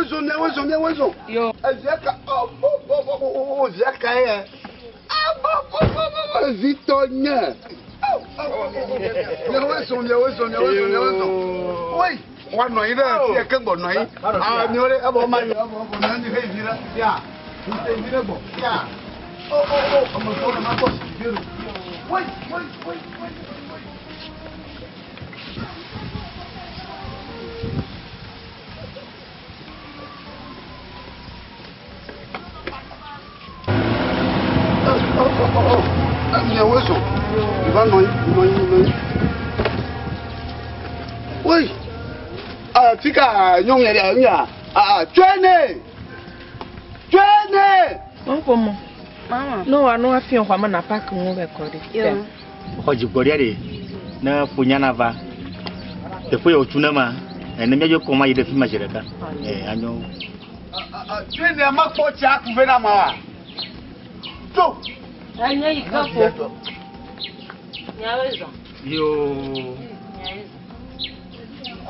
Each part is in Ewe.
Miawoe zɔ, miawoe zɔ, miawoe zɔ. Yo. Evia ka, ɔ, bo, bo, bo, bo, bo, bo, via ka ye. A, bo, bo, bo, bo, bo, vitɔ nye. Miawoe zɔ, miawoe zɔ, miawoe zɔ, miawoe zɔ. Woi, woanɔ anyi ɖe fia ke gbɔ nɔ anyi. Ah, miawo ɖe, ebɔ ma yi, ebɔ, ebɔ, miawo nyi heyi vi ɖe, fia. Mi te vi ɖe gbɔ, fia. O, o, o, ame gbɔ ne ma gbɔ si vi ɖo. Woi, woi, woi, woi, woi. Miawoe zɔ. Va nɔ anyi, nɔ anyi, nɔ anyi. Woi, fika nyɔnu ya ɖe nya, tsɔe nɛ, tsɔe nɛ. Mɔƒo mɔ. Ne wa ne wa fiɔ xɔa me na park ŋu be kɔ ɖi. Xɔ dzigbɔɖia ɖe ne ƒonya nava teƒe ya wòtsu ne ma ene míadzo kɔ ma yi ɖe fi ma zi ɖeka. Ɛ anyo. Tsɔe nɛ mekpɔ tsia ku vɛ na ma wa. Tso. Enye yi ke ƒo. Miawoe zɔ. Yoo. Miawoe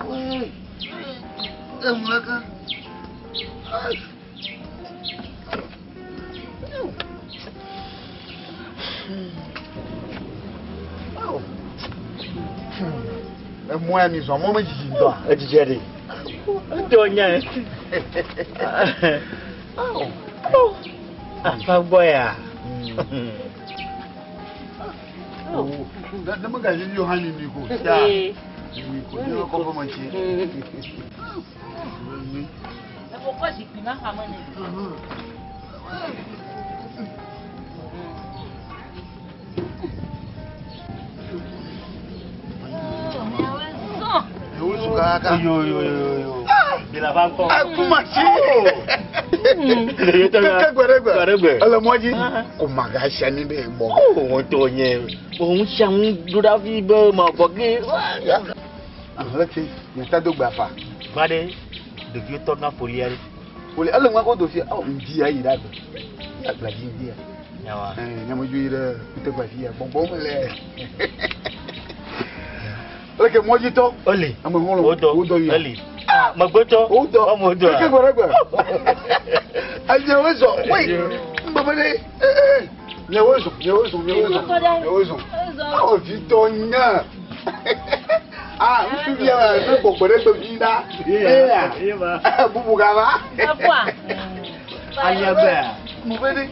zɔ. Eŋu leke. Emɔ ya mi zɔ mɔ me dzidzi ŋutɔa? Edzidzi ɖe. Ŋutɔ nya. Afa gbɔ ya. Ne megavivi o hã mi mi ko. Sia. Mi ko ne kɔfɔ me tsi. Ekɔ zikpui ma xa me nɛ. Ele mɔ dzi ko magasia mi be gbɔ. Wotɔ nye ohun sia ŋu ɖo ɖa vi be ma gbɔ ge. Leke nyata do gbe afa. Gba ɖe ɖeviwo tɔ gã folia ɖe. Foli ele ŋua ko do fia. Ɔ ŋdi ya yi ɖe agbe. Agble dzi ŋdi ya. Nyawa. Ɛɛ nyamedzo yi ɖe kuteƒe afi ya gbɔgbɔ me le. Leke mɔdzitɔ. Eli. Ame xɔlɔ. Wodɔ. Wodɔ yia. Eli. Megbetɔ. Wodɔ. Wɔmodɔ. Leke gbe ɖe gbe. Enyewo zɔ. Wei. Ŋgbebe ɖe. Ee. Nyewo zɔ. Nyewo zɔ. Nyewo zɔ. Nyewo zɔ. Awɔ vitɔ nya. Ah, ŋutsuvi ya ne gbɔgbɔ ɖe gbe vi ɖa. Eya. Bubu gava. Aliagbea. Ŋgbebe ɖe.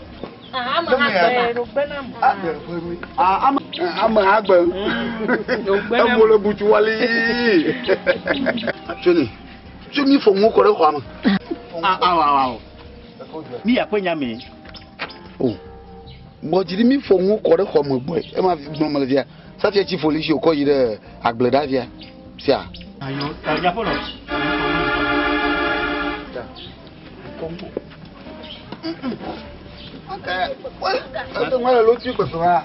Ame Ame agbe. Emo le butu wali. Tsoni, tso mi fɔ ŋu kɔ ɖe xɔa me. Awo awo awo. Mi ya ƒe nya me. O. Gbɔdzi ɖi mi fɔ ŋu kɔ ɖe xɔ me gbɔe. Ema gblɔ me le fia. Safia tsi folisi wòkɔ yi ɖe agble ɖa fia. Sia. Ayo, nya ƒe nɔ. Ete ŋu ale lotui kpekpe ma.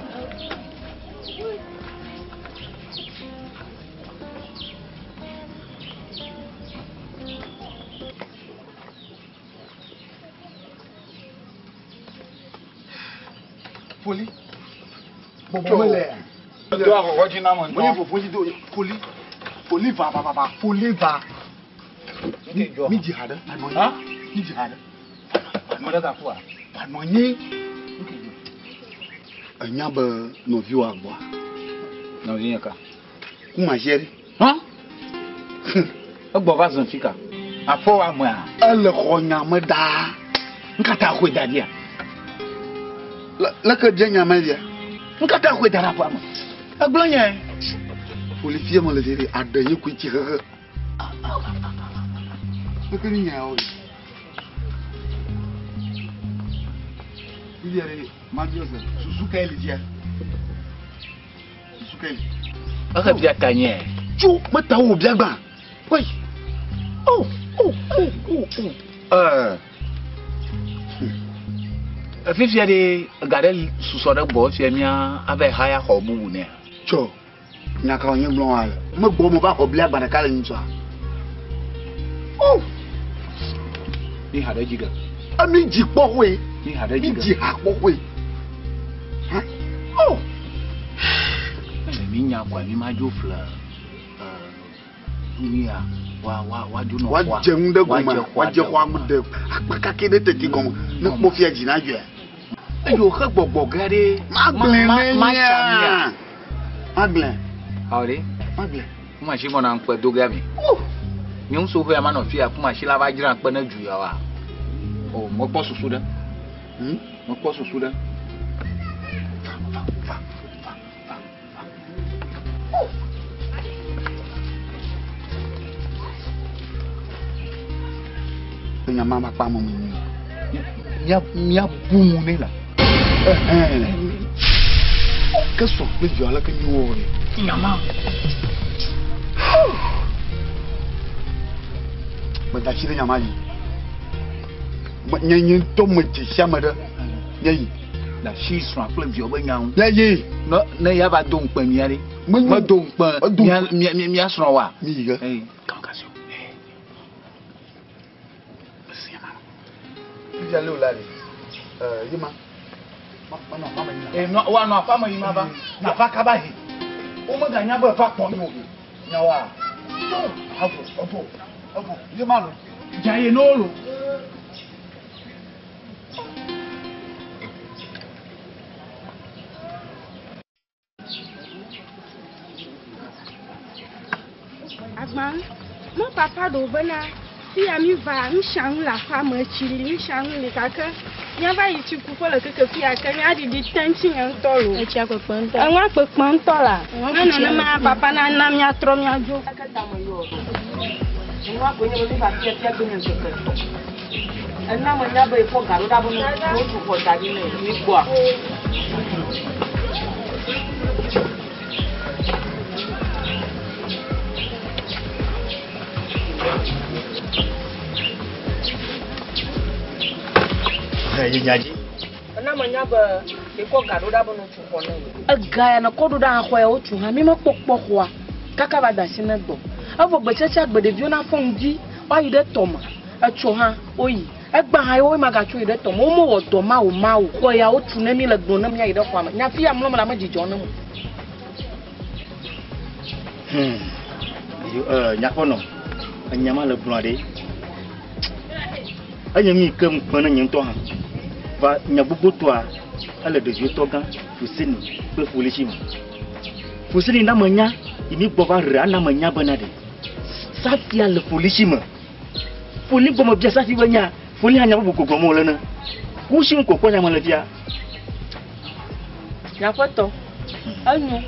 Foli. Gbɔgbɔ mele. Do akɔkɔ dzi na me ŋutɔ. Menye vɔvɔ dzi do foli. Foli va va va va. Foli va. Mi dzi ha ɖe. Anɔ anyi. Mi dzi ha ɖe. Ame ɖe gakua? Anɔ anyi. Enya be nɔviwò agbɔa? Nɔvinye ka? Kuma zie ɖe. Hã? Egbɔ va zɔ fika? Afɔ amea? Ele xɔ nya me ɖaa. Nkata xɔe da ɖia? Leke bia nya me via? Nkata xɔe da ɖe aƒea me? Egblɔ nye. Foli fia me le vi ɖe aɖe nye koe tsi xexe. Leke mi nya yawo? Fifia ɖe mabiɔ se susu kae li fia? Susu kae li? Ehe bia ta nye. Tso meta wo bia gbã. Wei. Oh, oh, oh, oh, oh. Ɛɛ. Fifia ɖe ega ɖe susɔ ɖe gbɔ fia mía ava yi haya xɔ bubu nɛ. Tsɔ. Nya ka wònye gblɔ wa le? Megbɔ me va xɔ blia gba ɖeka le ŋutsua. Oh. Mi ha ɖe dzi ge. Mi dzi kpɔ xoe. Mi ha ɖe dzi Mi ge. dzi ha kpɔ xoe. Ha? Oh. Mi nya kɔa mi ma dzo fle. Nu ya wa wa wa dzo nɔ xɔa. Woadze nu ɖe gɔme Woadze xɔa woadze ɖe xɔa ɖe akpa kake ɖe tete gɔme ne kpɔ fia dzi na dzɔe. Eye wòxe gbɔgbɔ gã ɖe. Magblẽ ma ne tsa mía. nya. Magblẽ. Awɔ ɖe. Magblẽ. Kuma si gbɔna ŋkpe do gã mi. Nye ŋutsu ƒe ama nɔ fia kuma si la va dzra ŋkpe ne du ya wa. O mekpɔ susu ɖe. Mekpɔ susu ɖe. Va va va va va. Enya ma ma kpa ame me nyuie. Mía mía bu mu ne la. Ɛhɛn. Ke sɔ kple viwo aleke mi wɔ ne. Nyama. Meda asi ɖe nyama dzi. Me- Nye nye ŋutɔ me dze sia me ɖe. Nye yi. Le asi srɔ̃a kple viwo be nya ŋu. Nye yi. Ne ne ya va do ŋukpe mía ɖe. Menyo. Medo ŋukpe Medo mía mía mía mía srɔ̃ wa. Mi yi ge. Ee kamkasi. Fifia lé o la ɖe. Ɛɛ yi ma. Ma ma nɔ aƒea me yina. Ee nɔ wa nɔ aƒea me yina va. Na va kaba he. Womeganya be va kpɔ mi o he. Nya wa. Avo evo evo yi ma lo. Dza ye no lo. Agba, mo papa ɖo bena fia mi va nusianu le aƒea me, tsi li, nusianu li gake míava yi tsikuƒe le keke fia ke míaɖiɖi te ŋuti nye ŋutɔ lo. Etsia kpekpe ŋutɔ. Enua kpekpe ŋutɔ la. Enua Ne kutsia nenema kpekpe. papa nana míatrɔ míadzo. Nua koe nye be mi va fia fia gbe nye ŋkeke etɔ̃. Ena me nya be ekpɔ ga ɖo ɖa be no wotu xɔ da ɖi ne mi gbɔa. Ɛ yi nya dzi. Ena me nya be ekɔ ga ɖo ɖa be no tu xɔ ne ye. Ega ya ne kɔ ɖo ɖa xɔ ya wotu hã mi mekpɔ kpɔ xɔa kaka va da asi ne gbɔ. Evɔ gbetsetse gbe ɖeviwo na fɔ ŋdi woayi ɖe tɔme. Etso hã woyi. Egba hã yewo magatso yi ɖe tɔme. Womewɔ dɔ ma o ma o. Xɔ ya wotu ne mi le gblɔ ne miayi ɖe xɔa me. Nya fi ya mlɔ me la me dzidzɔ ne mo. Yo nyaƒe nɔ. Enya ma le gblɔa ɖe. Enye mi ke ŋukpe ne nye ŋutɔ hã. Va nya gbogbo tɔa ele ɖeviwo tɔ gã Fuseni kple Folisi me. Fuseni na me nya yi mi gbɔ va re ana me nya bena ɖe. Safia le Folisi me. Foli gbɔ me bia Safi be nya. Foli hã nya bubu ko gblɔm wòle ne. Kusi ŋu ko kpɔ nya me le fia. Nyaƒetɔ, enyo.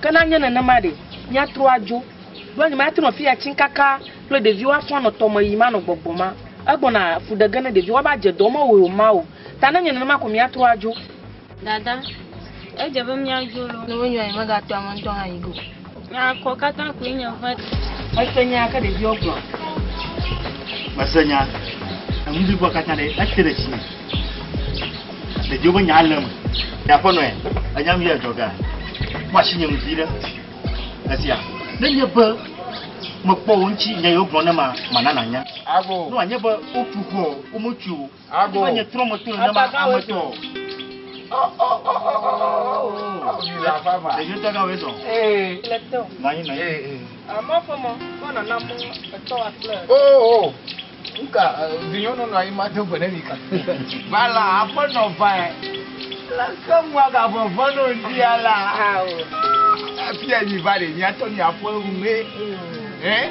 Ke na nye nenema ɖe, míatrɔ adzo. Ɖo nye mate nɔ fia tsi kaka kple ɖeviwo afɔ nɔ tɔme yim anɔ gbɔgbɔ ma. Egbɔna fu ɖe ge ne ɖeviwo woava dze dɔ mewɔe o ma o. Ta ne nye nenema ko míatrɔ adzo. Dada, edze be míadzo lo. Ne wonyo anyi megatɔ ame ŋutɔ hã yi go. Akɔ katã koe nye ve. Mese nya ke ɖeviwo gblɔ. Mese nya. Enu bliboa katã ɖe ete ɖe dzinye. Ɖeviwo be nya le eme. Nyaƒe nɔe, enya nu ya dzɔga. Kpɔ asi nye ŋuti ɖe. Esia, ne nye be mekpɔ wo ŋuti nya yiwo gblɔ ne ma mana nanya. Ago. Ne wòanye be wotu xɔ o, wometu o. Ago. Ne nye trɔ me to nenema ame tɔ. Mi le aƒea me. Ɖeviwo tɔ gã woe zɔ. Ee. Le tɔ. Nɔ anyi nɔ anyi. Amɔ ƒe mɔ, kɔ nana mɔ etɔ wa kple. Oo. Nka vinyɔnu nɔ anyi ma do gbe ne mi ka. Va la aƒenɔ va. La ke ŋua ga vɔvɔ no ŋdia la. Awo. Afia mi va ɖe miatɔ miaƒe ŋue. Ɛ?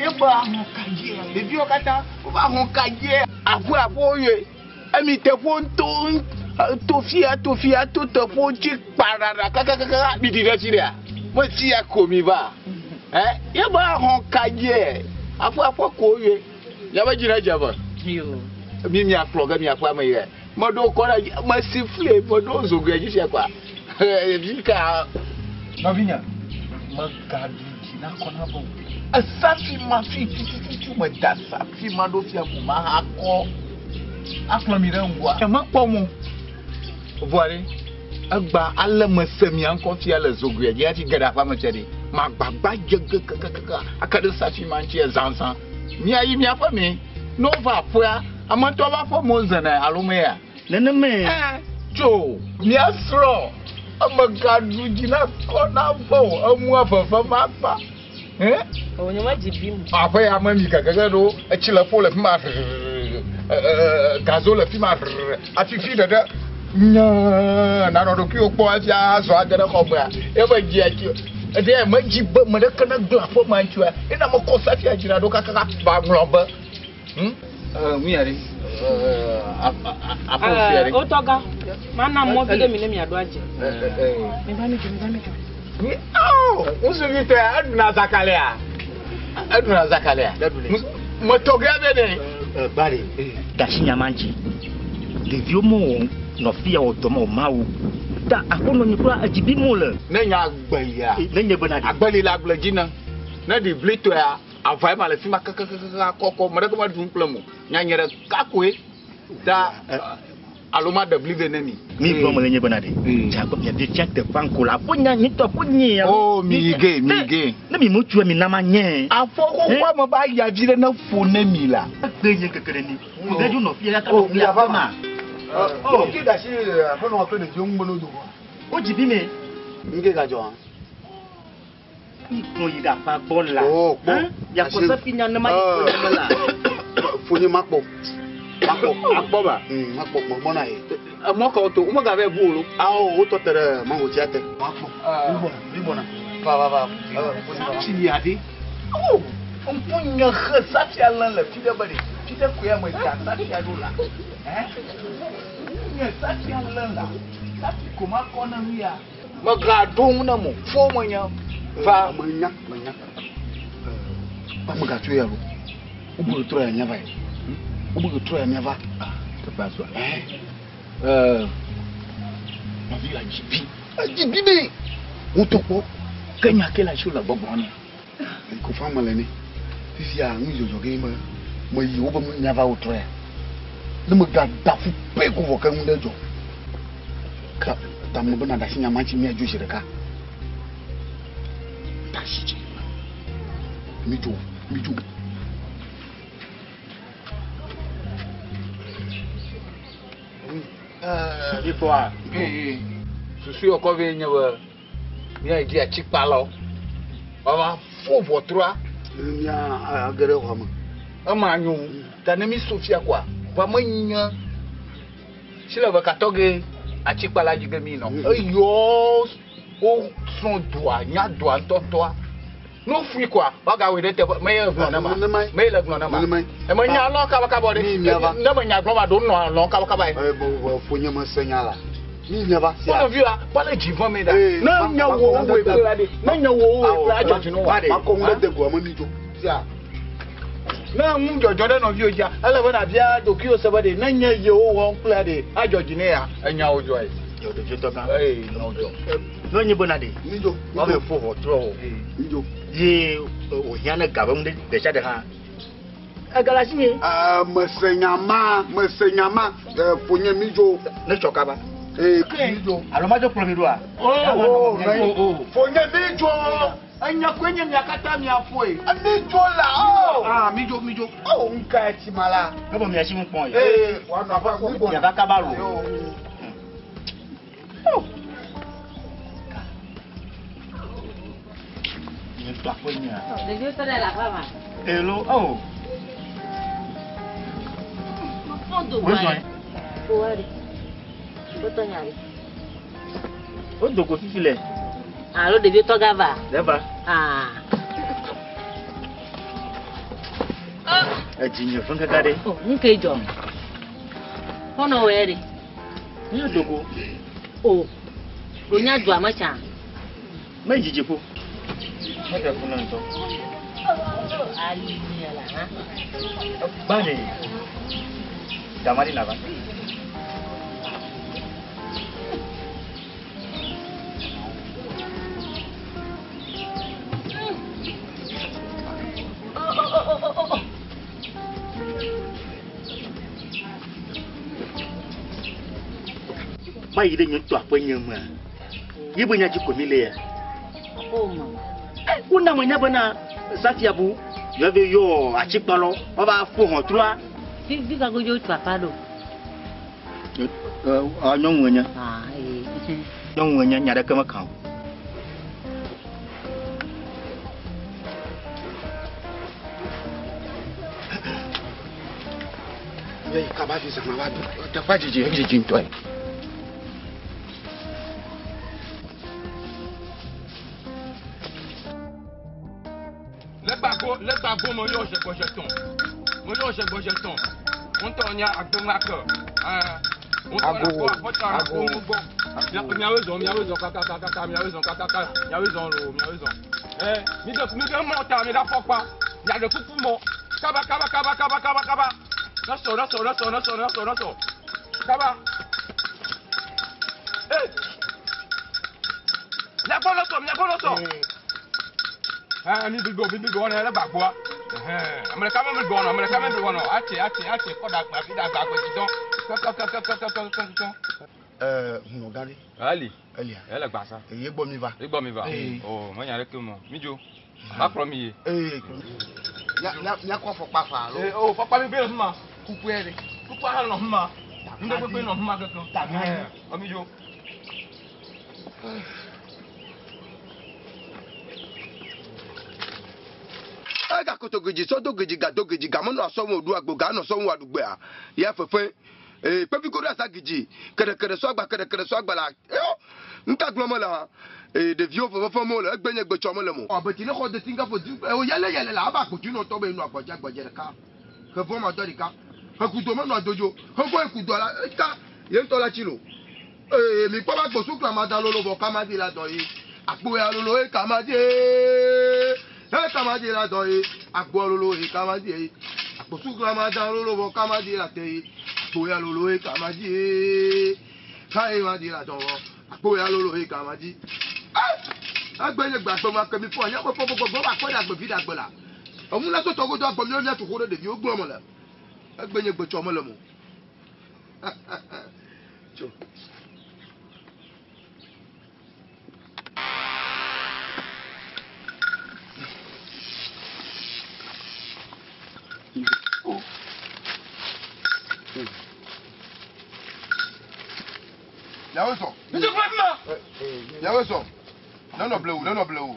Ebe ahɔ̃ ka dzie? Ɖeviwo katã woƒe ahɔ̃ ka dzie? Aƒe aƒewo yɔe. Emi teƒewo to to fia to fia to teƒewo dzi kpaɖaɖa kakakaka mi ɖi ɖe fi ɖea? Me sia ko mi va. Ɛ? Ebe ahɔ̃ ka dzie? Aƒe aƒe ko yɔe. Miaƒe dzi ne dze eme. Mi miakplɔ ge miaƒe ame yɛ. Meɖo kɔ ɖe dzi, mesi fli, meɖo zogoe dzi fia kɔa. Vi ka. Nɔvinye, megaɖu dzi na kɔ na vɔ o. Esafi ma fi tutututu meda safi ma ɖo fia ko ma ha kɔ. Akplɔ mi ɖe ŋgɔa. Mekpɔ mo. Vɔa ɖe, egba ale mese mia ŋkɔ fia le zogoe dzi hafi ge ɖe aƒea me fia ɖe. Magbagba dze ge kakakaka ake ɖe safi ma ŋuti zãzã. Miayi miaƒe me. Ne wova aƒea, ame ŋutɔ va aƒe me wozena alo mea? Nenemae. Ɛ, tso miasrɔ̃. Ame gaɖu dzi na kɔ na vɔ o. Emua veve ma kpa. O nye medzi bim. Aƒe ya me mi gagage ɖo etsi le ƒo le fi ma gazo le fi ma afifi ɖeɖe nye nanɔ ɖokuiwo kpɔ hafi azɔ age ɖe xɔ mea ebe dzia tsi eɖe medzi be me ɖeke ne gblẽ aƒe ma ŋutia ena mekɔ safia dzra ɖo kakaka va ŋlɔ be nu ya ɖe aƒe fia ɖe. O tɔga mana mɔ vi ɖe mi ne miaɖo adze. Mi va mi dzo mi va mi dzo. Ŋutsuvi tɔa eɖuna zakalia eɖuna zakalia metɔgea be ɖe. Gbale dasi nyama dzi ɖeviwo mo nɔ fi ya wɔ dɔ ma o mawu ta aƒenɔ nyi kura edzi bi mo le. Ne nya agbe ya. Ne nye bena ɖe. Agbe li le agble dzi na ne ɖi bli tɔa ava yi ma le fi ma kakakaka kɔkɔ me ɖeke me ɖum kple mo nyanye ɖeka koe ta alo ma ɖe bli vɛ ne mi. Mi gblɔ me le nye bena ɖe. Dze mia vi fia teƒe ŋko la aƒe nya nyitɔ aƒe nye ya. O mi ge mi ge. Ne mi mo tue mi na ma nye. Afɔ xoxoa me ba ya vi ɖe ne ƒo ne mi la. Egbe nye keke ɖe mi. Ɖe dzo nɔ fia ya ka nɔ fia aƒe ma. O ke da si aƒenɔ kple ɖeviwo ŋu be no do. O dzi bi me. Nke gadzɔ hã. Mi kplɔ yi ɖe aƒea gbɔ la. O kpɔ. Yakɔ sefi nya ne ma yi kplɔ me la. Fonye ma kpɔ. Makpɔ. Akpɔ ba. Makpɔ gbɔgbɔ na ye. Emɔ kawo to womegava bu o lo. Awo wotɔ te ɖe mangotia te. Makpɔ. Mi gbɔna. Va va va. Tsi ya ɖe. O ŋku nye xe safia lẽ le fi ɖe be ɖe fi ɖe koe ame dza safia ɖo la. Ɛ nye safia lẽ la safi ko ma kɔ ne nu ya. Mega ɖo ŋu ne mo fo me nye va. Menya menya. Megatso ya lo. Wobe trɔ ya miava yi. Wobe trɔ ya miava. Teƒea zɔa. Nɔvi la dzi bi. Edzi bi be. Wotɔ kpɔ. Ke nya ke la tsi le gbɔgbɔ ne. Kofa me le ne. Fifia nu dzɔdzɔ ge me me yi wobe miava wotrɔ ya. Ne mega da ƒu pe ko vɔ ke ŋu ɖe dzɔ. Ka ta me bena ɖasi nyama tsi mia dzo zi ɖeka. Ɖasi tsi. Mi dzo mi dzo. Mi kpɔa. Susu yɔ kɔ vɛ nye be mía dzi atikpalawo woava fo ʋɔtrua. Mía age ɖe xɔa me. Ema nyo ta ne mi so fia koa va me nye si le ve katɔ ge atikpala dzi ge mi nɔ. Eyɔ wo srɔ̃ doa nya doa ŋutɔŋutɔa. No fui koa woagawɔe ɖe teƒe me ye gblɔ ne ma me ye le gblɔ ne ma. Eme nya lɔ kabakaba ɖe. Ne me nya gblɔ ma ɖo nɔ lɔ kabakaba ye. Fonye me se nya la. Mi miava. Wo nɔvi la kpɔ le dzi vɔm ɖa. Ne nye wo woe kple la ɖe. Ne nye wo woe kple adzɔ dzi no wa. Makɔ ŋu ɖe de goa me mi dzo. Sia. Ne ŋu dzɔdzɔ ɖe nɔviwo dzia ele be nabia ɖokuiwo se be ɖe ne nye yewo wɔm kple ɖe adzɔ dzi ne ya enya wo dzɔ ye. Yɔ ɖeviwo tɔ gã. Ee nyawo dzɔ. Ne nye bena ɖe. Mi dzo. Woave ƒo ʋɔtrɔ o. Mi dzo. Ye wòhiã ne ga be ŋu ɖe ɖe sia ɖe hã. Ega le asi nye. Mese nya ma mese nya ma fonye mi dzo. Ne tsɔ kaba. Ee mi dzo. Alo ma dzo kplɔ mi ɖoa? O o fonye mi dzo. Enya koe nye mia katã miaƒoe. Mi dzo la o. Ah mi dzo mi dzo. O ŋka etsi ma la. Ne bɔ mia si ŋu kpɔn ye. Ee wòanɔ aƒe mi gbɔna. Miava kaba lo. Nye tɔ aƒe nyea. Ɖeviwo tɔ ɖe le aƒea me. Elo o. Mefɔ do Wo zɔn. Fo wa ɖe. Wotɔ nya ɖe. Wo do go fifi le. Alo ɖeviwo tɔ gava. Le va. Ah. Edzi nye fɛn kaka ɖe. O nu ke dzɔ. Xɔnɔ wɔ ya ɖe. Nye do go. O. O nya dua me tsã. Me yi dzidziƒo. Me ɖe fu na ŋutɔ. Ali nye la hã. Gba ɖe. Dama ɖi nava. Ma yi ɖe nye ŋutɔ aƒe nye mea. Ye be nya dzi ko mi le ya. O ma. Wona me nya bena Safia bu yɔve yɔ atikpalɔ woava ƒo ʋɔtrua. Fi ka godzo tso aƒea ɖo? Nyɔnu enye. Ah ee. Nyɔnu enye nya ɖeke meka o. Míayi kaba fi zãma va do. Teƒea dzidzi edzidzi ŋutɔe. Legbago legbago me yɔ zegbɔzetɔn me yɔ zegbɔzetɔn ŋutɔ nya agbemla ke ɛɛ ŋutɔ Ago, akpɔ aƒetɔ ago. ago gbɔ miawo zɔ miawo zɔ kakakaka miawo zɔ kakaka miawo zɔ loo miawo zɔ ɛɛ mi ɖe mi ɖe mɔ ta mi ɖe afɔkpa miaɖe kuku mɔ kaba kaba kaba kaba kaba kaba nesɔ nesɔ nesɔ nesɔ nesɔ nesɔ kaba ee miagbɔ nesɔ miagbɔ nesɔ. Ɛɛ mi bi gbɔ mi bi gbɔ ne le gbagboa ɛhɛn ame ɖeka me mi gbɔ nɔ ame ɖeka me mi gbɔ nɔ atse atse atse kɔ ɖagba fi ɖagba gbedzi dɔn kɔkɔkɔkɔkɔkɔkɔ. Ɛɛ hunɔ gã ɖe. Ali Elia. ele gbasa. Eye gbɔ mi va. E gbɔ mi va. Ee. O menya ɖeke mɔ mi dzo ma kplɔ mi ye. Ee. Mía mía míakɔ afɔkpa fa alo. Ee o fɔkpa mi gbe le fi ma. Kukue ɖe. Kukua hã nɔ fi ma. Nu ɖe kpekpe nɔ fi ma kekeŋ. Tagbã. Ɔ mi dzo. Ega koto gedzi sɔ do gedzi ga do gedzi ga menɔ asɔ ŋu ɖu agbo ga nɔ sɔ ŋu aɖugbea ya fefe ee kpevi ko ɖo asa gedzi keɖekeɖe sɔ agba keɖekeɖe sɔ agba la eyo nuka gblɔm mele hã ee ɖeviwo fefe fem wole egbe nye gbetsɔ mele mo. Abeti ne xɔ deti ŋgafo di ewo yɛlɛ yɛlɛ la aba akpoti nɔ tɔ be nɔ agbɔdze agbɔdze ɖeka xevɔ ma dɔ ɖeka xekudo menɔ adodzo xevɔ ekudo la eka ye ŋutɔ la tsi lo ee mi kpɔ ba gbɔsu kla da lolo vɔ kama di la dɔ ye akpo ya lolo ye kama di ye e kama di la dɔ ye akpo ya lolo ye kama di ye akposu kla da lolo vɔ kama di la te ye akpo ya lolo ye kama di ye kaye ma di la dɔ vɔ akpo ya lolo ye kama di ee egbe nye gbagbe ma ke mi fɔ nye ƒe fɔ gbɔgbɔ ba kpɔ ɖe agbe vi ɖe agbe la emu la sɔtɔ godo agbɔ mi mia tu xo ɖe ɖeviwo gblɔ me le egbe nye gbetsɔ mele mo tso. Miawo zɔ. Miawo zɔ. Nenɔ blewu, nenɔ blewu.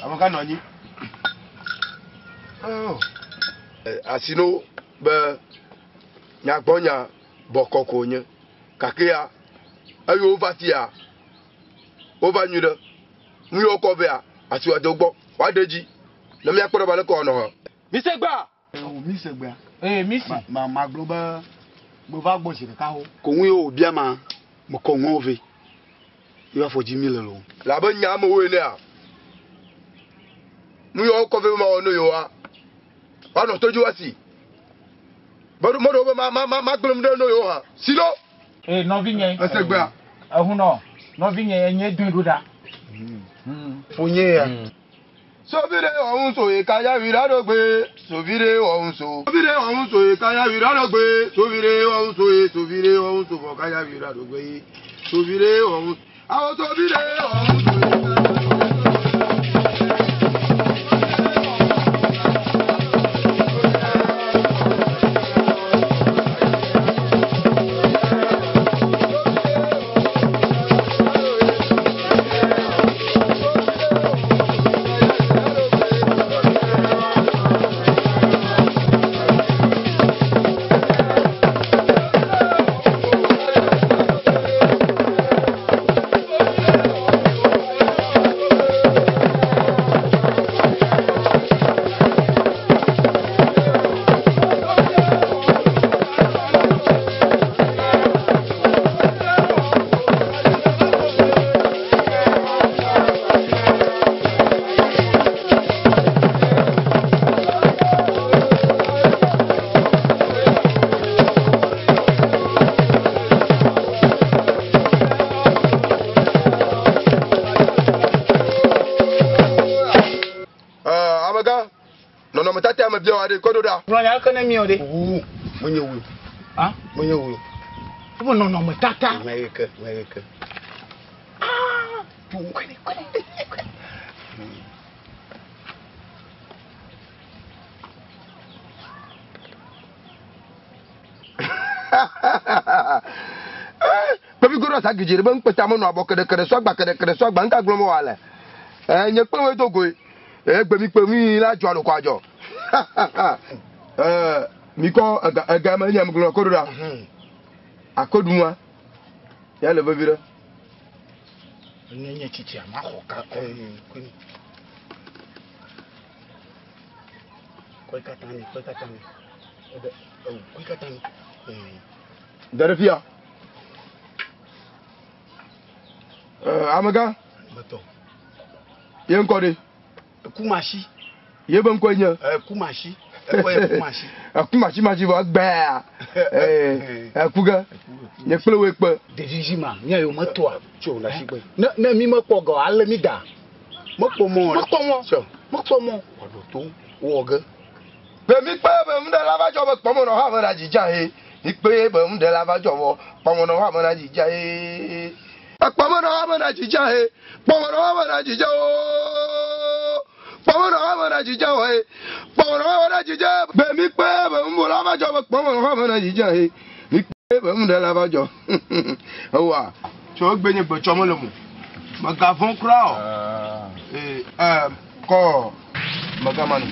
Ame ka nɔ anyi. Asino be nyagbɔnya bɔkɔ ko nye. Gake ya eye wova fia wova nyui ɖe. Nu yiwo kɔ vea asi wòade wo gbɔ woaɖe dzi ne míakpɔ ɖe be aleke wòanɔ hã. Mi se gbea. O mi se gbea. Ee mi si. Ma ma gblɔ be meva gbɔ zi ɖeka wo. Ko ŋu ye wòbia ma mekɔ ŋuawo vɛ. Ye afɔ dzi mi le lo. Le abe nya amewo enea nu yiwo kɔ vɛ be mawɔ ne yewoa woanɔ to dzi woasi. Meɖewo be ma ma ma magblẽ nu ɖe ne yewo hã. Si lo. Ee nɔvinye. Ese gbea. Ehunɔ nɔvinye enye doe ɖo ɖa. Fonye ya. Sovire ọ̀hún so ìkayà wìrà dògbé. Sovire ọ̀hún so. Sovire ọ̀hún so ìkayà wìrà dògbé. Sovire ọ̀hún so sovire ọ̀hún so fọkayà wìrà dògbé. Sovire ọ̀hún. Àwọn sovire ọ̀hún so. Ɛɛ amegã nɔnɔmetata me bia wo aɖe kɔ ɖo ɖa. Gblɔ nya ke ne mi o ɖe. Wu menye wu. Ah? Menye wu. Wo nɔnɔmetata. Mɛ yi ke mɛ yi ke. Kpevi goɖo asa gidzi ɖe be ŋukpeta menɔ abɔ keɖekeɖe sɔ agba keɖekeɖe sɔ agba ŋka gblɔm wòale. Ɛɛ nye kple woe do goe. Ɛɛ gbe mi kpe mi la dzɔ alo kɔ adzɔ. Ɛɛ Mi kɔ ega ega me nye gblɔ ko ɖo ɖa. Akodua ya le vevi ɖe. Nye nye tsitsia ma xɔ ka kɔe. Kɔe katã ni, kɔe katã ni. Eɖe ewu kɔe katã ni. Da ɖe fia. Amegã. Metɔ. Ye ŋkɔ ɖe? Kumasi. Ye be ŋkɔe nye? Kumasi. Ekɔe ye Kumasi. Kumasi masi vɔ egbea. Eku ge. Nye kple woe kpe. Ɖevi dzi ma, mía yewo metɔa. Tso le asi gbe. Ne ne mi mekpɔ ga o, ale mi da. Mekpɔ mɔ. Mekpɔ mɔ. Tso. Mekpɔ mɔ. Wɔɖo to wɔ ge. Be mi kpe be ŋɖe la va dzɔ be kpɔmɔ nɔ ha me na dzidza he. Mi kpe be ŋɖe la va dzɔ vɔ kpɔmɔ nɔ ha me na dzidza he. Kpɔmɔ nɔ ha me na dzidza he. Kpɔmɔ nɔ ha me na dzidza o. Kpɔmɔ nɔ ha me na dzidza o he. Kpɔmɔ nɔ ha me na dzidza. Be mi kpe be ŋɖe la va dzɔ be kpɔmɔ nɔ ha me na dzidza he. Mi kpe be ŋɖe la va dzɔ. Ewa. Tso egbe nye gbe tsɔ mele mo. Megavɔ̃ kura o. Ee kɔ megama no.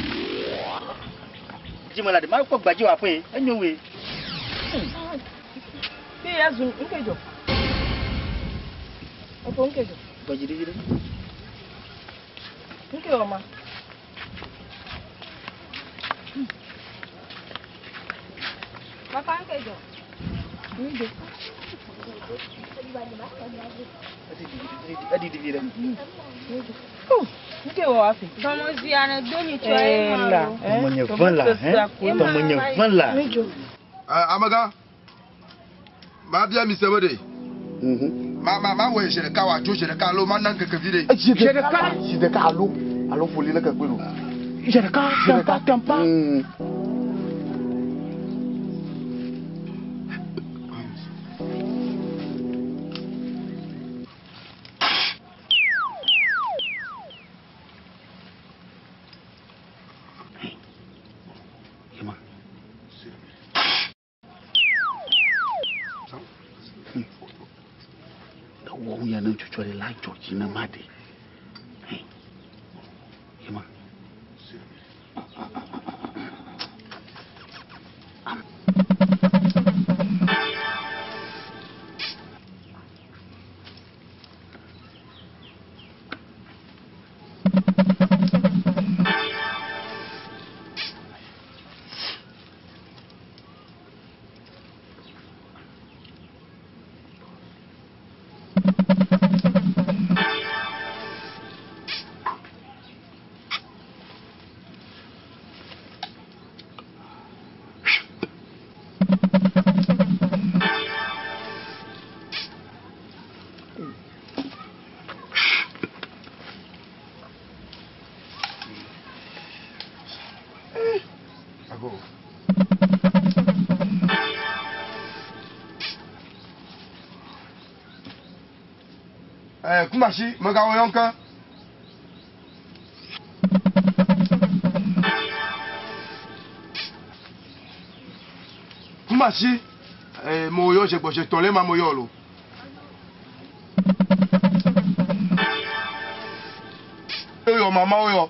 Dzime la ɖe ma kpɔ gbadzi wɔ aƒe enyo wue. Fi ya zu nke dzɔ. Eƒo nke dzɔ. Gbadzi ɖevi ɖe. Nke wɔ ma. Papa nke dzɔ. Njo. Eɖiɖi vi ɖe. Nke wɔ afi. Dɔmezui ane do nyitsɔ ye ma La. lo. Dɔmenye vẽ la hɛ. Dɔmenye vẽ la. Amegã, ma bia mi se be ɖe. Ma ma ma wɔ zi ɖeka wòadzo zi ɖeka alo ma na ŋkeke vi ɖe. Zi ɖeka. Zi ɖeka alo alo foli le kekpe ɖo. Zi ɖeka. Tampa tampa. Ewɔ ya ne tsɔtsɔ ɖe la dzɔ dzi ne ma ɖe. Yema. Ago. Kumasi, megawɔ yɔ ŋke. Kumasi, mo yɔ dze gbɔdze tɔ le ma mo yɔ lo. Yɔ mama wo yɔ.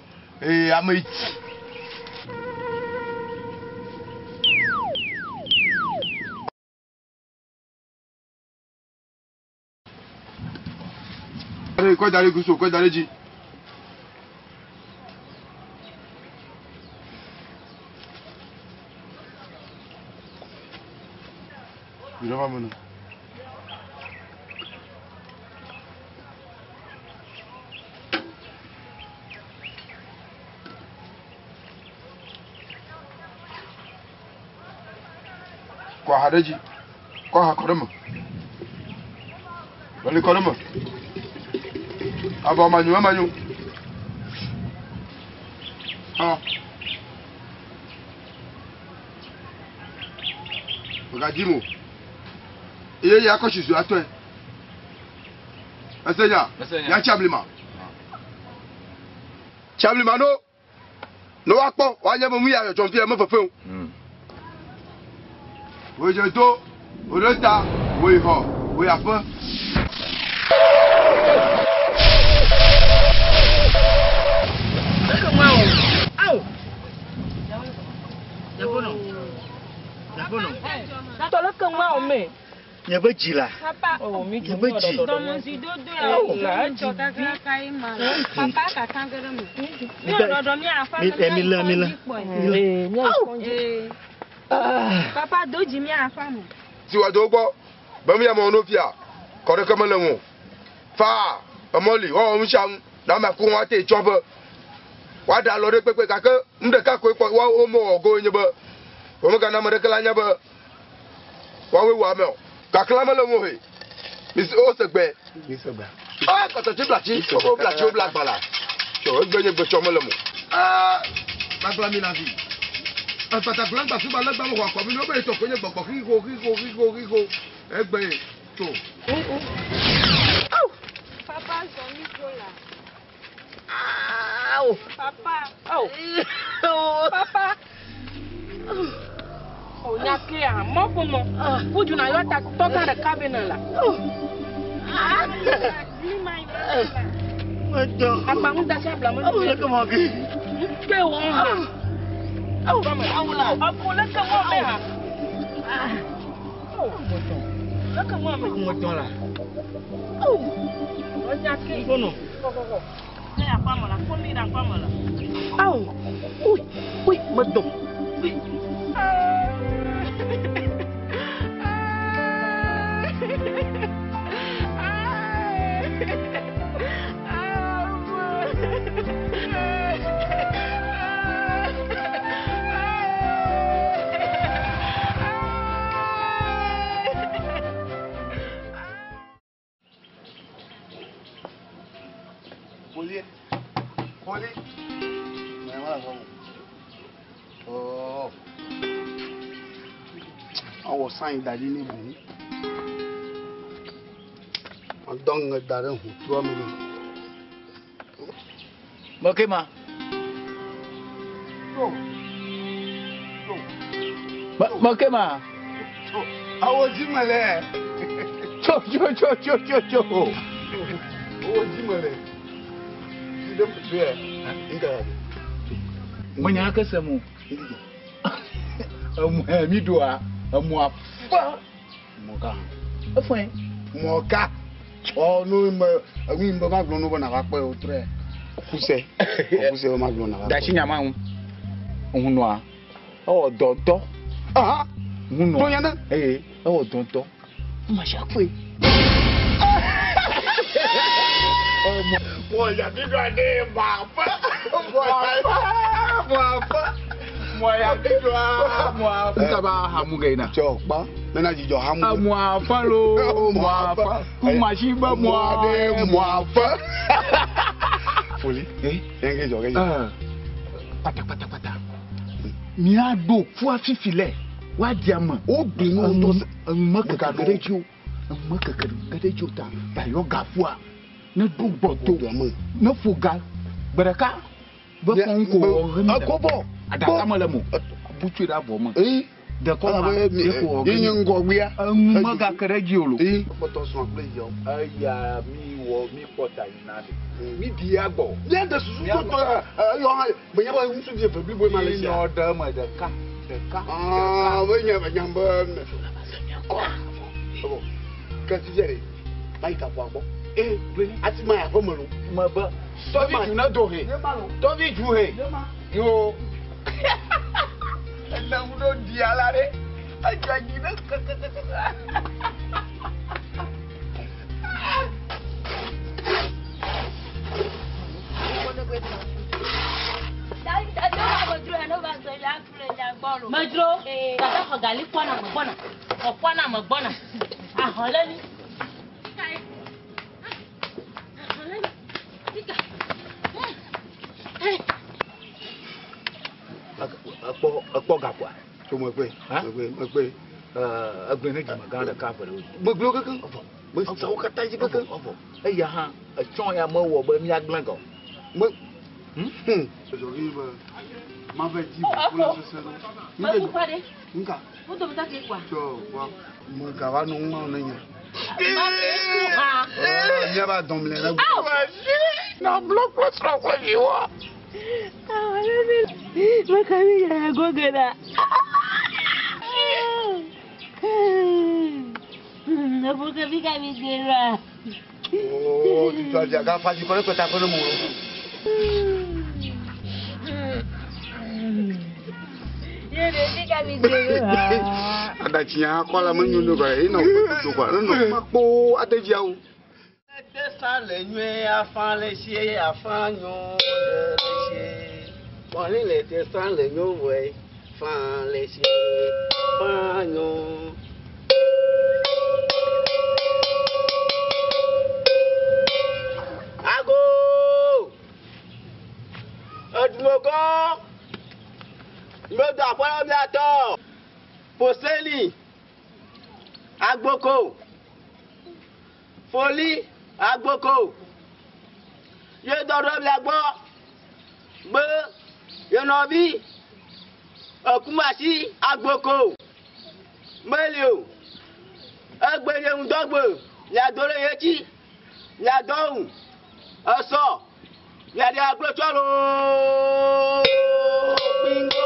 Ame yi. Kɔ da ɖe guso, kɔ da ɖe dzi. Yi ɖe va me no. Kɔ aha ɖe dzi. Kɔ aha kɔ ɖe me. Lɔli kɔ ɖe me. Avɔ manyo emanyo. Hã. Megadzi mo. Eye ya kɔ tsi zu atɔe. Ese nya. Ya tsi ablima. Tsi ablima no. Ne woakpɔ woanye be nu ya dzɔdzɔm fi ya me fefe o. Wòdze do, wòɖe ta, wòyi xɔ, wòyi aƒe. Eke ma o. Ao. Yagono. Tɔlɛ ke ŋua o me. Nye be dzi la. Papa. Oh, mi Nye be dzi. Dɔmɔzi dodo ya wo ŋutɔ kakraka ye ma la. Papa kaka ge ɖe me. Mi ɖɔɖɔ mi afa Mi mi le mi le. Ee. Papa do dzi mi afa me. Tiwa do gbɔ be mi amewo no fia kɔ ɖeke mele ŋu o. Faa emɔ li woawɔ nu sia nu na ame ko woate tsɔ be woaɖe alɔ ɖe kpekpe gake nu ɖeka koe kpɔ woawo mewɔ go nye be womegana ame ɖeke la nya be woawoe wɔ ame o. Gake la mele ŋu o he. Misi wose gbe. Ah, kɔtɔtsi blatsi, wo blatsi wo bla agbala. Tsɔ egbe nye gbe tsɔ mele mo. Ah, gbagba mi na vi. Ekpata gba fi ba legba mo xɔ akɔ mi ne wobe tɔ ko nye gbɔgbɔ xixo xixo xixo xixo. Egbe tso. Papa zɔ mi dzo la. Awo. Papa. Awo. Papa. O nya ke ya mɔ ko mɔ. Kudu na yɔ ta tɔgã ɖeka be ne la. Mi ma yi be la. Medɔ. Agbaŋu da si abla me. Awo le ke mɔ ke. Ke wɔ hã. Awo. Awo la. Ɔku le ke mɔ me hã. Le ke mɔ me. Medɔ la. Awo. O nya ke. Bono. Kɔkɔkɔ. Ne ya kɔ ame la, kɔ mi ɖe akɔ ame la. Awo. Ui ui medɔ. Ui. Poli. Poli. Oh. Awɔ san yi da ɖi ne boŋ. Adɔ ŋe da ɖe ʋutrua me ne. Meke ma. Meke ma. Awo dzi me le. Tso tso tso tso tso tso. Awo dzi me le. Dzi ɖe me tsoe. Nka. Menya ke se mo. Emu mi doa emua fa. Mɔka. Efɔe. Mɔka. Ɔ nu me enu me ma gblɔ nu be na va kpɔe o trɔe. Kuse. Kuse be ma gblɔ na va kpɔe. Dasi nyama ŋu. Ŋunɔa. Ewɔ dɔntɔ. Aha. Ŋunɔ. To nya ne. Ee ewɔ dɔntɔ. Masiakue. Mɔ ya bi do ade ma fa. Mɔ ya fa. Mɔ ya bi do a mɔ a. Nka ba hamu gɛ na. Tsɔ kpa. Nana dzidzɔ hamu. Mɔ a fa lo. Mɔ a fa. Kumasi bɛ mɔ a de mɔ a fa. Foli. Eh. Yɛn ke jɔ ke jɔ. Pata pata pata. Mía ɖo fua fifi lɛ. Wa di ame. O gbi nu tɔ se. Enume keke ge ɖe dzi o. Enume keke ge ɖe dzi o ta. Ta yɔ ga fua. Ne ɖo gbɔto. Ne ƒo ga. Gbe ɖeka. Be kɔn ko wɔ hemi. Ekɔ bɔ. Aɖaka mele mo. Butsue ɖe avɔ me. Eyi. Dekɔ ma. Ye Ye ko wɔ ye nye ŋgɔgbea. Enume gake ɖe dzi o lo. Eyi. Kpɔtɔ srɔ̃ kple yɔ. Eya mi wɔ mi kpɔ ta yina ɖe. Mi di ya gbɔ. Mía de susu tso tɔ eyɔ hã menye be ŋutsuvi eve bliboe ma le sia. Nɔ ɖe eme ɖeka ɖeka. Aa be nye be nya be. Ebɔ ke fifia ɖe ma yi kaƒoa gbɔ. Ee gblẽ. Ati ma ya ƒe me lo. Me be tɔvi dzu ne do he. Tɔvi dzu he. Yo. Ene ŋu ɖo dia la ɖe. Edzɔ dzi ne kekekeke. Medzro, dada xɔ gali kpɔna me gbɔna, xɔ kpɔna me gbɔna. Ahɔ le mi. Ahɔ le mi. Ekpɔ gaƒoa. Tso mekpe. Mekpe mekpe. Egblẽ ne dzimegã ɖeka eve ɖe wo dzi. Megblẽ wo kekeŋ. Mesa wo katã dzi kekeŋ. Evɔ. Eya hã etsɔ ya mewɔ be míagblẽ ga o. Me. Zɔvi be ma va dzi ʋu le sese ɖo. Meku kpa ɖe. Nka. Wo dometɔ ke kua. Tsɔ wa me gava nɔ ŋua ne nya. Ma ke ku hã. Mía ba dɔm le ne. Na blɔ kple srɔ̃ kple viwoa. Meka mi yɛrɛ go ge la. Lɔƒo ke fi ka mi de ɖoa? Oo, tutu adi aga fa dzi kɔ ɖe kpeta ƒe ne mo. Ye ɖe fi ka mi de ɖoa? Aɖatsi nya kɔ la menyo ne kɔ eye nɔ kpekpe kɔ ne nɔ kuma kpoo ade dziawo. Tesa le nyuie, afã le sie, afã nyo le sie. Kpɔli le tesa le nyo vɔe, fã le sie, fã nyo. Ago! Edumɔgɔ! Medo aƒe miatɔ! Poseli! Agboko! Foli agboko ye dɔ ɖe mia gbɔ be ye nɔvi ekumasi agboko meli o egbe nye ŋdɔgbe miado ɖe ye tsi miadɔ ŋu esɔ miaɖe agblɔtsɔ loo kpingo.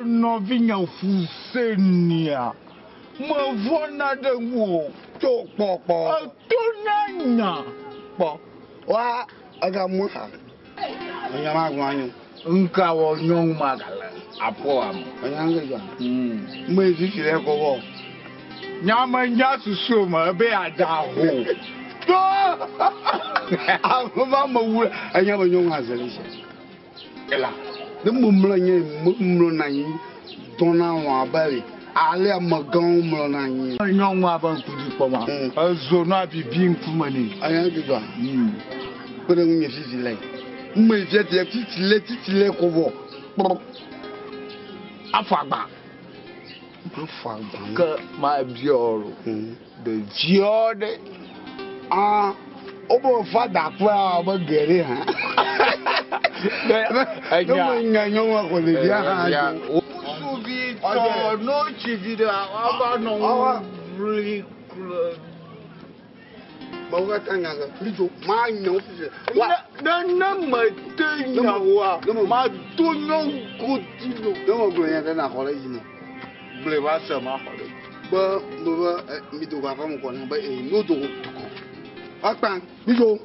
Nɔvinye Fusenia, mevɔna ɖe ŋuwò. Tso kpɔkpɔ. Eto na nya. Kpɔ. Wa ega mu ha. Enya ma gblɔ anyo. Nka wɔ nyɔnu ma gale aƒea me. Enya ŋke dzɔ. Me fifi le kɔ wɔ. Nyame nya susu me ebe ada ho. To. Ame ma me wu enya be nyɔnu aze le sia. Ela. Ne me mlɔ nye me mlɔ na anyi dɔna wɔ abe le ale amegãwo mlɔ na anyi. Nyɔnua be ŋku dzi kpɔ ma. Ezo nɔa bibi ŋkume nɛ. Enya ŋke dzɔa. Kpe ɖe ŋunye fifi le. Me fiafia fifi le fifi le kɔ vɔ. Kpɔ. Afɔ agba. Afɔ agba. Ke ma biɔ lo. Ɖeviɔ ɖe. Ah, wobe fada kura be geɖe hã. Enya. Ne me nya nyɔnua ko ɖevia hã dzo. Ŋutsuvi tɔ notsi vi ɖe ava nɔ ŋu kple. Mawu katã nya ge. Mi dzo ma nya wo fifi. Wa Ne ne me te nya woa, ma do nyɔnu godi lo. Ne me gblɔ nya ɖe na xɔ ɖe dzi me. Gblɔe va se ma xɔ ɖe. Be me be mi do go aƒe me kɔ na be ee no do go dukɔ. Akpa mi dzo.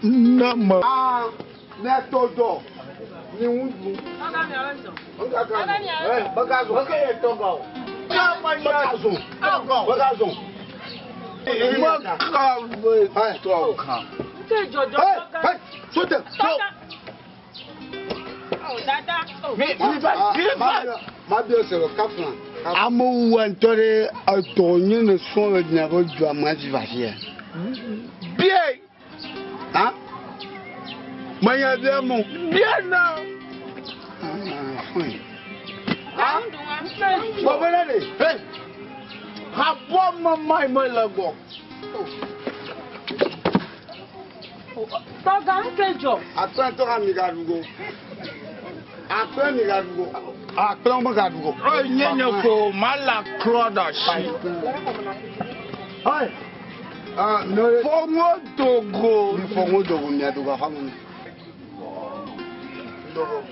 Ne me. Ah, ne tɔ dɔ. Ni ŋu du. Nkaka. Eh, baka zo. Baka ye tɔgɔ o. Baka zo. Baka zo. Maka be tɔgɔ. Nke dzɔdzɔ Hey, tɔgã. hey, sote. Tɔgã. Oh, dada. Oh. Mi mi va mi va. Ma bi ose le kafla. Amewo ŋutɔ ɖe edɔ nye ne srɔ̃ le miaƒe dua me hafi va fia. Bie. Ha? Menya bia mo. Bie na. Ah, fine. Ha? Bɔbɔ ɖe ɖe. Hey. Habɔ me mai me le gbɔ. Tɔgã nke dzɔ. Akplẽ tɔ ka mi ga ɖu go. Akplẽ mi ga ɖu go. Akplẽ wo me ga ɖu go. Eye nye nye ko ma la klɔ ɖe asi. Hey. Ah, no. Fɔŋɔ dogo. Mi fɔŋɔ dogo mia dogo afa me. Dogo.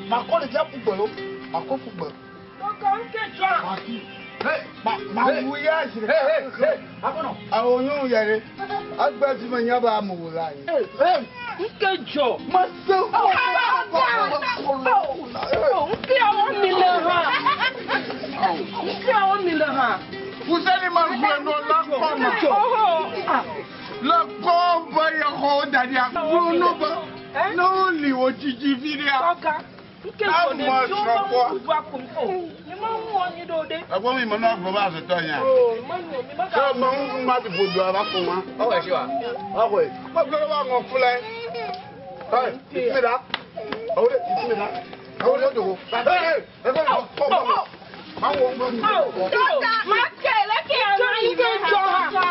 Makɔ ɖevia ƒu gbe lo. Makɔ ƒu gbe. Ma wu ya zi ɖeka. Awo nyɔnu ya ɖe. Agbe fi me nya be amewo la ye. Nke dzɔ. Mase. Nke awɔ mi le hã. Nke awɔ mi le hã. Fuseni ma gblɔ nɔ la kɔ ma. Le kɔ be yexɔ da ɖi agblɔ nɔ be ne woli wo dzidzi vi ɖea. Nke dzɔ ɖeviwo be ŋuɖuɖu akum o. Mi me ŋu wɔ nyui ɖe o ɖe. Ɛgbɔn mi mɔ n'agblɔ be azetɔ nya. O me nyo mi me Ke me ŋu ma ɖi ƒodo ava fɔ ma. Ɔwɔ ɛsi wa. Ɔwɔ. Megblɔ be aŋɔ fu lɛ. Ɛ titi mi ɖa. Ɔwɔ ɖe titi mi ɖa. Ɔwɔ ɖe dogo. Ɛ ɛ ɛfɛ kɔ kɔ. Awɔ ŋgɔ mi. Ma ke le ke ya ma yi Nke dzɔ hã.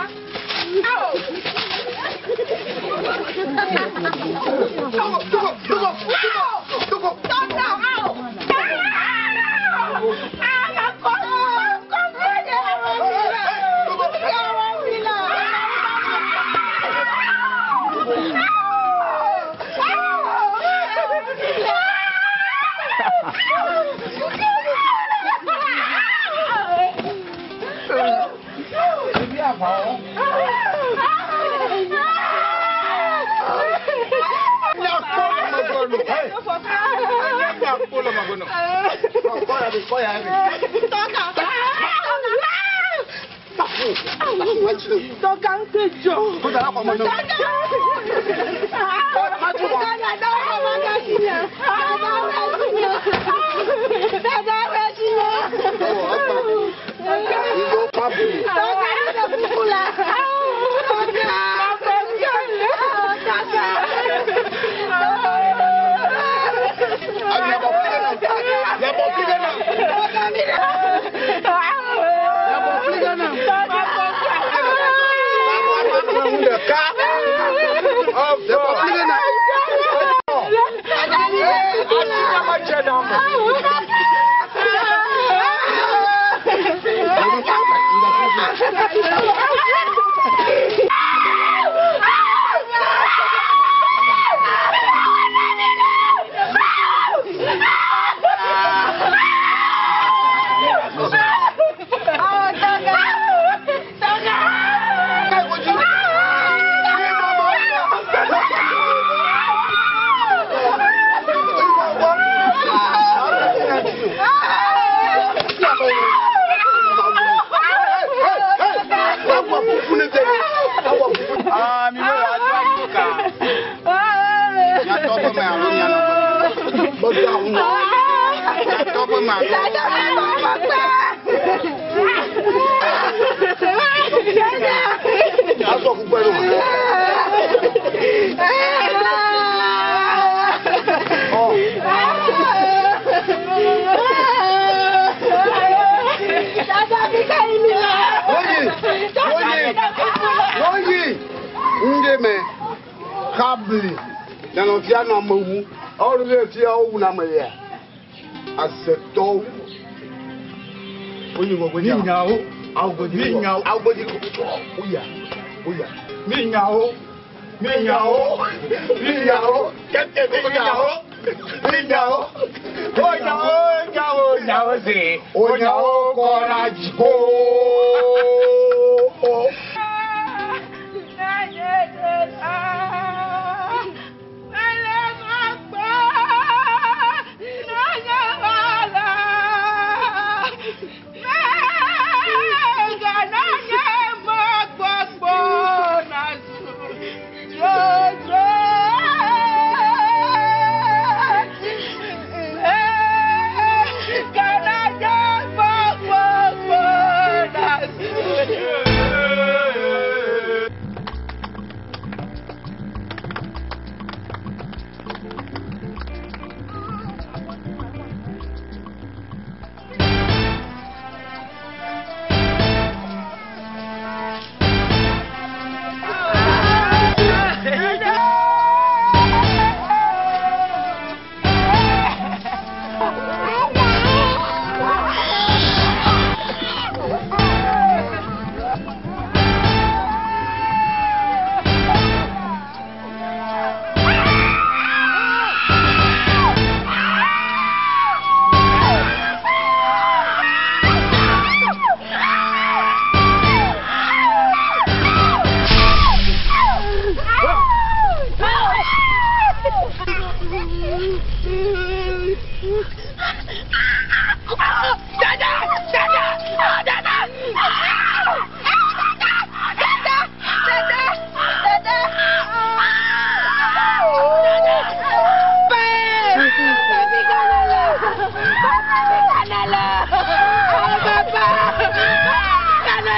Dogo dogo dogo dogo dogo. Nyakpɔ le megbe nɔ. Ɛ nyakpɔ le megbe nɔ. Kɔ ya bi kɔ ya bi. Tɔka nke dzɔ. Ko da la kɔ mɔ nɔ. Igo papu. Yabɔ fli na. Yabɔ fli na. Yabɔ fli na. Ɖeka. Yabɔ fli na. Ee asi na ma dze na me. Ah, mi wo wa do ayi ka. Nya tɔ be me alo nya nɔ be me. Gbɔdɔ ahu nɔ. Nya tɔ be me alo. Azɔ kugbɛ ɖo. Oyi, oyi, oyi. Ŋdé me, kabli, nanɔ fia nɔ ame wu. Ɔlu ɖe fia wowu na ame ya. Azetɔwo. Oyi gbogbo dzi. Minyawo. Awogbodzi. Minyawo. Awogbodzi. Oya, oya. Minyawo. Minyawo. Minyawo. Kete minyawo. Minyawo. Onyawo nyawo nyawo se. Onyawo kɔra dziko. Yeah.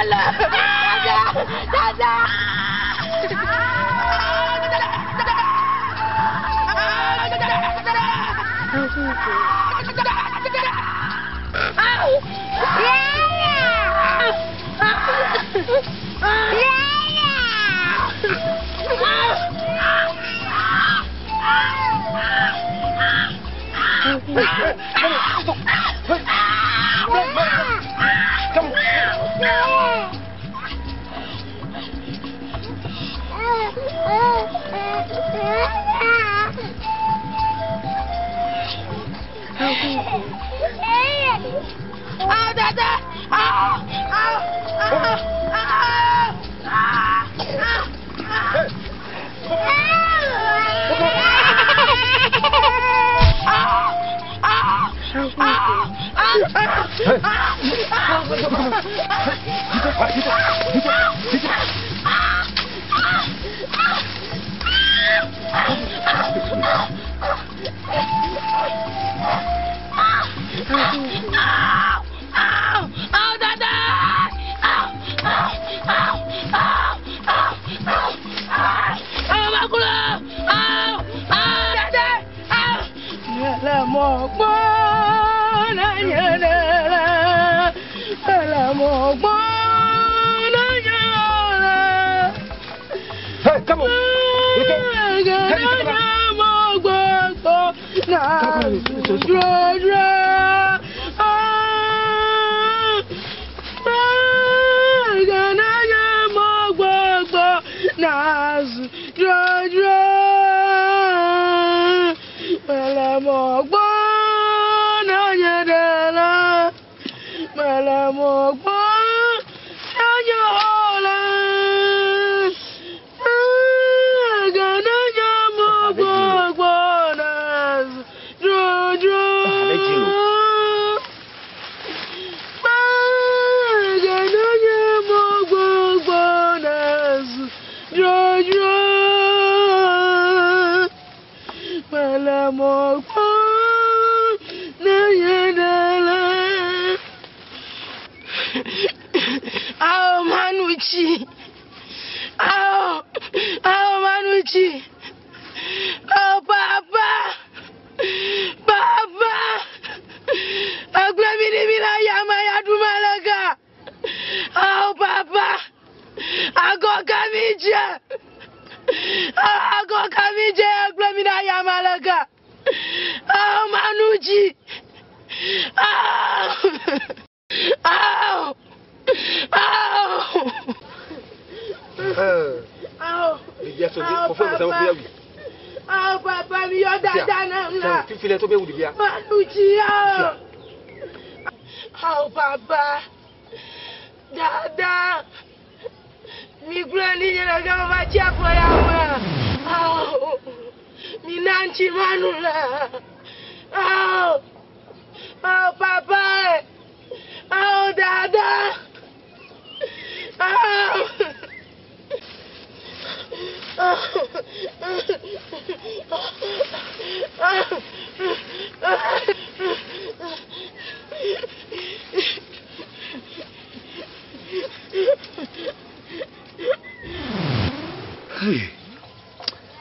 la. Dada, dada. Ah, dada! Ah! Ah! Ah! Ah! Ah! Hey, come on.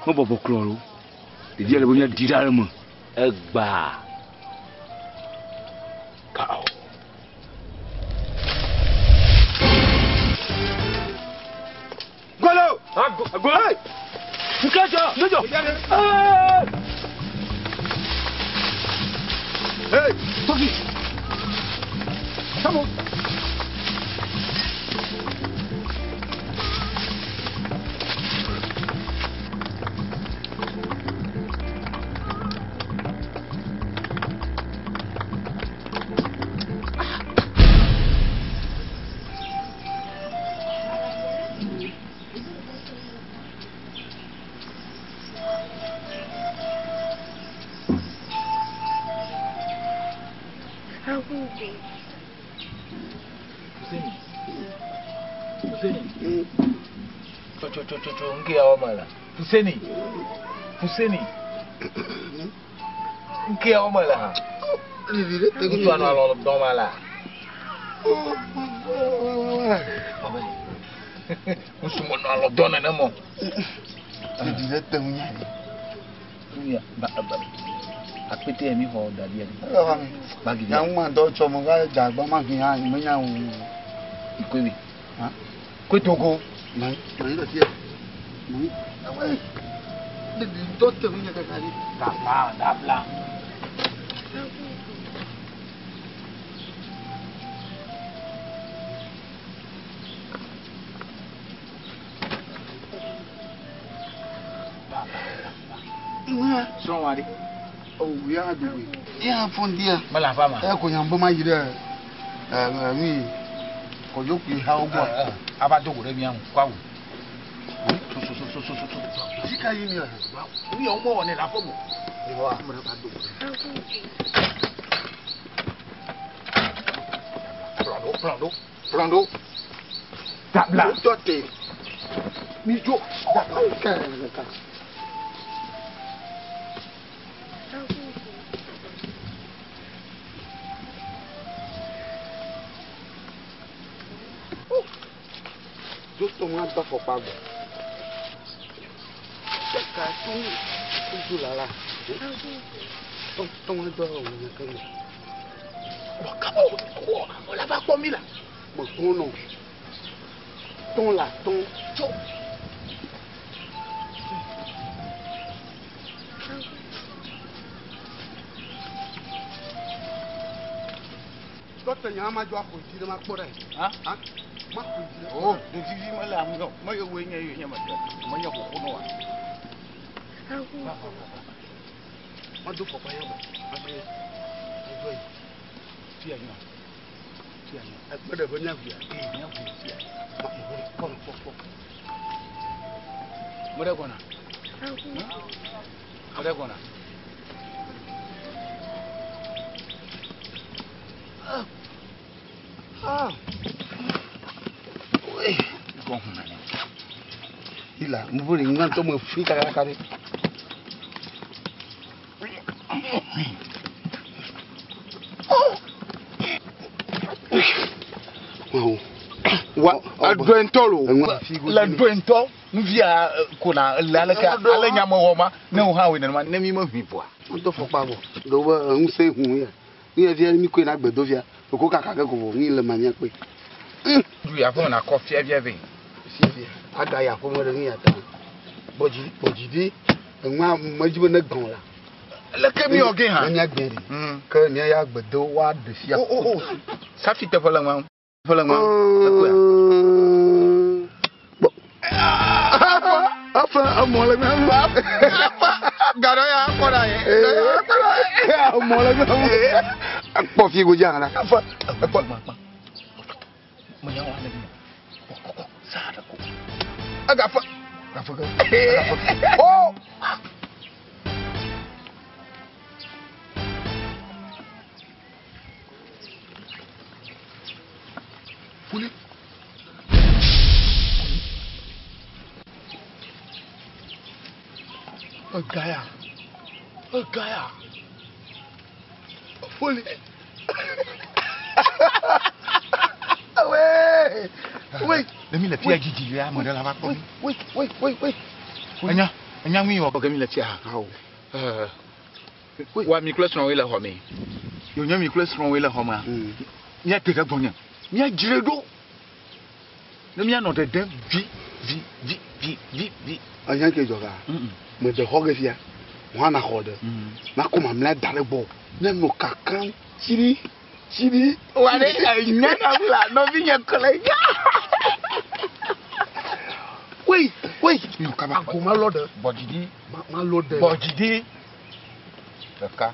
Mebɔbɔ klɔ lo. Ɖevia le be míaɖi ɖa le eme. Egbaa. Kao. Golo! Golo! Nkejɔ! Nkejɔ! Hey! Toki! Come on! Fuseni. Fuseni. Nke ya o mala ha. Ŋutsu anɔ alɔ dɔm ala. Ŋutsu menɔ alɔ dɔ nenem o. Ɖeɖi ɖe te ŋu nya ɖi. Nuya ba ba akpete ya mi xɔ da ɖi ɖi. Bagi Ya ŋu ma dɔ tsɔ me va dza agba ma hi hã me nya o. Ikoe wi. Ha? Koe togo. Ma ma yi ɖe fia. Ma yi. Awe. Ɖeɖi dɔ te ŋu nya kaka ɖi. Dabla dabla. Srɔ̃ wa ɖi. O ya do we. Ya fɔn dia. Mele aƒea me. E ko nya be ma yi ɖe ɛ nui kɔdzo kui hawo gbɔ. Ava do go ɖe mía ŋu kɔ awu. So so so so so so. Sika yi mi le. Nu yawo mewɔ nɛ le aƒe me o. Yehowa ame ɖe va do go. Kplɔ ɖo kplɔ ɖo kplɔ ɖo. Dabla. Wotɔ te. Mi dzo. Dabla. Dótɔ ma do afɔkpa gbɔ. Kaka tó dzo la la. Tɔ ma do awu nye ke me. Wɔ kaba wɔ wɔ la va kpɔ mi la. Me tɔ nɔ. Tɔ la tɔ tso. Dɔkita nya ma dzo axɔ dzi ɖe ma kpɔ ɖe. Ha? Ha? Ma xɔ dzi ɖe. O ɖevi vi mele ame o. Me yewoe nye ye nye me te. Menye xoxo nɔ wa. Ma do fɔkpa yɔ bɔ. Ame ye. Edzo yi. Fia nyɔ. Fia nyɔ. Egbe ɖe be nya via. Ee nya vi fia. Ma mo kpɔ kpɔ kpɔ. Me ɖe gbɔna. Me ɖe gbɔna. Ah. Wei. Gɔn hun nane. Ila, mo bo le ŋgã tɔ me fi kakaka ɖe. Wow. Wa eɖɔe ŋutɔ lo. Le ɖɔe ŋutɔ. Nuvia kona le aleke ale nya me wɔ ma ne wo hã wɔe nenema ne mi me ʋui vɔa. Wotɔ fɔkpa vɔ. Ɖewo be ŋusẽ hu ya. Nu ya fia mi koe na gbedo fia. Oko kaka ke ko vɔ nu le ma mia kpe. Du ya ƒe na kɔ fia fia vɛ. Fia fia. Aga ya ƒe me ɖe nu ya ta. Gbɔdzi gbɔdzi ɖi. Enua medzi be ne gbɔn la. Leke mi wɔ ge hã? Ne mia gbe ɖi. Ke mia ya gbedo wa ɖe fia. O o o. Safi teƒe le ŋua. Teƒe le ŋua. Ekɔe. Afa emɔ le mia ŋu. Gaɖɔ ya kpɔ ɖa ye. Emɔ le mia ŋu. Akpɔ fi go dzi la. Afa ekpɔ gbagba. Menya wa le mi. Kɔkɔkɔ saa ɖe ko. Egafe. Gafe ke. Gafe ke. O. Fuli. Egaya. Egaya. Fuli. Wee. Wee. Ne mi le fia dzidzi ya ame ɖe la va kpɔ mi. Wee wee wee wee. Enya enya ŋui wɔ ke mi le fia. Awo. Wa mi kple srɔ̃woe le xɔ me. Yonye mi kple srɔ̃woe le xɔ mea. Míate ɖe gbɔnye. Míadzre ɖo. Ne míanɔ ɖeɖem vi vi vi vi vi vi. Enya ke dzɔ ga. Mede xɔ ge fia. Wɔna xɔ ɖe. Makɔ mamlɛa da ɖe gbɔ. Míanɔ kakam tsiri tsiri. Wa ɖe enya na la nɔvinye kle nya. Wei wei. Nɔ kaba. Ago ma lɔ ɖe. Gbɔdzidi. Ma lɔ ɖe. Gbɔdzidi. Ɖeka.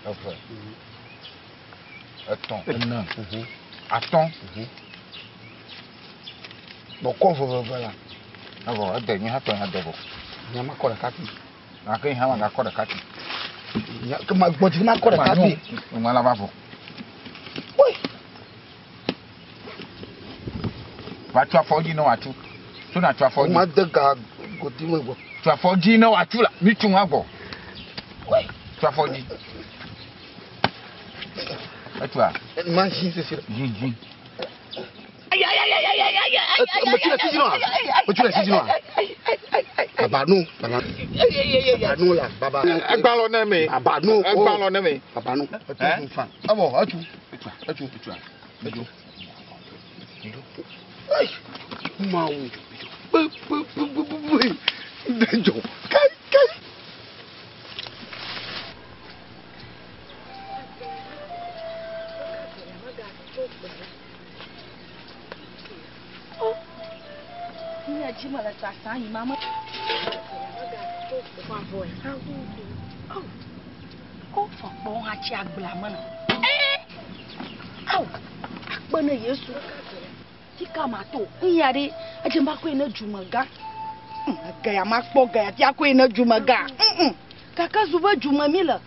Eve. Etɔ̃. Ene. Atɔ̃. Bɔkɔ veveve la. Evɔ ede nye hã tɔ ya de vɔ. Nya ma kɔ ɖeka ti. Gake nye hã magakɔ ɖeka ti. Nya ke ma gbɔdzi ma kɔ ɖeka ti. Nua la va vɔ. Woi. Va tso afɔ dzi ne wòatso. Tso na tso afɔ dzi. Ma de ga godi me gbɔ. Tso afɔ dzi ne wòatso la mi tso ŋua gbɔ. Woi. Tso afɔ dzi. Etua. Ma zi sisi. Zi zi. Metu le sisi nɔa? Metu le sisi nɔa? Baba nu, baba. Baba nu la, baba. Egbalɔ ne me. Baba nu. Egbalɔ ne me. Baba nu. Etu fa. Ebɔ etu. Etu. Etua. Etu. Ayi. Mawu. Pe pe pe pe pe. Ɖe dzɔ. Kai kai. Nye dzi me le sasa yi ma me. Ko fɔkpɔ hã tsi agblea me na. Awo akpe ne Yesu. Tika ma to nya ɖe edze ma koe ne dzumegã. Gaya ma kpɔ gaya tia koe ne dzumegã. Gake zu be dzume mi le.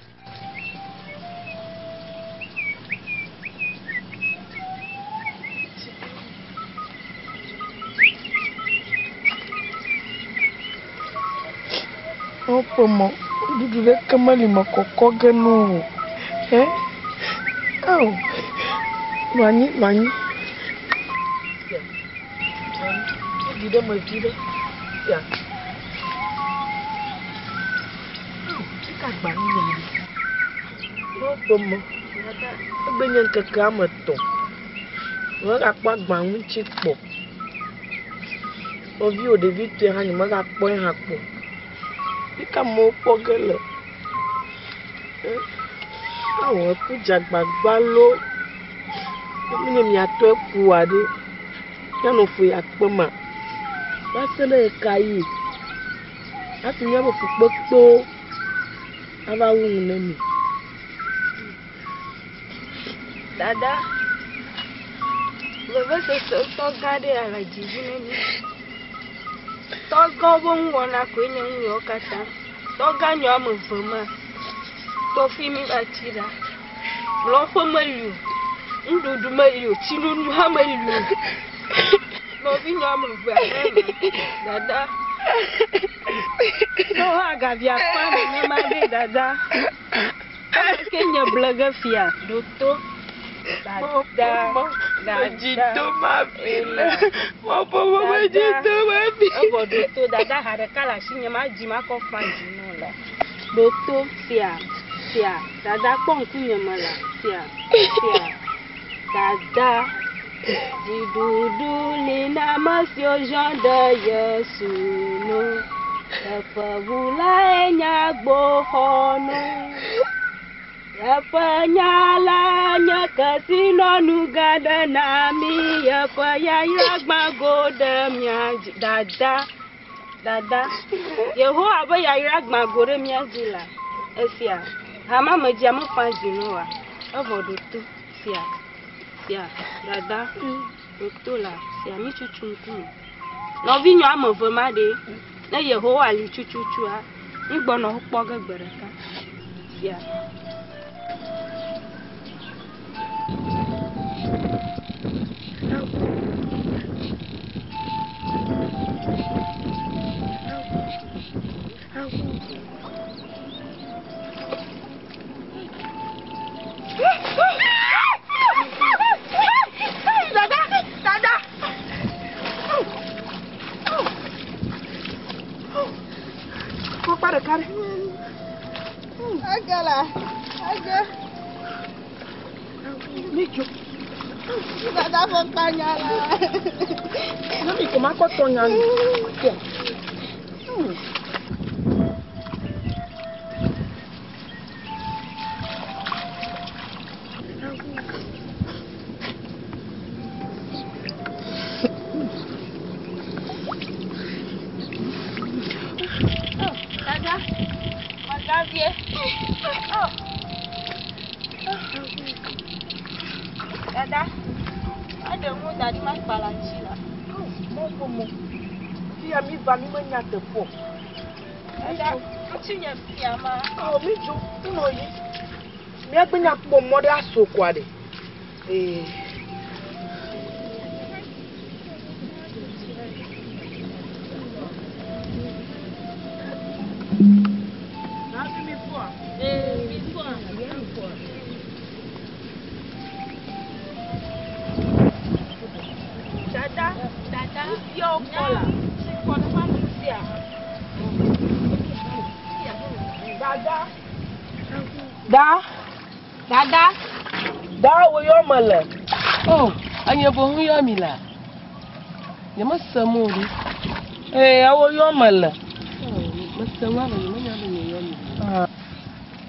Woƒe mɔ nuɖuɖu ɖeke meli me kɔkɔ ge no o. Ɛ? Ao. Nɔ anyi, nɔ anyi. Ɖi ɖe me vi ɖe. Ya. Ao, ɖeka gba nu ya ɖe. Woƒe mɔ. Egbe nye ŋkeke ame etɔ̃. Megakpɔ agba ŋuti kpɔ. Nɔviwò ɖevi tɔe hã nye megakpɔe hã kpɔ. Ɖeka amewo kpɔ ge le. Awɔ eku dze agbagba loo. Ne menye miatɔe kua ɖe, míanɔ fu ya kpe ma. Va se ɖe ɣeka ɣi hafi míaƒe fukpekpewo ava wu nu ne mi? Dada, vevesese ŋutɔ gã ɖe ya le dzi dzi ne mi. Tɔgãwo ƒe nuwɔna koe nye nu yawo katã. Tɔgã nyɔ ame eve ma. Tɔfi mi va tsi ɖa. Mlɔƒe meli o, nuɖuɖu meli o, tsinunu hã meli o. Nɔvinye ame eve aɖe ma. Dada. Ne wo hã gavia kpa nenema ɖe dada. Ame ke nye ble ge fia ɖo to. Dada. Dada. Evɔ ɖo to dada ha ɖeka le asinye ma dzi ma kɔ fa dzi nɔ la. Ɖo to fia fia dada kpɔ ŋkunye me la fia fia dada. Dziɖuɖu li na ame siwo ziɔ ɖe Yesu nu. Eƒe ʋu lae nye agboxɔnu. Eƒe nya la nye kesinɔnu gã ɖe na mí. Eƒe yayra gbã go ɖe mía dzi. Dada, dada, Yehowa ƒe yayra gbã go ɖe mía dzi la. Esia, hamamedzia mefa dzi nɔ oa? Evɔ ɖo to sia, sia, dada, ɖo to la, sia mi tutu ŋkume. Nɔvinyɔ ame eve ma ɖe, ne Yehowa li tututua, mi gbɔnɔ wo kpɔ ge gbe ɖeka. Sia. Dada, dada. Kpɔkpa ɖeka ɖe. Ege la, ege. Mi dzo. Dada ƒe kpanya la. Ne mi ko ma kɔ tɔ nya nu. Dada, magavie. Dada, aɖe ŋu da ɖi ma kpala tsi la. Mɔ mɔ. Fia mi va mi menya teƒe o. Dada, ŋutsu nye fia ma. Awo mi dzo, ŋnɔ yi. Míagbe nya kpɔ mɔ ɖe aso koa ɖe. Ee. ŋkɔ la. Dada. Da. Dada. Da wo yɔ me le. O, enye boŋ yɔ mi la. Nye mese mo ɖo. Ee, ewo yɔ me le. Mese ŋua be nye menya be nye yɔ mi.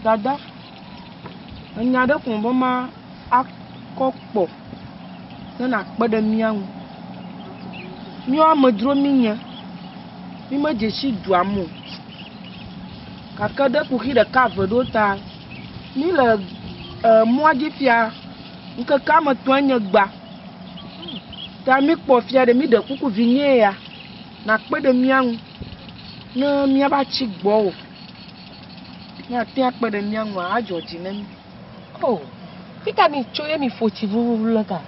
Dada. Enya ɖe ko be ma akɔ kpɔ ne nakpe ɖe mía ŋu. Míawo amedzro mí nye. Mi medze si dua me o. Gake ɖe kuxi ɖeka eve ɖewo ta mi le mɔa dzi fia ŋkeke ame etɔ̃e nye gba. Ta mi kpɔ fia ɖe mi ɖe kuku vi nye ya nakpe ɖe mía ŋu ne míava tsi gbɔ o. Míate akpe ɖe mía ŋua adzɔ dzi ne mí. O, fika mi tso ye mi ƒo tsi vuvuvu le ka?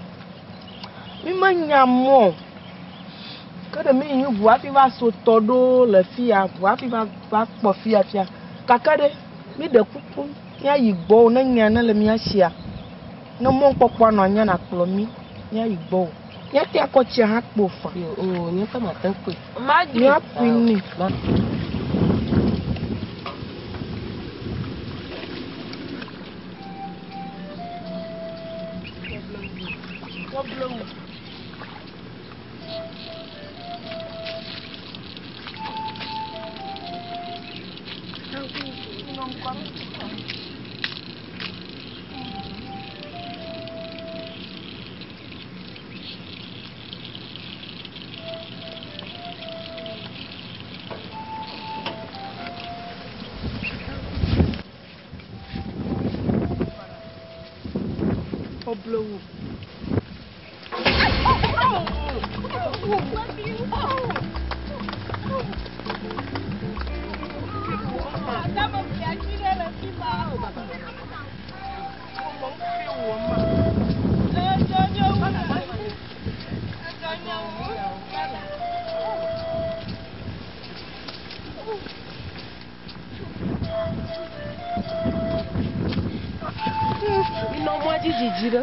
Mi menya mɔ o. Ke ɖe mi yi ʋu hafi va so tɔ ɖo le fia, ʋu hafi va kpɔ fia fia. Gake ɖe mi ɖe kuku míayi gbɔ o ne nya ne le mía sia. Ne mɔkpɔkpɔ nɔ anyi nakplɔ mí míayi gbɔ o. Míate akɔ tsia hã kpo fa. O, nye ŋutɔ mate ŋu kpɔe. Míakui nɛ. Oblowu. Minɔ mɔa dzi dzidzi ɖe.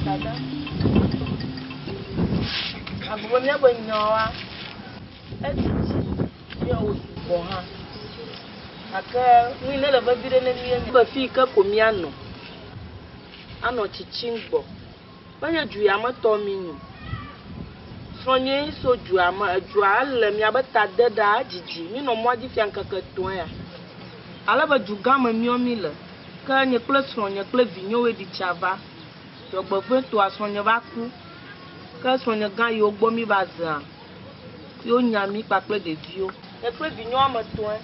Dada. Agbe míaƒe nyawoa, edzidzi míawo sugbɔ hã. Gake nu yi ne le vevi ɖe ne mí be fi yi ke ko míanɔ anɔ tsitsim gbɔ. Menye du ya me tɔ mí nyo. Srɔ̃nye so dua me, edua ele miabe ta de ɖa edzidzi. Mínɔ mɔa dzi fia ŋkeke etɔ̃ ya. Ale be du gã me míɔ mí le. Ke nye kple srɔ̃nye kple vinyewoe ɖi tsa va. Dzɔgbevɔ̃etɔa srɔ̃nye va ku. Ke srɔ̃nye gã yiwo gbɔ mí va zea, yewo nya mí kpakple ɖeviwo. Nye kple vinyewo ame etɔ̃e.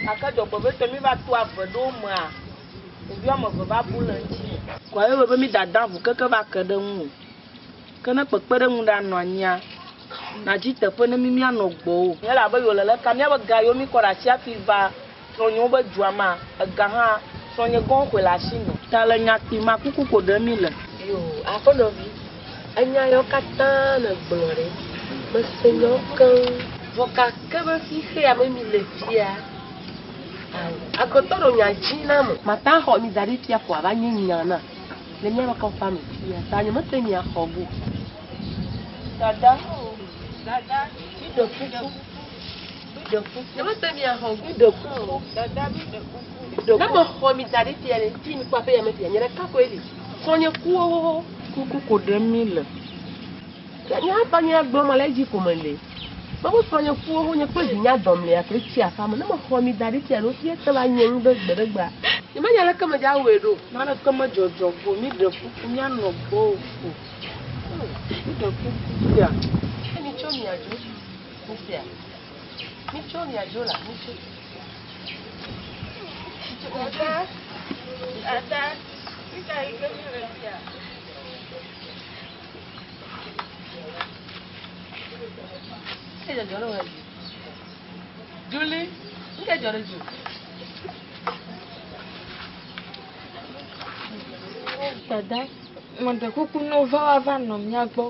Gake dzɔgbevɔ̃etɔe mí va to ave ɖewo mea, ɖevi woame eve va bu le ŋutinye. Kɔa ye wɔ be mí dada ʋu keke va ke ɖe ŋu o. Ke ne kpekpeɖeŋu ɖe anɔ anyia, Nadzi teƒe ne mi míanɔ gbɔwò. Elabe yi wòle leka míabe ga yiwo míkɔ ɖe asi hafi va srɔ̃nyewo be dua mea, ega hã srɔ̃nye gɔ̃ xɔe le asinye. Ta le nya kpui ma kuku ko ɖem míle. Yo, aƒenɔvi, enya yawo katã nègblɔ ɖe, mese nyawo keŋ. Vɔ gake be fixea me mile fia, ao, agbetɔ ɖo nya dzi na ame. Mate axɔ mi da ɖi fia ko ava nye nya na le míaƒe kɔƒea me fia, ta nyemete mia xɔ go. Dada, dada, míɖe kuku, míɖe kuku. Nyemete mia xɔ go. Míɖe kuku, dada, míɖe kuku, míɖe Ne mexɔ mi da ɖi fia ɖe, fi mi kpɔ aƒe ya me fia, nye ɖeka koe li. Srɔ̃nye ku xoxoxo. Kuku ko ɖem míle. Ke nye hã tɔnye gblɔm ale edzi ko mele. Mebe srɔ̃nye ku xoxo, nye kple vinye adɔmlea koe tsi aƒea me. Ne mexɔ mi da ɖi fia ɖe, wofia te va nye nu be gbe ɖe gbea, nyemenya leke medze awɔe ɖo. Naneke medzɔdzɔ go o, míɖe kuku, míanɔ gbɔwò ko. Míɖe kuku sia. Ne mitso miadzo, misea? Mitso miadzo la, mitso. Dada, dada, fika yi ge míle fia? Julie, nke dzɔ ɖe dziwò? Dada, meɖe kuku ne wova woava nɔ mía gbɔ.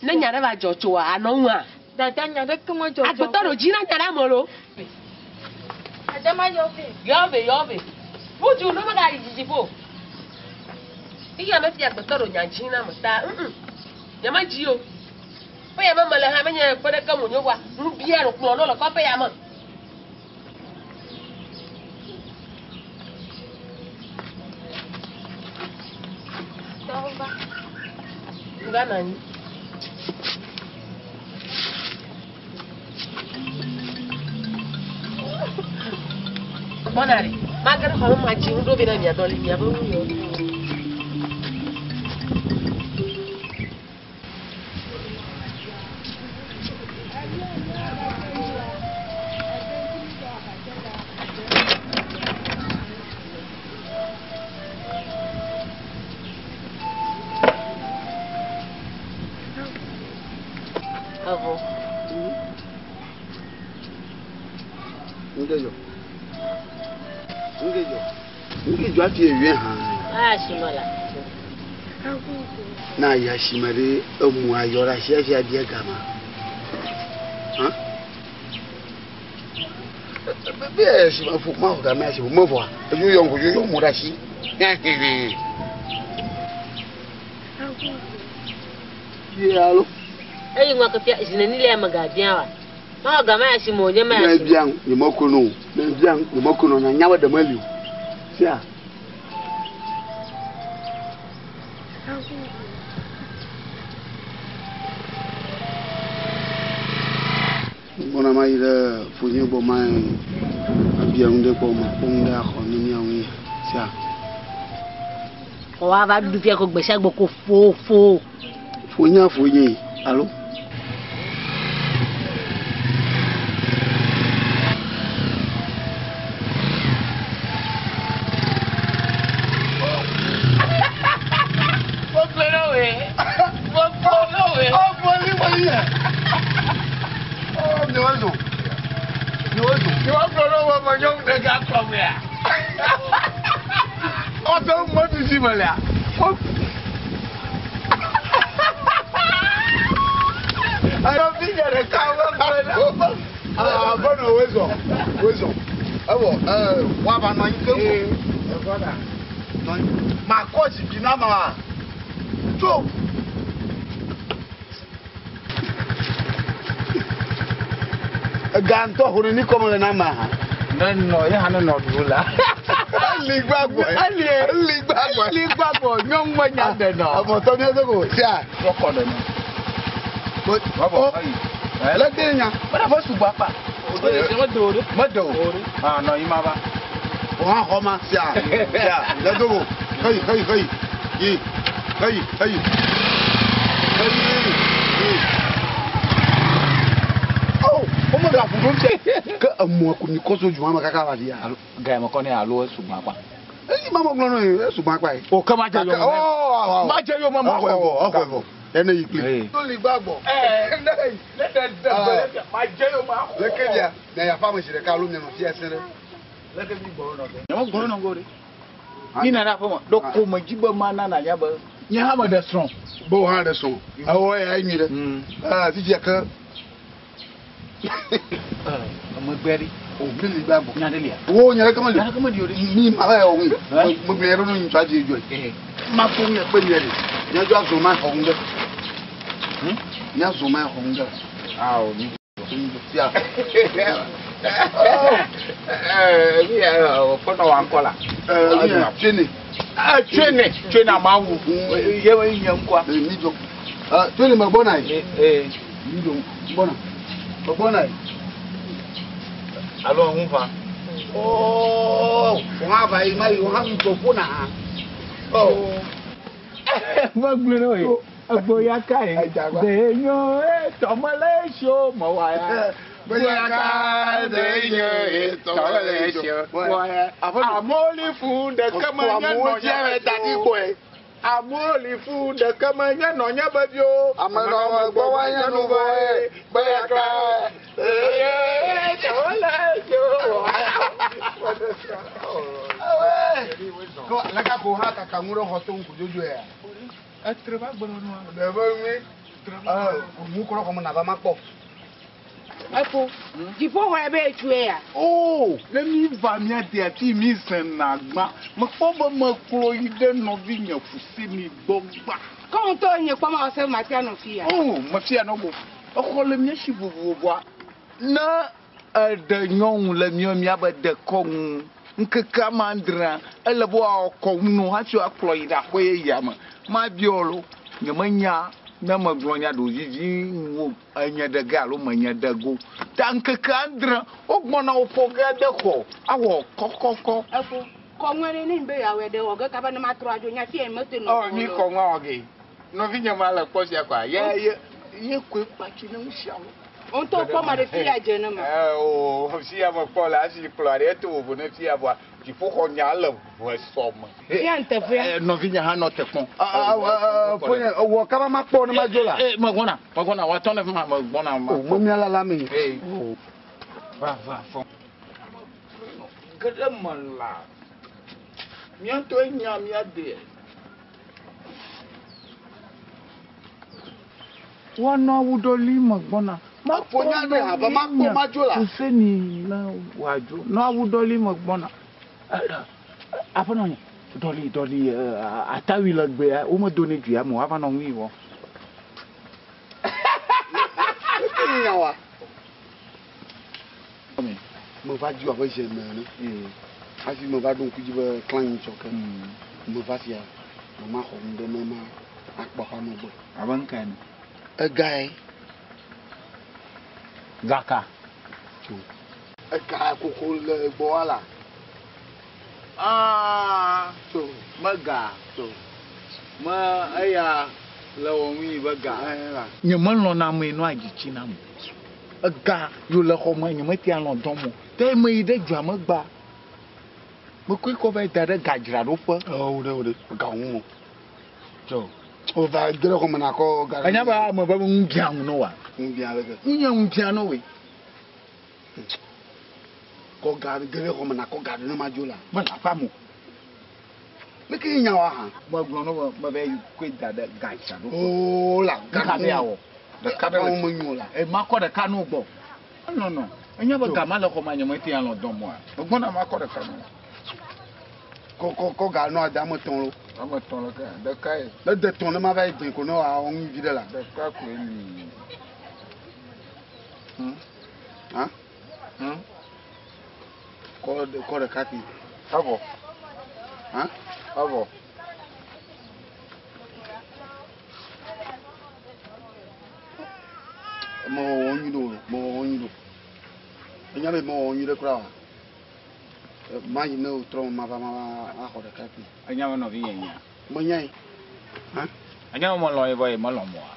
Ne nya ɖe va dzɔ tsoa, ànɔ ŋua? Dada, nya ɖeke medzɔ dzɔ. Agbetɔ ɖo dzi na nya ɖe ame loo. Dada, mayɔ vɛ. Yɔ vɛ, yɔ vɛ. Ƒu du ne megayi didiƒe o. Eya me fia agbetɔ ɖo nya dzi na ame ta ŋ nyemedzi o. Ƒe ya me mele hã menye ƒe ɖeke wònye oa, nu bia ɖo kplɔ ɖo le kɔƒe ya me. Va nɔ anyi. Gbɔna ɖe, mage ɖe xɔ me madzi nu ɖo vɛ na mia dɔ li miabe nu yewo. Evɔ. Ŋke dzɔ. Ŋke dzɔ. Ŋke dzɔ hafi ewie hã. Aya si me la. Na ayi asime ɖe emu ayɔ ɖe asi hafi abia gama. Hã? Be asime ƒo ma xɔ game asi me vɔa. Edzo yɔ ŋku yɔ mu ɖe asi. Ye alo. Eyi ŋua ke fia zineni le ame gabia wa. Ma xɔ game asi me o nye ma Ne asi. bia nye me ko no. Ne bia nye me ko no nya nya be ɖe meli o. Sia. Gbɔna ma yi ɖe fonye gbɔ ma abia nu ɖe gbɔ ma kpɔ nu ɖe axɔ ne míawo yi. Sia. Xɔ wa va ɖu fia ko gbe sia gbe ko fo fo. Fonye fonye alo. Makɔ zikpui na ma tso. Ega ŋutɔ xɔ ne kɔm le na ma hã. Ne nɔ ye hã ne nɔ ɖu la. Eli gbàgbɔ. Eli Eli gbàgbɔ. Eli gbàgbɔ nyɔnu me nya ɖe nɔ. Ọmọtọ mi ẹsẹ kò sí à. Sɔkɔ ɖe nɔ. Ó lẹ́gbẹ̀ẹ́ nya. Mɛ ɖe fɔ sugbɔ akpa. Meɖe o. Ah nɔ yi ma va. Wọ́n xɔ ma sí à. Sí à lẹ́gbẹ̀ẹ́ kò. Heyi heyi heyi. Yi heyi heyi. Heyi yi. Ó o mo da fufu fɛ. Ke emɔ ko mi kɔsɔ juma ma kaka wa di ya. Ga me kɔ ne alo sugbɔ akpa. Eyi ma mɔ gblɔ nɔ ye esugbɔ akpa ye. O ke ma dze yome. Ɔ Ma dze yome ma Ɔxɔ xɔ evɔ ɔxɔ evɔ. Ene yi kpli. To li gba gbɔ. Ne ne ɖe de gbe ɖe fia, ma dze yome axɔ. Leke via, mia yi aƒea me zi ɖeka alo mia nɔ fia sẽ ɖe. Leke mi gbɔ nɔ ge. Nye me gbɔ nɔ ge o ɖe. Mi na ɖe aƒe me. Ɖeko me dzi be ma na nànya be nye hã me ɖe srɔ̃. Be wò hã ɖe srɔ̃. Ewɔ ya nyui ɖe. Ɛɛ fifia ke. Emegbe ɖe. O mi li gba gbɔ. Nya ɖe lia. Wo nya ɖeke meli. Nya ɖeke meli o ɖe. Mi ma va yɔ ŋu. Megbe yɛ ɖo nu ŋutsu adzi dzɔe. Ma fo ŋu kpe nyuie ɖe. Nya dzɔ azɔ ma xɔ ŋu ɖe. Nya zɔ ma xɔ ŋu ɖe. Awo mi. Fia. Mi yɛ fɔnɔ wa ŋkɔ la. Twene. Twene twene amawu. Ye nye ŋkɔa. Mi dzɔ. Twene me gbɔna yi. Mi dzɔ gbɔna. Me gbɔna yi. Alo ŋu fa. Oh, wọn ava yi ma yi wọn hã ŋutɔ ƒo na hã. Oh. Megblɔ ne wo Egboya ka ye. De nyo e tɔmele sio me wa ya. Gboya ka de nyo e tɔmele sio wa ya. Amewo li fún ɖeke me nye nɔ nye be dadi gbɔe. Amewo li fún ɖeke me nye nɔ nye be viwo. Ame nɔ me gbɔ wa nye nu vɔ ye. Gboya ka e tɔmele sio wa ya. Ko leka ko hã kaka ŋu ɖe xɔ to ŋku dzodzo ya. Etre va gblɔ nua. Ɖe be ŋui. Ŋu kɔ ɖe xɔme nava ma kpɔ. Efo, dziƒoxɔ ya be etsue ya. O, ne mi va mía dea fi mi zena gbã. Mekpɔ be mekplɔ yi ɖe nɔvinye Fuseni gbɔ gbã. Ke ŋutɔ nye kpɔ ma wɔ se matia nɔ fi ya. O, mefia nɔ go. Exɔ le mía si vovovoa. Ne eɖe nyɔnu le mía míabe dekɔnu ŋkeke ame adrea, ele be woawɔ kɔnu hafi woakplɔ yi ɖe aƒe yeyea me. Mabiɔ lo, nyemenya ne megblɔ nya ɖe vivi ŋu enye ɖe ge alo menye ɖe go. Ta ŋkeke adre wogbɔna woƒo ge ɖe xɔ awɔ kɔkɔkɔ. Efo, kɔnu ɖe ne be yeawɔe ɖe wɔ ge kaba ne matrɔ adzo nya fi ya mete nɔ. Ɔ, mi kɔnua wɔ ge. Nɔvinye ma le kpɔ sia kɔa, ye ye ye koe kpatsi ne nu siawo. Ŋutɔ kpɔ ma ɖe fi ya dze ne ma. O, fi ya mekpɔ le hafi kplɔ aɖe eto vovo ne fi ya vɔa dziƒoxɔ nya le ʋe sɔ me. Fia nteƒea. Nɔvinye hã nɔ te kpɔm. Fonye wɔ kaba ma kpɔ ne ma dzo la. Megbɔna, megbɔna, woatɔ ne fi ma megbɔna ma. O, memia la la me. Va va fɔ. Ge ɖe me la. Mía ŋutɔe nya mía deɛ. Woanɔ awu ɖɔli me gbɔna. Makpɔ nya ɖe abe makpɔ madzo la. Fuseni ne wòadzo. Nɔ awu ɖɔli me gbɔna. Aƒenɔ nye, ɖɔli ɖɔli atawi le gbea womedo ne dzoa me woava nɔ ŋui wɔ. Eke nya wa. Meva dzi abe zi ene ene. Hafi meva ɖo ŋku dzi be klã nyi tsɔ ke. Meva fia, me maxɔ nu ɖe ne ma akpɔ aƒea me gbɔe. Abe nu kae ne? Egae. Gaka. Tso. Ega koko le gbɔ wa la. Aa. Tso. Mega. Tso. Me eya le wɔ ŋui be ga. Nye melɔ̃na ame nɔa dzitsi na ame. Ega yo le xɔ me nye metea lɔ̃ dɔm o. Te me yi ɖe dzoa megba. Mekɔe kɔ va yi da ɖe gadzraɖoƒe. Wo ɖe wo ɖe ga ŋu o. Tso. O va ge ɖe xɔ me nakɔ ga. Enya be ame be ŋu bia ŋu ne wa. Ŋu bia le ke. Ŋu nye ŋu bia ne woe. Kɔ ga ge ɖe xɔ me nakɔ ga ɖe ne ma dzo la. Mele aƒea me o. Ne ke nya wa hã. Megblɔ ne be meva yi kɔe da ɖe gadzraɖoƒe. O la ga ɖe awɔ. Ɖeka ɖe le me nyo la. E makɔ ɖeka no gbɔ. Nɔ. Enya be ga ma le xɔ me nye metea lɔ̃ dɔm oa. Megbɔna makɔ ɖeka no. Kɔ kɔ kɔ ga nɔ ade ame tɔn lo. Ame tɔn le ke ɖeka ye. Ne de tɔn ne ma va yi gbɛ ko ne wa ŋu vi ɖe la. Ɖeka koe li. Ha? Kɔ kɔ ɖeka kpi. Evɔ. Ha? Evɔ. Mewɔ nyui ɖo, mewɔ nyui ɖo. Enya be mewɔ nyui ɖe kura o. Ma yi ne wòtrɔ ma va ma axɔ ɖeka kpi. Enya be nɔvi nye nya. Menyae. Ha? Enya be melɔ̃ ye vɔ ye melɔ̃ moa.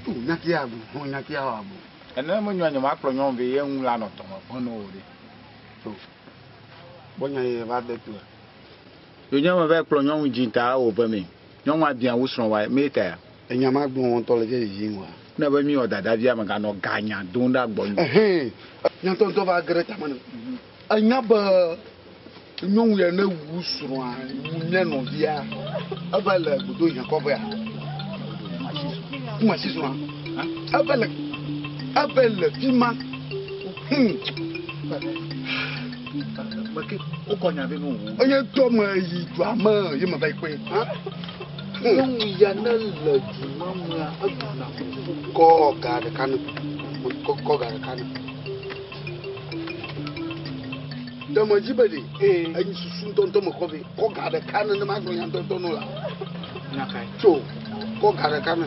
O nyatia abu, o nyatia abu. Ene menyo nye makplɔ nyɔnuvi ye ŋu la nɔ tɔme ƒe no o ɖe. So. Bɔnya ye va de toa. Yo nye me va kplɔ nyɔnu dzi ta wo ve me. Nyɔnua bia wo srɔ̃ wa me ta ya. Enya ma gblɔ ŋutɔ le dze yiyim wa. Ne be mi wɔ dadavia meganɔ ganya dom ɖe agbɔ nyo. Ɛhɛn, nya ŋutɔŋutɔ va ge ɖe tame nam. Enya be nyɔnu ya ne wu srɔ̃a, wu mía nɔvia, eva le godo hiã kɔƒea. Kuma si srɔ̃a, eva le, eva le fi ma. Meke wokɔ nya vɛ ne wò. Enye ŋutɔ me yi dua me ye me va yi kpɔe. Nyɔnu ya ne le du ma mea, eɖuna fufu. Kɔ ga ɖeka ne, kɔ ga ɖeka ne. Deme dzi be ɖe, enyi susu ŋutɔŋutɔ me kɔ vɛ. Kɔ ga ɖeka ne ne magblɔ nya ŋutɔŋutɔ no la. Nya kae? Tso, kɔ ga ɖeka ne.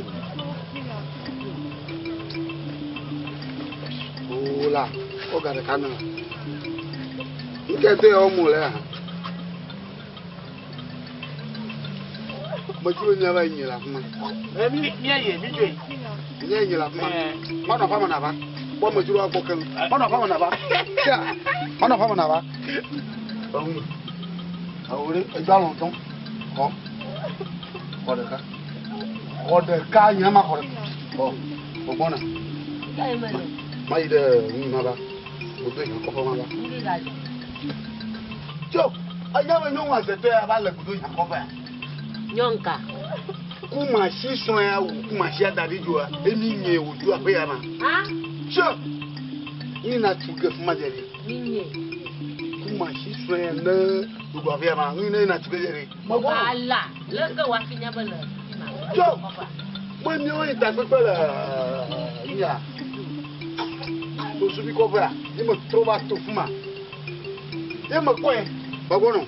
O la, kɔ ga ɖeka ne. Ŋkeke ya wɔm wòle hã. Medzi be míava yi nye le afi ma. Míayi, mídzoe. Míayi nye le afi ma. Manɔ aƒea me nava. Kpɔ amedzroa gbɔ keŋ. Manɔ aƒea me nava. Sia, manɔ aƒea me nava. Eŋu. Ewo ɖe, edzo alɔ ŋutɔ. Xɔ. Xɔ ɖeka. Xɔ ɖeka nye ma xɔ ɖeka. Xɔ. Gbɔgbɔna. Mayi ɖe nu ma va. Godo yi kɔƒe ma va. Tso, enya be nyɔnu azetɔ ya va le godo yi kɔƒea. Nyɔnu ka? Kuma si srɔ̃ ya wu kuma si da ɖi dzoa, emi nye wòdzo aƒe ya ma. Tso, mi na tu ge fuma dze ɖi. Mi nye. Kuma si srɔ̃ ya ne dogo aƒe ya ma, mi ne na tu ge dze ɖi. Wala, leke wòafi nya be le fi ma. Tso, me miawo yi takpekpe le nya. Sosuvi kɔƒea, ye me trɔ va to fuma. Ye me kɔe, gbɔgbɔ nɔ.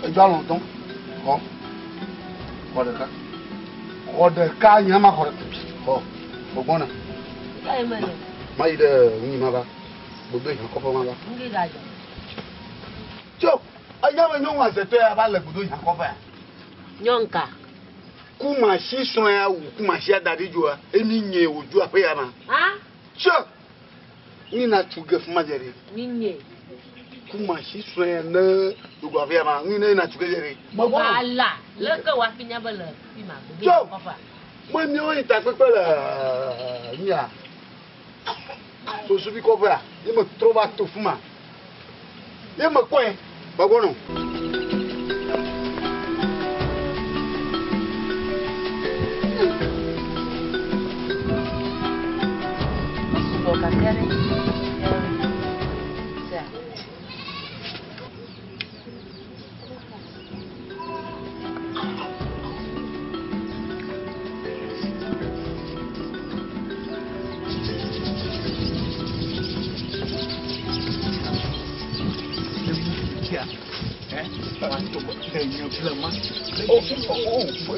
Edzo alɔ ŋutɔ. Xɔ. Xɔ ɖeka. Xɔ ɖeka nye ma xɔ ɖeka. Xɔ. Gbɔgbɔna. Mayi ɖe nu ma va. Godo yi kɔƒe ma va. Tso, enya be nyɔnu azetɔ ya va le godo yi kɔƒea. Nyɔnu ka? Kuma si srɔ̃ ya wu kuma si da ɖi dzoa, emi nye wòdzo aƒe ya ma. Tso, mi na tu ge fuma dze ɖi. Mi nye. Kuma si srɔ̃ ya ne dogo aƒe ya ma, mi ne na tu ge dze ɖi. Wala, leke wòafi nya be le fi ma. Tso, me miawo yi takpekpe le nya. Sosuvi kɔƒea, ye me trɔ va to fuma. Ye me kɔe, gbɔgbɔ nɔ. Esugbɔ kakɛ ɖe. Sia.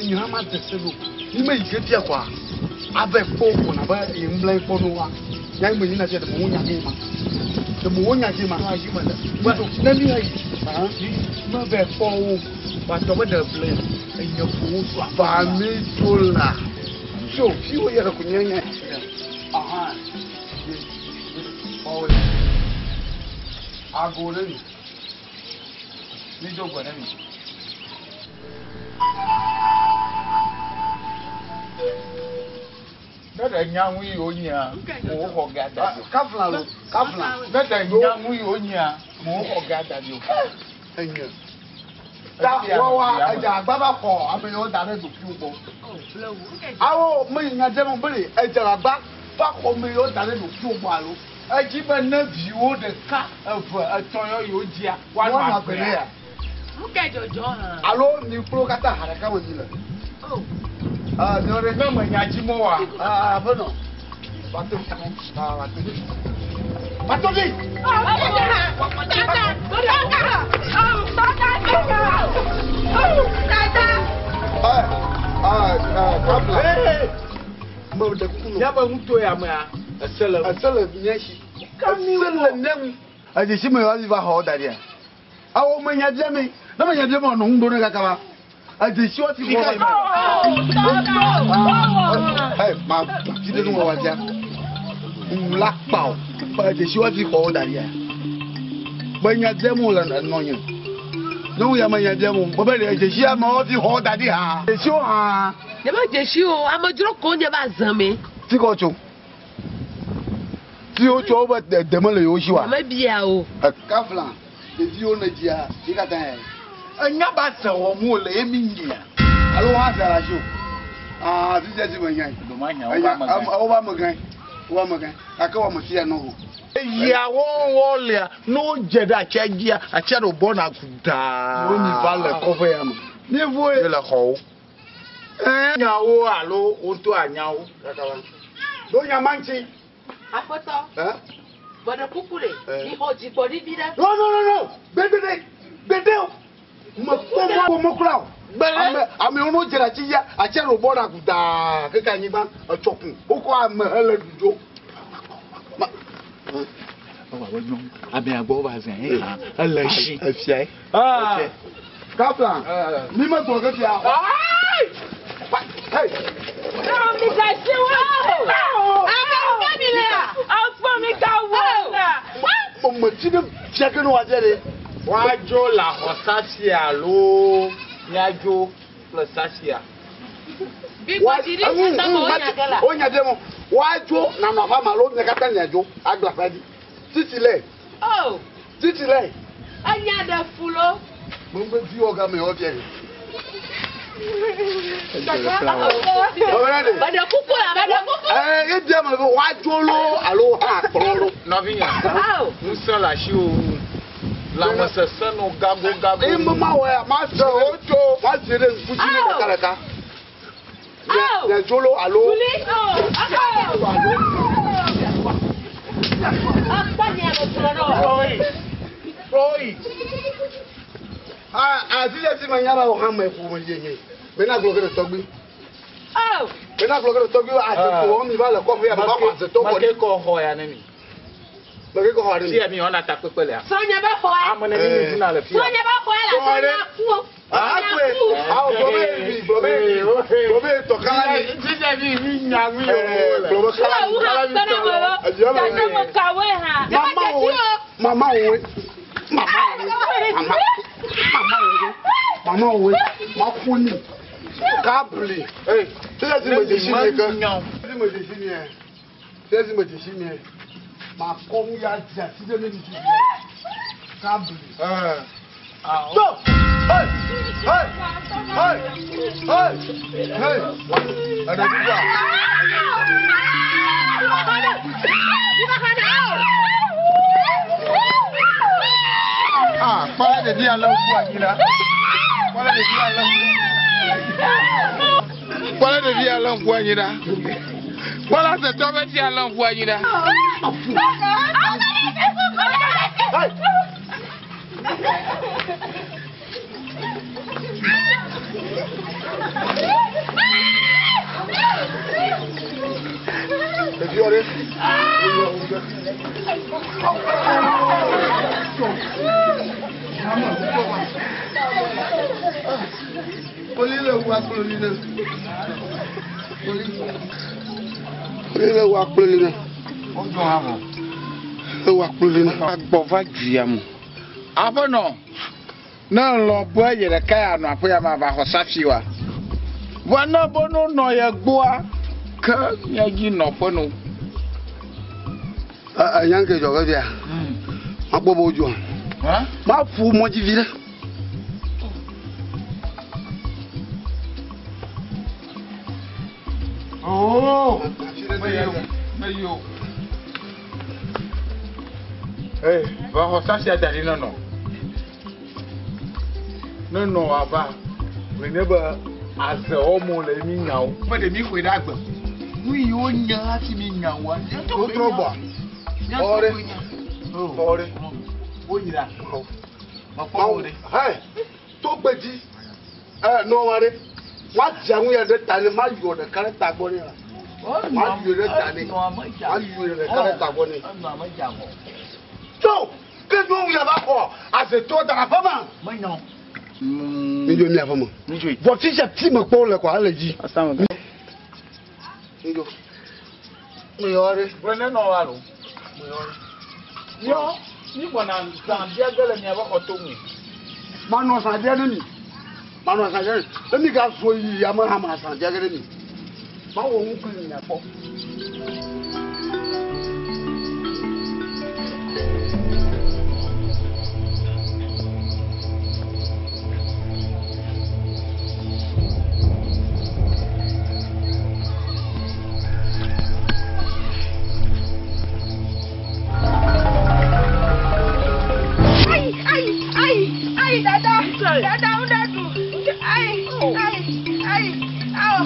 Nye ma de se lo. Ni me yi ke fia kwa. Ave kpɔ gbɔna be ye ŋbla yi kpɔ no wa. Nya yi me yina fia ɖe me wo nya ge ma. Ɖe me wo nya ge ma. Ne mi ayi, me vɛ kpɔ wo, wòatɔ be ɖe ble enye ƒo wo so aƒe. Ba mi tso la. Tso fi wo yɛrɛ ko nye nye. Ahan. Ɔwɔ. Ago ɖe mi. Mi do gbɔ ɖe mi. Ne ɖe nyaŋu yi wonyia, mò xɔ ga da ɖi o. Kafla lo, kafla. Ne ɖe nyaŋu yi wonyia, mò xɔ ga da ɖi o. Enye. Ta wawa edze agba va xɔ ame yiwo da ɖe ɖokuiwo gbɔ. Awo me yi nya dzem be le edze agba va xɔ ame yiwo da ɖe ɖokuiwo gbɔ alo. Edzi be ne viwo ɖeka, eve, etɔ̃ yɔ yewo dzia, woanɔ agbe nɛ ya. Nu kae dzɔdzɔ hã? Alo mi kple wo katã ha ɖeka me mi le. Ah, miɔ ɖe. Ne me nya dzi mɔ wa. Ah, aƒenɔ. Va to fi. Ah, va to fi. Va to fi. Ah, ah, ah, kabla. Me ɖe kuku nɔ. Míaƒe nuto ya mea, ese le. Ese le mía si. Ese le mía ŋu. Edze si me woavi va xɔ da ɖia. Awo me nya bia mi. Ne me nya bia me nɔ ŋu ɖo ne kaka va. Edze si woafi xɔ. Ɛ ma fi ɖe nu wɔ wazia. Ŋu la kpa o. Edze si woafi xɔ da ɖia. Me nya bia mo le nɔ nye. Nyɔnu ya me nya bia mo. Me be edze si ame woafi xɔ da ɖi hã. Edze si wo hã. Nye me dze si o, amedzro ko nye va zã me. Fi kɔ tso. Fi wo tso wobe deme le yewo si wa. Nye me bia o. Kafla ɖeviwo ne dzia yi katã ya. Enya ba ze wɔm wole ye mi nyia. Alo hã ze le asi o. Ah, fifia si me nya yi. Enya wobe amegã yi. Wobe amegã yi. Gake wo ame fia nɔ o. Eyawo wɔlia ne wodze ɖe atsia dzia, atsia ɖe bɔna daa. Wo mi va le kɔƒe ya me. Mi voe. Mi le xɔwo. Nyawo alo wo ŋutɔ anyawo. Ɖo nya ma ŋuti. Aƒetɔ. Meɖe kuku ɖe. Mixɔ dzigbɔɖi vi ɖe. No no no no. Gbede gbede o. Mekpɔ mɔ mɔ kura o. Ame amewo no dze ɖe atsi dzia, atsia ɖe bɔna daa keke anyigba etsɔ kun. Wokɔ ame hele ɖudzo. Amea gbɔ va zã ye hã ele si. Efia ye. Kaplan, mi me gbɔ ke fia. Hey. Mi ka si wo. Ame mi le. Afɔ mi ka wɔ la. Mo ti ɖe fia ke no wa fia ɖe. Woadzo le axɔ sasia alo míadzo kple sasia. Wo nya bia mo. Woadzo nanɔ aƒe me alo mia katã miadzo agblɔ aƒea dzi. Titi le. Oh. Titi le. Enya ɖe fu lo. Mo ŋgbe vi wɔ game wɔ fia ɖe. Meɖe kuku la, meɖe kuku. Ɛ ye bia me be woadzo lo alo hã kplɔ lo. Nɔvinye, ŋusẽ le asiwò wu. Lãmesesẽ nɔ gago gago. Eye me ma wɔ ya, ma se wotso. Ma se ɖe ŋku dzi ne ɖeka ɖeka. Miadzo lo alo. Ah, ah, si si me nya ba wo hã me ƒo me ye nye. Me na gblɔ ke ɖe tɔgbi. Me na gblɔ ke ɖe tɔgbi azeto wɔm mi va le kɔƒe ya me va xɔ azeto kɔ ɖi. Make kɔ xɔ ya ne mi. Make kɔ xɔ ya ne mi. Fia mi wɔna takpekpe lea. Srɔ̃nye be xɔa. Ame ne mi mi ɖuna le fia. Srɔ̃nye be xɔa la srɔ̃nye aku o. Akue. Awo gblɔ be mi gblɔ be gblɔ be tɔkala mi. Sisɛ mi mi nya ŋui o. Gblɔ be kala mi. Kala mi tɔ. Gake me kawoe hã. Mama woe. Mama woe. Mama woe. Mama. Mama woe. Mama woe. Makuni. Kabli. Sisɛ si me dzesi mi ke. Sisɛ si me dzesi mi yɛ. Sisɛ si me dzesi mi yɛ. Makɔ nu ya dzi asi ɖe ne mi dzi. Kabli. Stop! Hey! Hey! Hey! Hey! Hey! Ɛɖe kuku a? Ah, kpɔla ɖevi alé ŋku anyi la. Kpɔla ɖevi alé ŋku. Kpɔla ɖevi alé ŋku anyi la. Kpɔla setɔ be tsi alé ŋku anyi la. Ɖeviwo ɖe. Kpoli le wu akploli ne. Kpoli. Kpoli le wu akploli ne. Wodzɔ hã vɔ. Le wu akploli ne. Agbɔ va dzia mo. Aƒenɔ, ne lɔ be ye ɖeka ya nɔ aƒe ya ma va xɔ safi wa. Vɔ ne be no nɔ ye gbɔa, ke mía dzi nɔƒe no. Ɛ nya ke dzɔ ke fia. Makpɔ be wodzɔa. Maƒu mɔdzi vi ɖe. Oo, meyo, meyo. Ee, va xɔ sasia da ɖi nenɔ. Nenɔ wòava. Gblɔe be aze wɔm wole mi nyawo. Ƒe ɖe mi xɔe ɖe agbe. Nu yiwo nye hafi mi nya woa. Wotrɔ gbɔa? Xɔ ɖe. Xɔ ɖe. Woyra. Mekpɔ wo ɖe. Hɛ, to gbedzi. Ɛ nɔ wa ɖe. Ma dze ŋu ya ɖe ta ne ma yɔ ɖeka ɖe ta gbɔ ne la. Ma yɔ ɖe ta ne. Ma yɔ ɖeka ɖe ta gbɔ ne. Tso ke nyɔnu ya va xɔ azetɔ da ɖe aƒe ma. Menyɔ. Mi dzo mi aƒe me. Vɔ fi sia fi me kpɔ le kɔ ale dzi. Mi dzo. Mi yɔ ɖe. Gblɔe ne nɔ wa lo. Yɔ, mi gbɔna zã bia ge le miaƒe xɔ to ŋu. Manɔ zã bia ne mi. Manɔ zã bia ne mi. Ne mi ga zo yi ame hã ma zã bia ge ne mi. Mawɔ nu kple mi miakpɔ. Ayi, ayi, ayi, ayi, dada, dada, ŋɖe ɖu. Ayi, ayi, ayi, awo.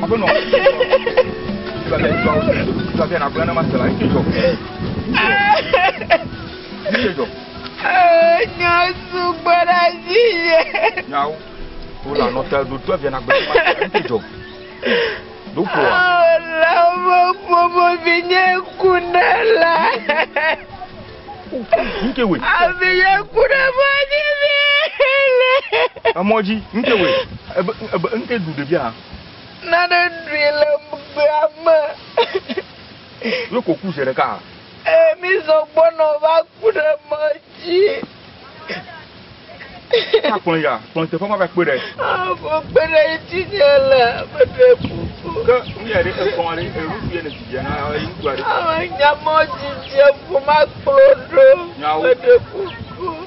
Aƒenɔ. Tɔ na gblẽ ne ma se la, ŋke dzɔ. Ŋke dzɔ. Nye sugbɔ ɖe asi ye. Nyawo. Wole anɔ te ɖo tɔ via na gblẽ ne ma se la, ŋke dzɔ. Ɖo ƒoa. Wòle me ƒomevi nye ku ne la. Ŋke wòe. Avi nye ku ɖe mɔ dzi vi le. Emɔ dzi, ŋke wòe. Ebe ebe ŋke ɖu ɖevia. Nane ɖui le gbea me. Ye ko ku zi ɖeka. Ee, mi zɔ gbɔnɔ va ku ɖe mɔ dzi. Kplɔ ya, kplɔ teƒe ma va kpe ɖe. Afɔ kpe ɖe ŋuti nye le meɖe kuku. Ke nu ya ɖe ekpɔn ɖe enu fi ne dzidzi na ye ŋutsu aɖe. Ame nya mɔ dzidzi ƒo ma kplɔ ɖo. Nyawo. Meɖe kuku.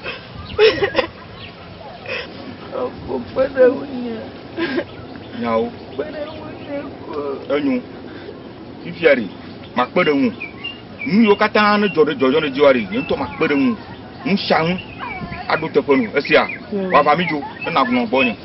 Nɔfo kpe ɖe ŋunye. Nyawo. Kpe ɖe ŋunye ko. Enyo. Fifia ɖe, makpe ɖe ŋu. Nu yiwo katã ne dzɔ ɖe dzɔdzɔ ɖe dziwòa ɖe, nye ŋutɔ makpe ɖe ŋu. Nu sia nu aɖo teƒe nu. Esia, woava mi dzo ne nàgblɔ gbɔnye.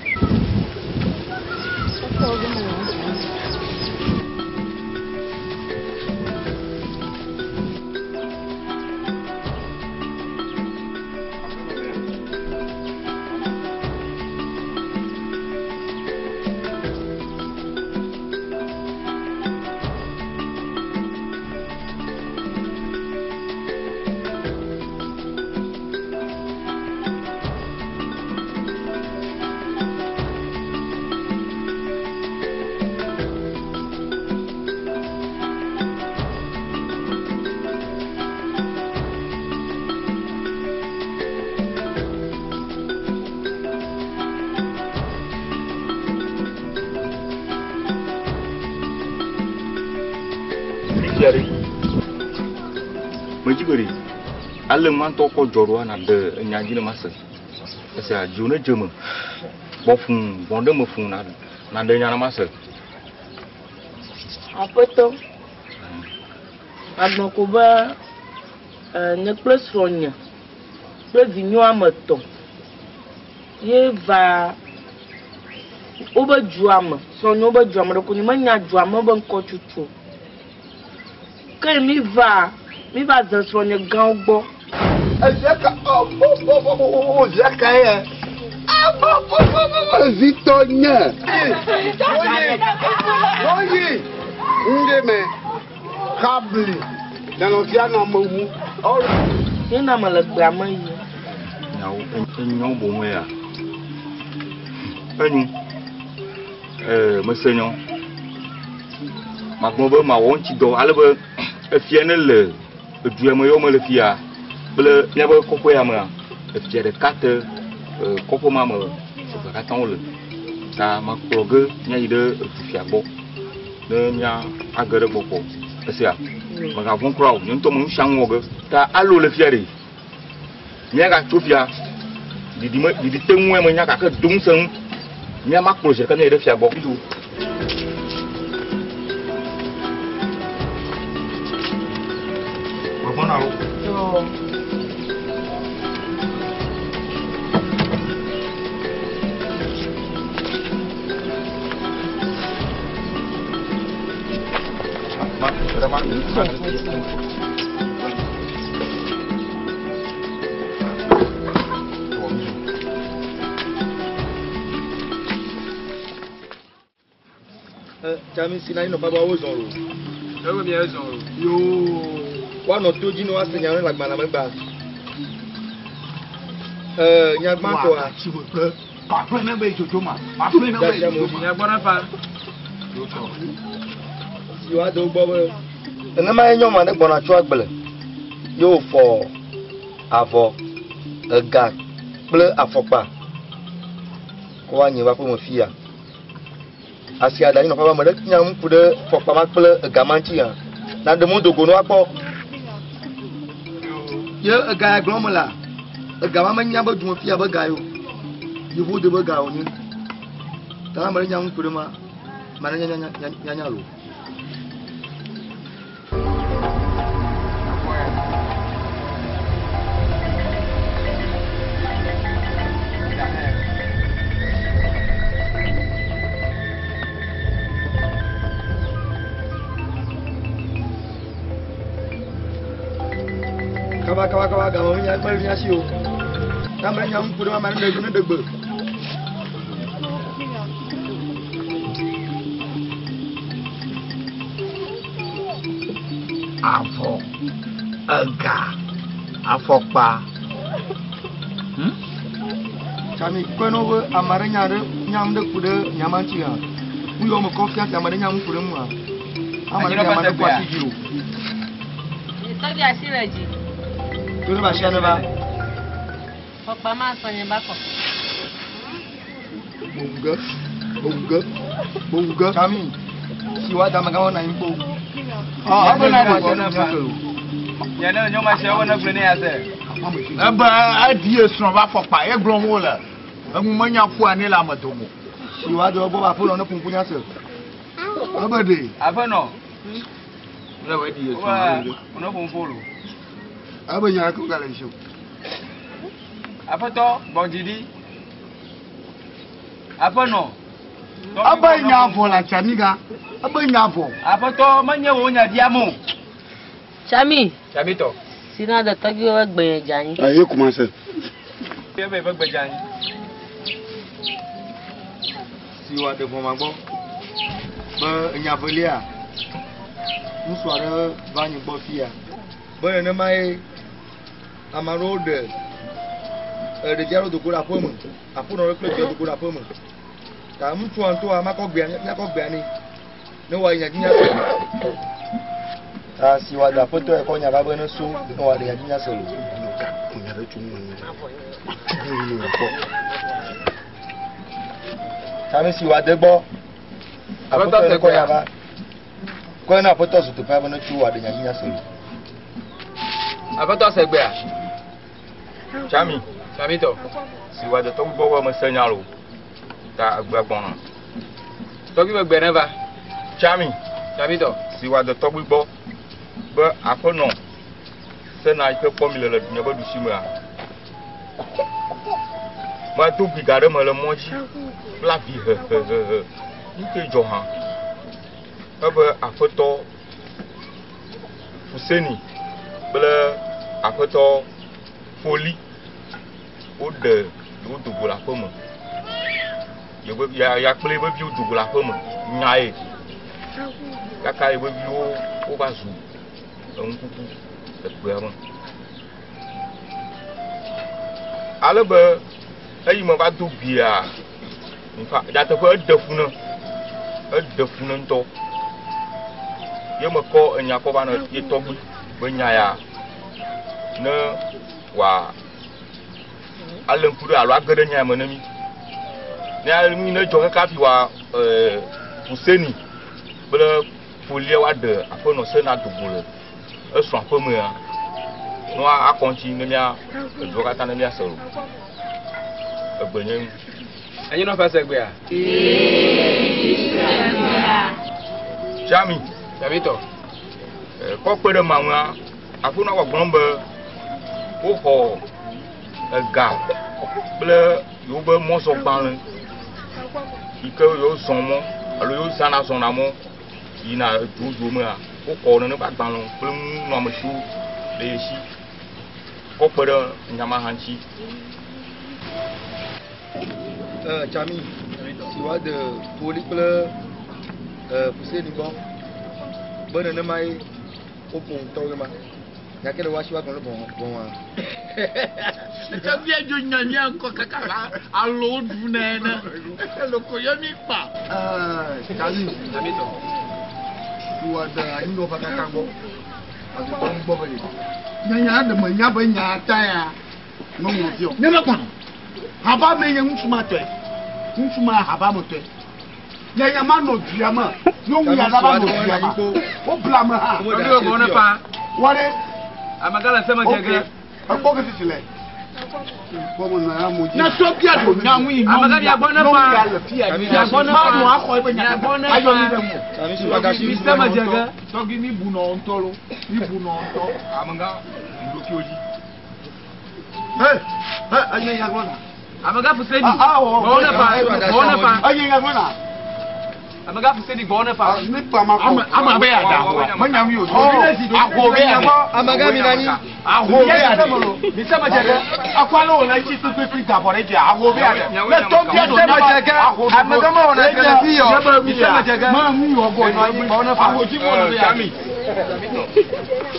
Fifia ɖe, medzi be ɖe, ale ma ŋutɔ kɔ dzɔ ɖoa nàɖe enya dzi ne mase. Esea, dzo ne dze eme, gbɔ fũu, gbɔ̃ ɖe eme fũu nàɖe nya ne mase. Aƒetɔ, magblɔ ko be nye kple srɔ̃nye kple vinyewo ame etɔ̃ ye va wobe dua me, srɔ̃nyewo be dua me ɖeko nyemenya dua me be ŋkɔ tutu o. Ke mi va, mi va ze srɔ̃nye gãwo gbɔ. Evia ka o via ka ye? Evitɔ nye. Oyi, oyi, ŋɖe me kabli nana fia na mewu. Nye na me le gbea me yi. Nyawo enyo boŋ ya. Enyo. Mese nyɔ. Magblɔ be mawɔ ŋuti dɔ ale be efia ne le edu ya me yɔ mele fia kple míaƒe kɔƒe ya mea, efia ɖeka te kɔƒe ma me eve katã wole. Ta makplɔ ge míayi ɖe edufia gbɔ ne mía age ɖe gbɔ kpɔ. Esia mègavɔ̃ kura o, nye ŋutɔ me nu sia nu wɔ ge. Ta alo le fia ɖe, míagatso fia ɖiɖi me ɖiɖi te ŋue menya gake do ŋusẽ ŋu. Mía makplɔ zi ɖeka míayi ɖe fia gbɔ. Megbɔna o. Tsami si na yi nɔ baba wo zɔn o. Ewe mi zɔn o. Yoo. Woanɔ to dzi ne woase nya le agbalẽ me gba. Nya gbãtɔa. Kpakple ne be dzodzo ma. Kpakple ne be dzodzo ma. Nya gbɔ ne fa. Si woado gbɔ be. Nenema ye nyɔnu aɖe gbɔna tso agble ye wòfɔ avɔ, ega kple afɔkpa kɔ va nye va aƒeme fia. Asia da anyinɔƒe be ame ɖe nya nu ku ɖe fɔkpa ma kple ega ma ŋuti hã. Naɖe mo do go ne woakpɔ. Ye ega ya gblɔm mele, ega ma menya be dume fia be ga ye o. Yevuwo de be ga wònye. Ta ne ame ɖe nya nu ku ɖe ma, ma ne nya nya nya nya lo. Kaba kaba kaba gama mi nya kpe mi asi o. Na me nya ŋku ɖe ma ne ɖe ne ɖe gbe. Avɔ, ega, afɔkpa. Hm? Tsami kpe no be ame aɖe nya ɖe nya nu ɖe ku ɖe nya ma ŋuti hã. Nu yiwo me kɔ fia si ame aɖe nya nu ku ɖe ŋu hã. Ame aɖe nya ame aɖe kɔ asi dzi o. Tɔgbi asi le dzi. To ne ba asia ne va. Fɔkpa ma sɔ nye ba fɔ. Bowuge, bowuge, bowuge. Tsami, si wa dame gãwo na anyi kpo. Ɔ, ebe na ɖe gbɔ ne fa. Nye ne nyɔma sia wo ne gblẽ ne ya se. Ebe edi esrɔ̃ va fɔkpa ye gblɔm wole. Eŋu menya ƒua ne le ame dome. Si wa do gbɔ ba aƒenɔ ne ƒoƒu nya se. Ebe ɖe. Aƒenɔ. Le wɔ edi esrɔ̃. Wo ne ƒoƒu lo. Ebe nya ke gale si o. Aƒetɔ gbɔdzi ɖi. Aƒenɔ. Ebe nya vɔ le atsamiga. Ebe nya vɔ. Aƒetɔ menye wo nya biam o. Tsami. Tsamitɔ. Si na de tɔgbi wo gbe dze anyi. Ayi kuma se. Ebe ebe gbe dze anyi. Si wa de vɔ ma gbɔ. Be enya velia. Ŋutsu aɖe va anyi gbɔ fia. Be nenema ye ame aɖewo ɖe ɖevi aɖewo do go ɖe aƒe me. Aƒenɔ ɖe kple via do go ɖe aƒe me. Ta ŋutsua ŋutɔa makɔ gbea míakɔ gbea nɛ. Ne wòayi nya dzi nya se. Ta si wòaɖe aƒetɔ ya kɔ nya va be ne so ne wòaɖe nya dzi nya se o. Ta ne si wòade gbɔ aƒetɔ ya kɔ nya va. Kɔ na aƒetɔ zu teƒea be ne tso wòaɖe nya dzi nya se o. Aƒetɔ se gbea. Tsami. Tsamitɔ. Si wòade tɔgbi gbɔ be mese nya lo. Ta egbea gbɔna. Tɔgbi be gbe ne va. Tsami. Tsamitɔ. Si wòade tɔgbi gbɔ be aƒenɔ sena yi ke kpɔ mi le le nye be ɖusi mea. Medo gbi ga ɖe me le mɔ dzi kple avi hehehehe. Nu ke dzɔ hã. Ebe aƒetɔ Fuseni kple aƒetɔ Foli woɖe yewo do go le aƒe me. Yewo ya ya kple yeƒe viwo do go le aƒe me. Nyae. Kaka yeƒe viwo wova zu enukuku le gbea me. Ale be eyi me va do gbea, nfa nyateƒe eɖe fu ne. Eɖe fu ne ŋutɔ. Ye mekɔ enya kɔ va ne ye tɔgbi be nya ya ne wòa ale ŋku ɖe alo age ɖe nya me ne mi. Ne nu ne dzɔ kaka hafi wòa Fuseni kple Folia woaɖe aƒenɔ sena do go le esrɔ̃ aƒemea. Ne woa akɔ ŋuti ne mía eduwo katã ne míase o. Egbe nye nu. Enye nɔƒe se gbea. Tsami. Tsamitɔ. Kɔ kpe ɖe ma ŋua, aƒenɔ gbɔgblɔm be woxɔ ega kple yewo be mɔzɔgbalẽ yi ke yewo zɔ mɔ alo yewo zãna zɔna mɔ yina eduwo mea, wokɔ nene ƒe agbalẽwo kple nunɔamesiwo le ye si kɔ kpe ɖe nya ma hã ŋuti. Tsami, si woade Foli kple Fuseni gbɔ be nenema ye woƒo ŋutɔwoe ma. Gake le woasi woagblɔ ne vɔ̃ vɔ̃a. Tɔgbi edzo nya mía ŋkɔ kaka la alo ɖu ne ene. Loko yɔ mi kpa. Tsami, si wòade anyinɔƒe katã gbɔ. Ade tɔ gbɔ be ɖe. Nya ɖe me nya be nya ta ya. Nyɔnu fiɔ. Ne me kpɔnɔ. Haba me nye ŋutsu ma tɔe. Ŋutsu ma haba me tɔe. Nya ma nɔ dua me. Nyɔnu ya va nɔ dua me. Wobla me hã. Tɔgbi be gbɔ ne fa. Wɔɖe. Amegã le seme dze ge. Ekpɔ ke sisi le. Na tɔgbia ɖo nya ŋu yi Amegã mia gbɔ ne fa. nyɔnu ya le fia. Mia gbɔ ne Ma fa. nɔ axɔ eƒe nya Mia gbɔ ne ayɔ mi fa. ɖe ŋu. Mi seme dze ge. Tɔgbi mi bu nɔ ŋutɔ lo. Mi bu nɔ ŋutɔ. Amegã ɖokuiwo dzi. Hey, hey, enye nya gbɔna. Amegã Fuseni. Ah, ah, oh, Gbɔ ne fa. Gbɔ ne fa. Enye nya gbɔna. Amegã Fuseni gbɔ ne fa. Ne kpa ma kɔ. Ame ame be ya da ahoa. Menya mi o. Aho be ya ɖe. Amegã mi na anyi. Aho be ya ɖe. Mi seme dze ge. Akɔ ale wòle etsi kpekpekpe gabɔ ɖe dzi. Aho be ya ɖe. Ne tɔgbia ɖo nya ma aho ɖo. Amegã ma wɔna dze le fi yɔ. Mi seme dze ge. Ma nu yɔ gbɔ. Aho dzi mɔ le be ya ɖe.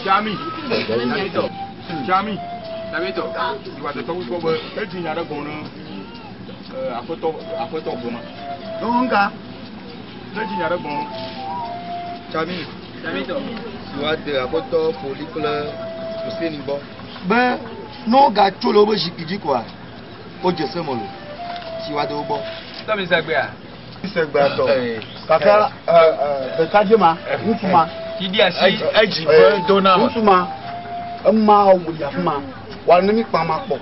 Tsami. Tsamitɔ. Tsami. Tsamitɔ. Si wòade tɔgbi gbɔ be edzi nya ɖe gblɔ ne aƒetɔ aƒetɔ gbe ma. Nka. Ne dzi nya ɖe gblɔ. Tsami. Tsamitɔ. Si woade aƒetɔ Foli kple Fuseni gbɔ. Be ne wogatso le woƒe zikpui dzi koa, wodze se me lo. Si woade wo gbɔ. Tɔ mi se gbea. Se gbea tɔ. Kaka ɖekadze ma, ŋutsu ma. Kidi asi. Edzi be do na me. Ŋutsu ma. Ema wo ya fi ma. Wa ne mi kpa ma kpɔ.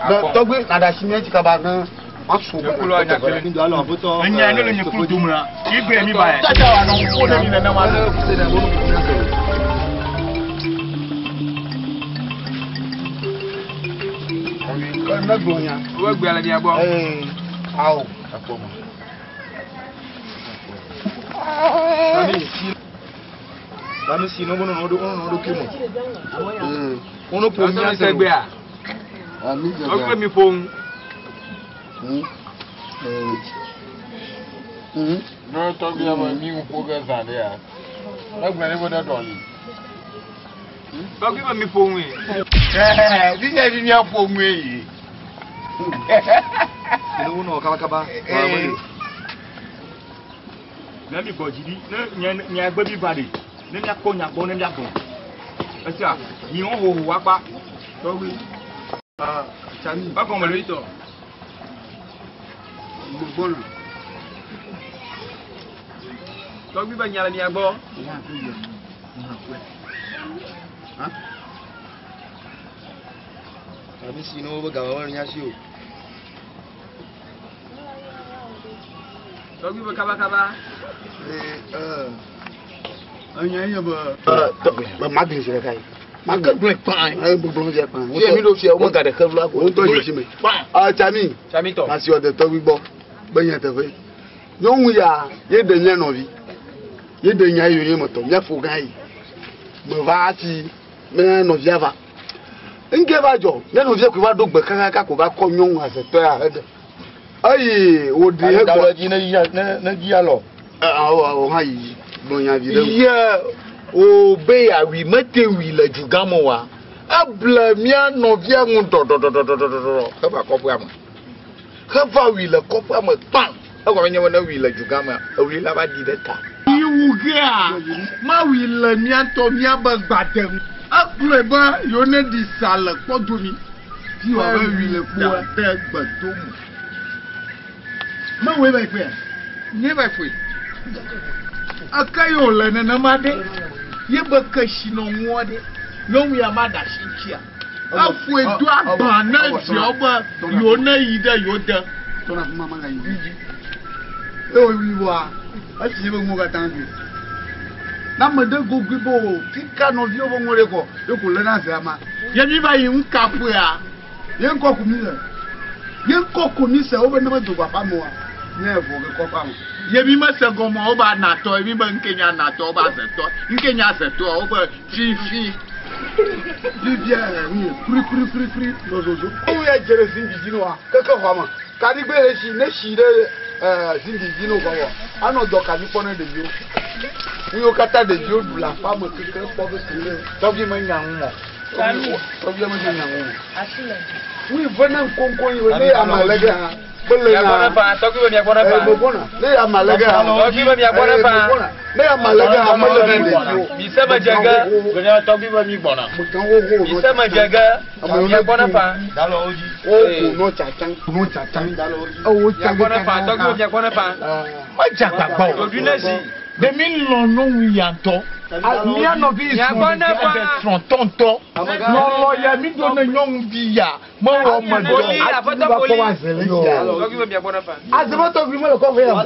Be tɔgbe na ɖe asi mía dzi kaba ne maso be na kpɔ teƒe ɖe. Enya ne le nye kulu dome la, ye gbe mi ba yɛ. Tata wa nɔ ŋku ne mi nenema ɖo. Ne gblɔ nya. Wo gbe le mia gbɔ. Ee, awo. Lami si no bono no do no do kimo. Ono po mi Tɔgbi ase. segbea. Tɔgbi mi ƒo ŋu. Ne tɔgbi ame mi ŋu ƒo ge zã ɖea, egblɔ ne be ne ɖɔli. Tɔgbi be mi ƒo ŋue. Fifia fi míaƒo ŋue yi. Ne wo nɔ kaba kaba. Ne mi gbɔ dzi ɖi, ne nye nye gbe mi va ɖi, ne miakpɔ nya gbɔ ne miagbɔ. Esia, mi wo hoho akpa. Tɔgbi. Egɔme le tɔ. Gbɔna. Tɔgbi be nya le mia gbɔ. Lami si no be gawe wo nya si o. Tɔgbi be kabakaba. Enya nye be. Be magli zi ɖeka yi. Make gblɔe kpã. Ee, gblɔ zi kpã. Fie mi ɖo fia wo mega ɖeke vla ko. Wo ŋutɔ dzi me. Ah, Tsami. Tsami tɔ. Asi wɔ detɔgbi gbɔ. Be nye teƒe. Nyɔnu ya ye ɖe mía nɔvi. Ye ɖe nya yi yonye metɔ. Mía fo gã yi. Me va hafi mía nɔvia va. Ŋke va dzɔ. Mía nɔvia koe va ɖo gbe kakaka ko va kɔ nyɔnu azetɔ ya heɖe. Eye wòɖi Ale hegbɔ. da dzi ne yi ne ne dzi alɔ. Awɔ awɔ hã yi gblɔ nya vi ɖe. Ye o be yeawui mete wui le dugã me oa, eble mía nɔvia ŋu ɖɔɖɔɖɔɖɔɖɔɖɔ heva kɔƒea me. Heva wui le kɔƒea me kpã. Egɔme nye be ne wui le dugã mea, ewui la va ɖi ɖe ta. Yi wu gea, mawui le mía ŋutɔ míabe gbade ŋu. Egblɔe be yewo ne ɖi sa le kpɔdomi. Fi wɔ be wui le kpoa. Da ɖe gbedome. Mewɔe va yi ƒea. Nye va ƒoe. Eke yi wòle nenema ɖe, ye be kesinɔnua ɖe, nyɔnu ya ma ɖe asi ŋutia. Eƒoe do agba ne viawo be yewo ne yi ɖe yewo de. Tɔna fi ma ma gayi dzi. Eye wòwui vɔa, esi ye be ŋuwo katã ɖui. Ne ame ɖe gogoe be o fika nɔviwo be ŋuwo ɖe kɔ, ye ko léna zea ma. Ye mi va yi ŋka ƒoea. Ye ŋkɔ ko mi le. Ye ŋkɔ ko mi se wobe ne medo go aƒea me oa, nye vo ge kɔƒea me. Ye mi mese gɔme o, wobe anatɔ, ye mi be ŋke nye anatɔ, wobe azetɔ, ŋke nye azetɔa, wobe fifi. Fifia ɛ kuri kuri kuri kuri nɔ zozo. Ewu ya dze ɖe zingbi dzi ne wa keke xɔa me. Kaɖigbe le si ne si ɖe ɛ zingbi dzi ne wòva wɔ anɔ dɔ kaɖi kpɔ ne ɖeviwo. Nu yiwo katã ɖeviwo ɖu le aƒea me keke kpɔ be keke. Tɔgbi menya ŋu o. Tsami. Tɔgbi menya ŋu o. Asi le. Wui ve ne ŋkoŋko yi ne ame le ge hã. Mele Mia gbɔ na. ne fa, tɔgbi be mia gbɔ ne fa. Ee, megbɔna. Ne ame le ge hã. Tɔgbi be mia gbɔ ne fa. Ee, megbɔna. Ne ame le ge hã mele ne ɖeviwo. Mi se me dze ge. Tɔgbi be mi gbɔna. Megã xoxo Mi se me dze ge. Mia gbɔ ne fa. Wo ko nɔ tsatsa. Nɔ tsatsa. Ewo Mia gbɔ ne fa, tɔgbi be mia gbɔ ne fa. Medze agbagba o. Ɖoɖoe ne zi. Ɖe mi lɔ̃ nyɔnu ya ŋutɔ. Mía nɔvi Mia gbɔ ne srɔ̃ fa. ɖe srɔ̃tɔ ŋutɔ. Lɔlɔ ya mi ɖo ne nyɔnuvi ya mewɔ me dɔ. Poli, aƒetɔ poli. Tɔgbi be mia gbɔ ne fa. Azemetɔgbi mele kɔƒe ya me.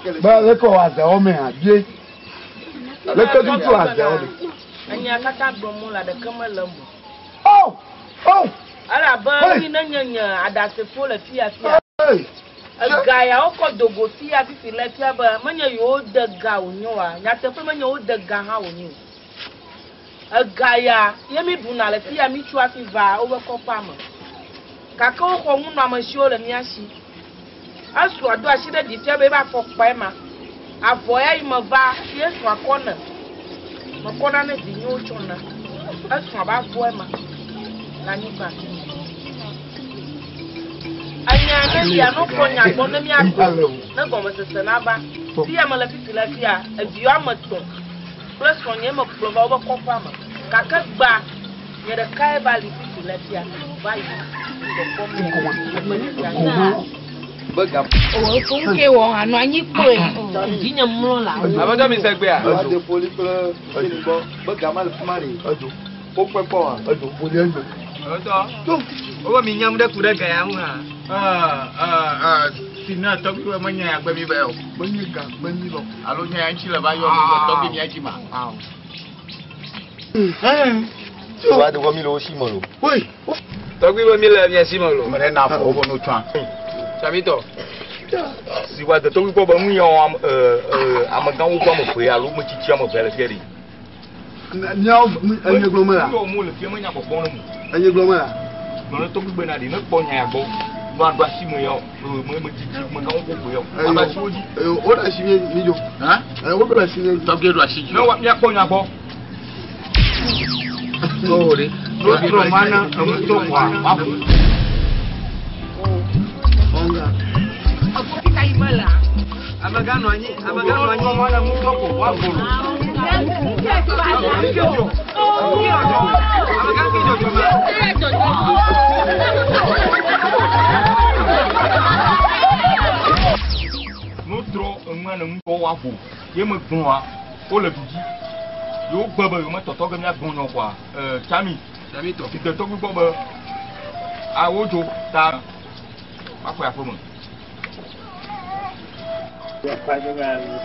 Be Be leke wɔ azewo me hã bie. Leke tutu azewo me. Enya katã gblɔm wole ɖeke mele eme o. Oh! Oh! Elabe Hey! mi ne nye nye aɖasefo le fia fia. Hey! Ega ya wokɔ do go fia fifi le fia be menye yewo de ga wònye oa. Nyateƒe menye wo de ga hã wònye o. Ega ya ye mi ɖuna le fia mi tso hafi va wobe kɔƒea me. Gake woxɔ nunɔamesiwo le mía si. Esrɔ̃a do asi ɖe dzi fia be ebe afɔkpae ma. Avɔ ya yi me va ye srɔ̃a kɔ ne. Mekɔna ne vinyewo tsɔna. Esrɔ̃a be avɔe ma le anyigba. Enya ne lia no kɔ nya gbɔ ne míagblɔ ne gɔmesese nava. Fia me le fifi le fia eviwo ame etɔ̃ kple srɔ̃nye me kplɔ va wobe kɔƒea me. Gake gba nye ɖekae va li fifi le fia va yi kpɔkpɔm. Be ga. O fo ke wɔ anɔ anyi kpɔe. Dzinye mlɔ la. Aƒetɔ mi se gbea. Edzo poli kple Fuseni gbɔ be gama le fi ma ɖe. Edzo. Wokpɔe kpɔ wa. Edzo poli edzo. Aƒetɔ, wowɔ mi nyam ɖe ku ɖe ga ya ŋu hã. Si ne tɔgbi be menye ya gbe mi be o. Menye ga gbe mi be o. Alo nye ya ŋuti le va yɔ mi be tɔgbi mia dzi ma. Wa de wɔ mi le wo si me lo. Tɔgbi be mi le mia si me lo. Me ɖe na fɔ wo no tsɔa. Tsamitɔ. Si wa de tɔgbi kpɔ be nu yawo amegãwo ƒe ame eve alo metsitsi ame eve le fia ɖi. Miawo enye gblɔ me la. Nu yawo mu le fia menya kpɔkpɔ ne mu. Enye gblɔ me la. Gblɔ ne tɔgbi bena ɖi ne kpɔ nya ya gbɔ. Nua ɖo asi me yawo me metsitsi amegãwo ƒe eve yawo. Aɖo asi wo dzi. Wo ɖo asi mi dzo. Wo ɖo asi mi dzi. Tɔgbi ɖo asi dzi. Ne wa miakpɔ nya gbɔ. O de. No trɔ mana emu to wa wa ƒo. Amegã nɔ anyi, amegã nɔ anyi. Mana emu to ko wa ƒo. Amegã ke dzɔdzɔ ma. No trɔ enua ne ŋutɔ wa ƒo. Ye me gblɔa wole du dzi. Yewo gbe be yewo metɔtɔ ge míagblɔ nyɔ kɔa. Tsami. Tsamitɔ. Si de tɔgbi gbɔ be awo dzo ta woaxɔe aƒe me.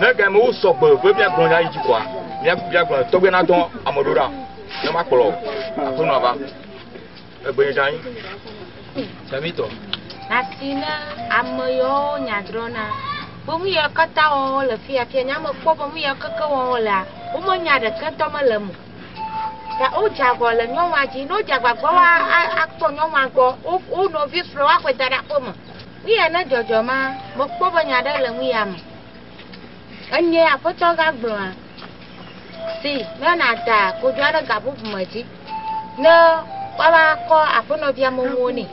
Ne game wo sɔgbe be míagblɔ nya yi dzi kɔa, míagblɔ tɔgbi nadɔ ame ɖo ɖa ne makplɔ aƒenɔa va. Egbe nye dza anyi. Tsamitɔ. Asi ne ame yawo nya drɔna. Be nu yawo katã wɔm wole fia fia nye ame kpɔ be nu yawo keke wɔm wolea, womenya ɖeke ŋutɔ mele eme o. Ta wodze agɔ le nyɔnua dzi. Ne wodze agbagba wa akpɔ nyɔnua gbɔ, wo nɔvi srɔ̃ woaxɔe da ɖe aƒe me. Nu ya ne dzɔdzɔ ma, mekpɔ be nya ɖe le nu ya me. Enye aƒetɔ gagblɔa si ne nada kodzoa ɖe gabubu me dzi ne woava kɔ aƒenɔvia meŋuwo nɛ.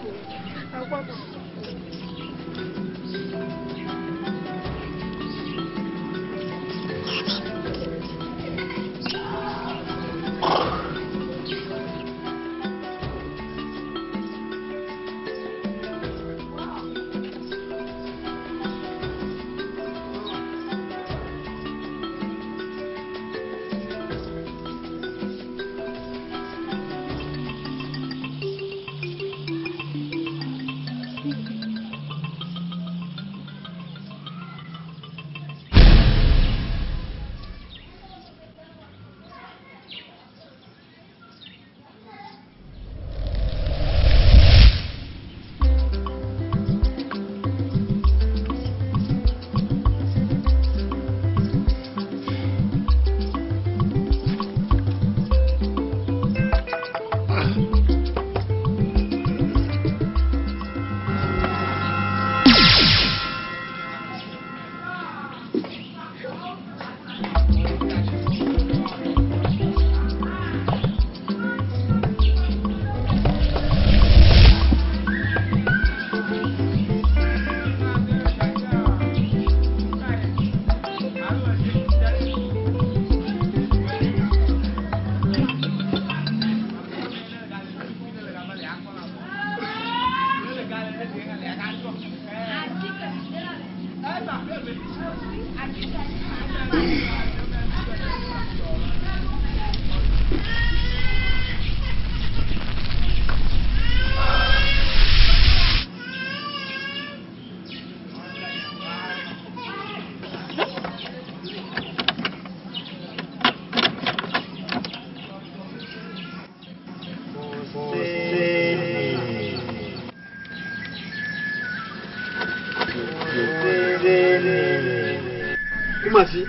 Kumasi.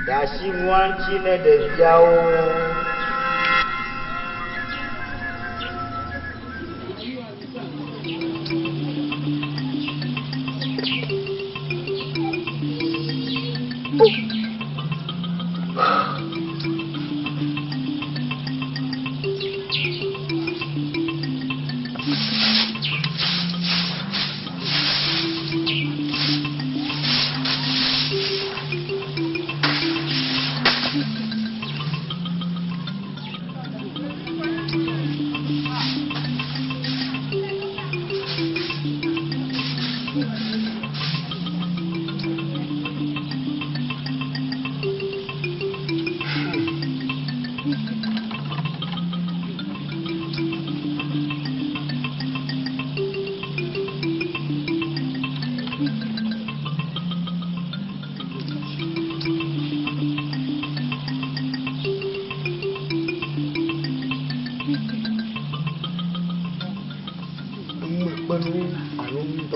Ɖe asi nua ŋuti ne ɖeviawo.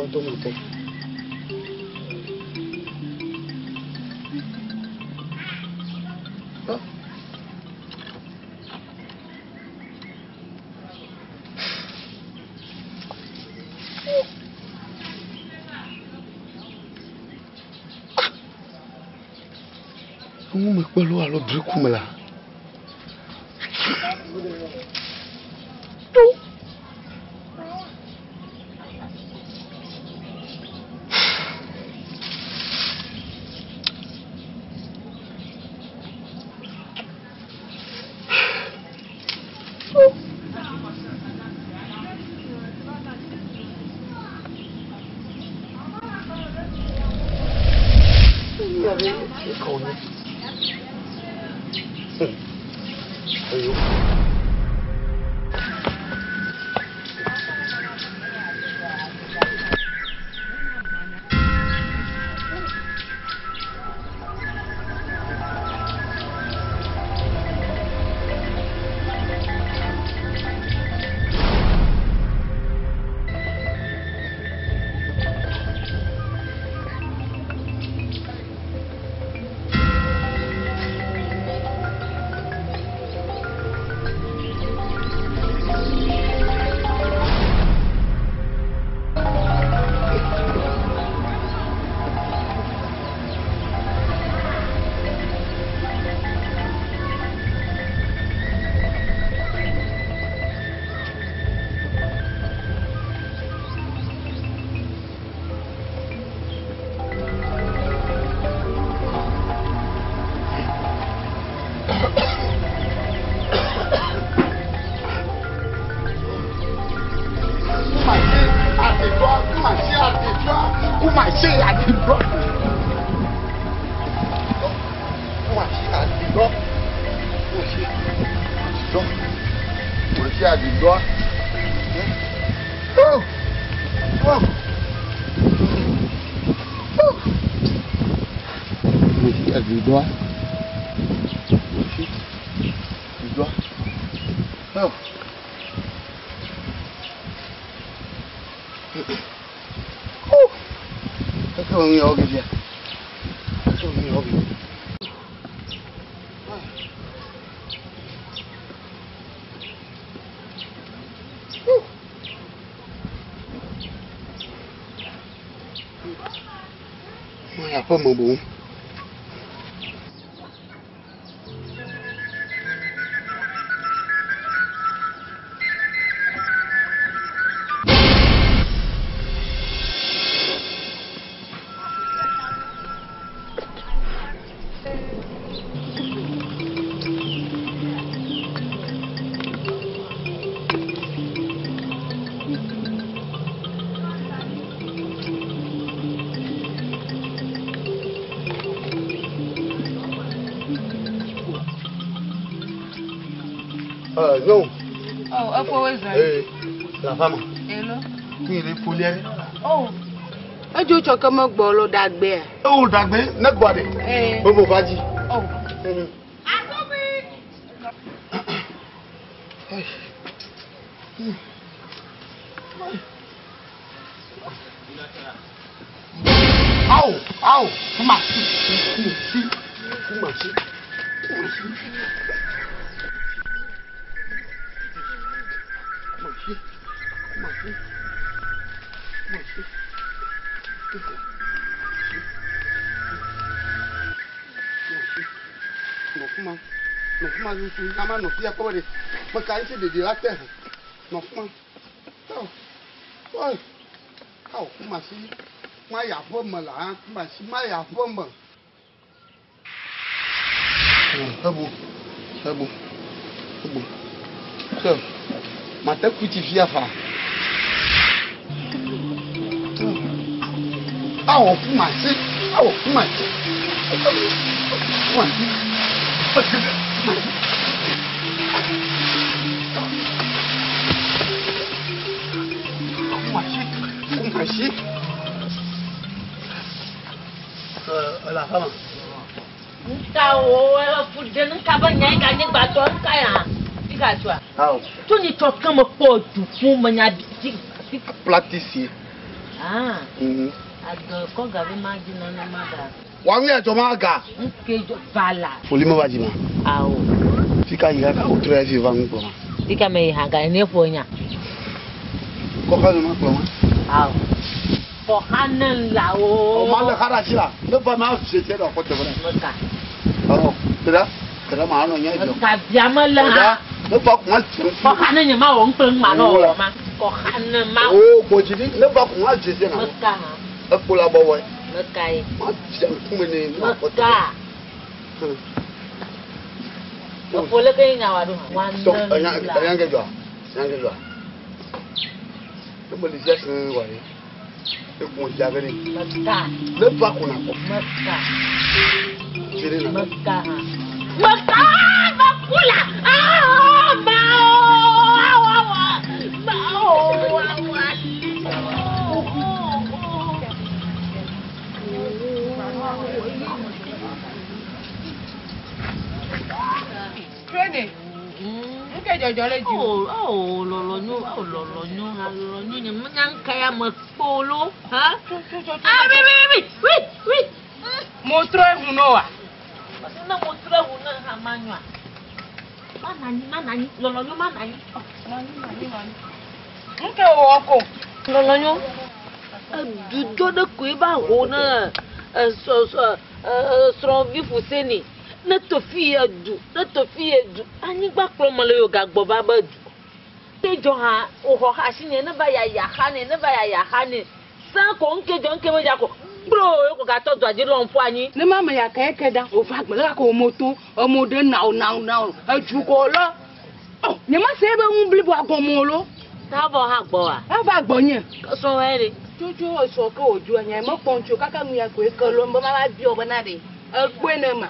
ŋutɔ ŋutɔ. Enu me kpe lo alo dri ku me la. To. Aƒe me boŋ. Nyɔnu. Oh, eƒe zɔ. Ee, le aƒea me. Elo. Kí ni folia ɖe. Oh. Edzo tsɔ ke megbɔ lo ɖagbea. Ewo ɖagbe ne gbɔ ɖe. Ee. Bobo va dzi. Oh. Awo, awo, kuma si, kuma si, kuma si, kuma si. Kuma si, kuma si, kuma si. Nɔ kuma, nɔ kuma tutu, ama nɔ fia kpɔ ɖe. Meka ŋuti ɖeɖi la te. Nɔ kuma. Awo, oi, awo kuma si. Ma yi aƒe me la, kuma si, ma yi aƒe me. Ebu, ebu, ebu. So, mate ku tsi fia fa. Awo kuma si, awo kuma si. Kuma si. Kuma si. Kuma si, kuma si. Le aƒe me. Nka wo efu ɖe nka be nya yi ganye gbãtɔ nka ya fi ga tsoa. Awo. Tso nyi tsɔ ke me kpɔ du ƒu me nya bi fi. Platisi. Ah. Adɔ kɔ ga be ma dzi nane ma ɖa. Wa nu ya dzɔ ma ga. Nke dzɔ vala. Foli me va dzi ma. Awo. Fika yi kaka wòtrɔ ya fi va nu kplɔ ma. Fika me yi hã ga ne ƒo nya. Kɔxa ne ma kplɔ ma. Awo. Kɔxa ne la o. Ɔ ma le xa ɖe asi la. Ne va ma ze tse ɖe kɔ teƒe ɖe. Meka. Ɔ teda teda ma anɔ nye dzɔ. Meka bia me le hã. Ne va kuma dze. Kɔxa ne nye ma wɔ ŋkple ŋma nɔ wɔ ma. Kɔxa ne ma. O gbɔdzi ɖi ne va kuma dze tse na. Meka hã. Ekpo la bɔbɔe. Meka ye. Ma dze ŋkume ne ma kɔ teƒe. Meka. Efo leke ye nya wa ɖo hã. Sɔ enya enya ke dzɔa enya ke dzɔa. Ne me li sia sẽe wa ye. Ekun dza ge ɖe. Meka. Ne va ko na kɔ. Meka. Dze ɖe na. Meka hã. Meka mekula. Ah ma o awa wa. Ma o awa. Trene. Nke dzɔdzɔ le dzi. O o lɔlɔnyo o lɔlɔnyo ha lɔlɔnyo nye menya ŋka ya me kpolo ha. Ah wi wi wi wi wi. Mo trɔ ehu nɔ wa. Ne mo trɔ ehu ne hã ma nyoa. Ma na anyi ma na anyi lɔlɔnyo ma na anyi. Nke wɔ ko. Lɔlɔnyo. Edudɔ ɖe koe va ho ne esɔ sɔ srɔ̃vi Fuseni. Ne to fi ye du, ne to fi ye du. Anyigba kplɔ me le yo gagbɔ va be du. Ke dzɔ hã wòxɔ xa asi nye ne va yaya xa ne ne va yaya xa ne. Sã ko ŋke dzɔ ŋke me dza ko. Gblo ye ko gatɔ dua dzi lɔm ƒu anyi. Ne ma me ya ke ke da wòva gbe le ko moto emo ɖe nawo nawo nawo edzu ko lɔ. Ɔ nye ma se be ŋu blibo agɔmɔ lo. Ta vɔ hã gbɔ wa. Eva gbɔ nye. Srɔ̃ wɛ ɖe. Tsotso esɔ ke wòdzo nye me kpɔm tso kaka nu ya koe ke lɔ be ma va biɔ bena ɖe egbɔe ne ma.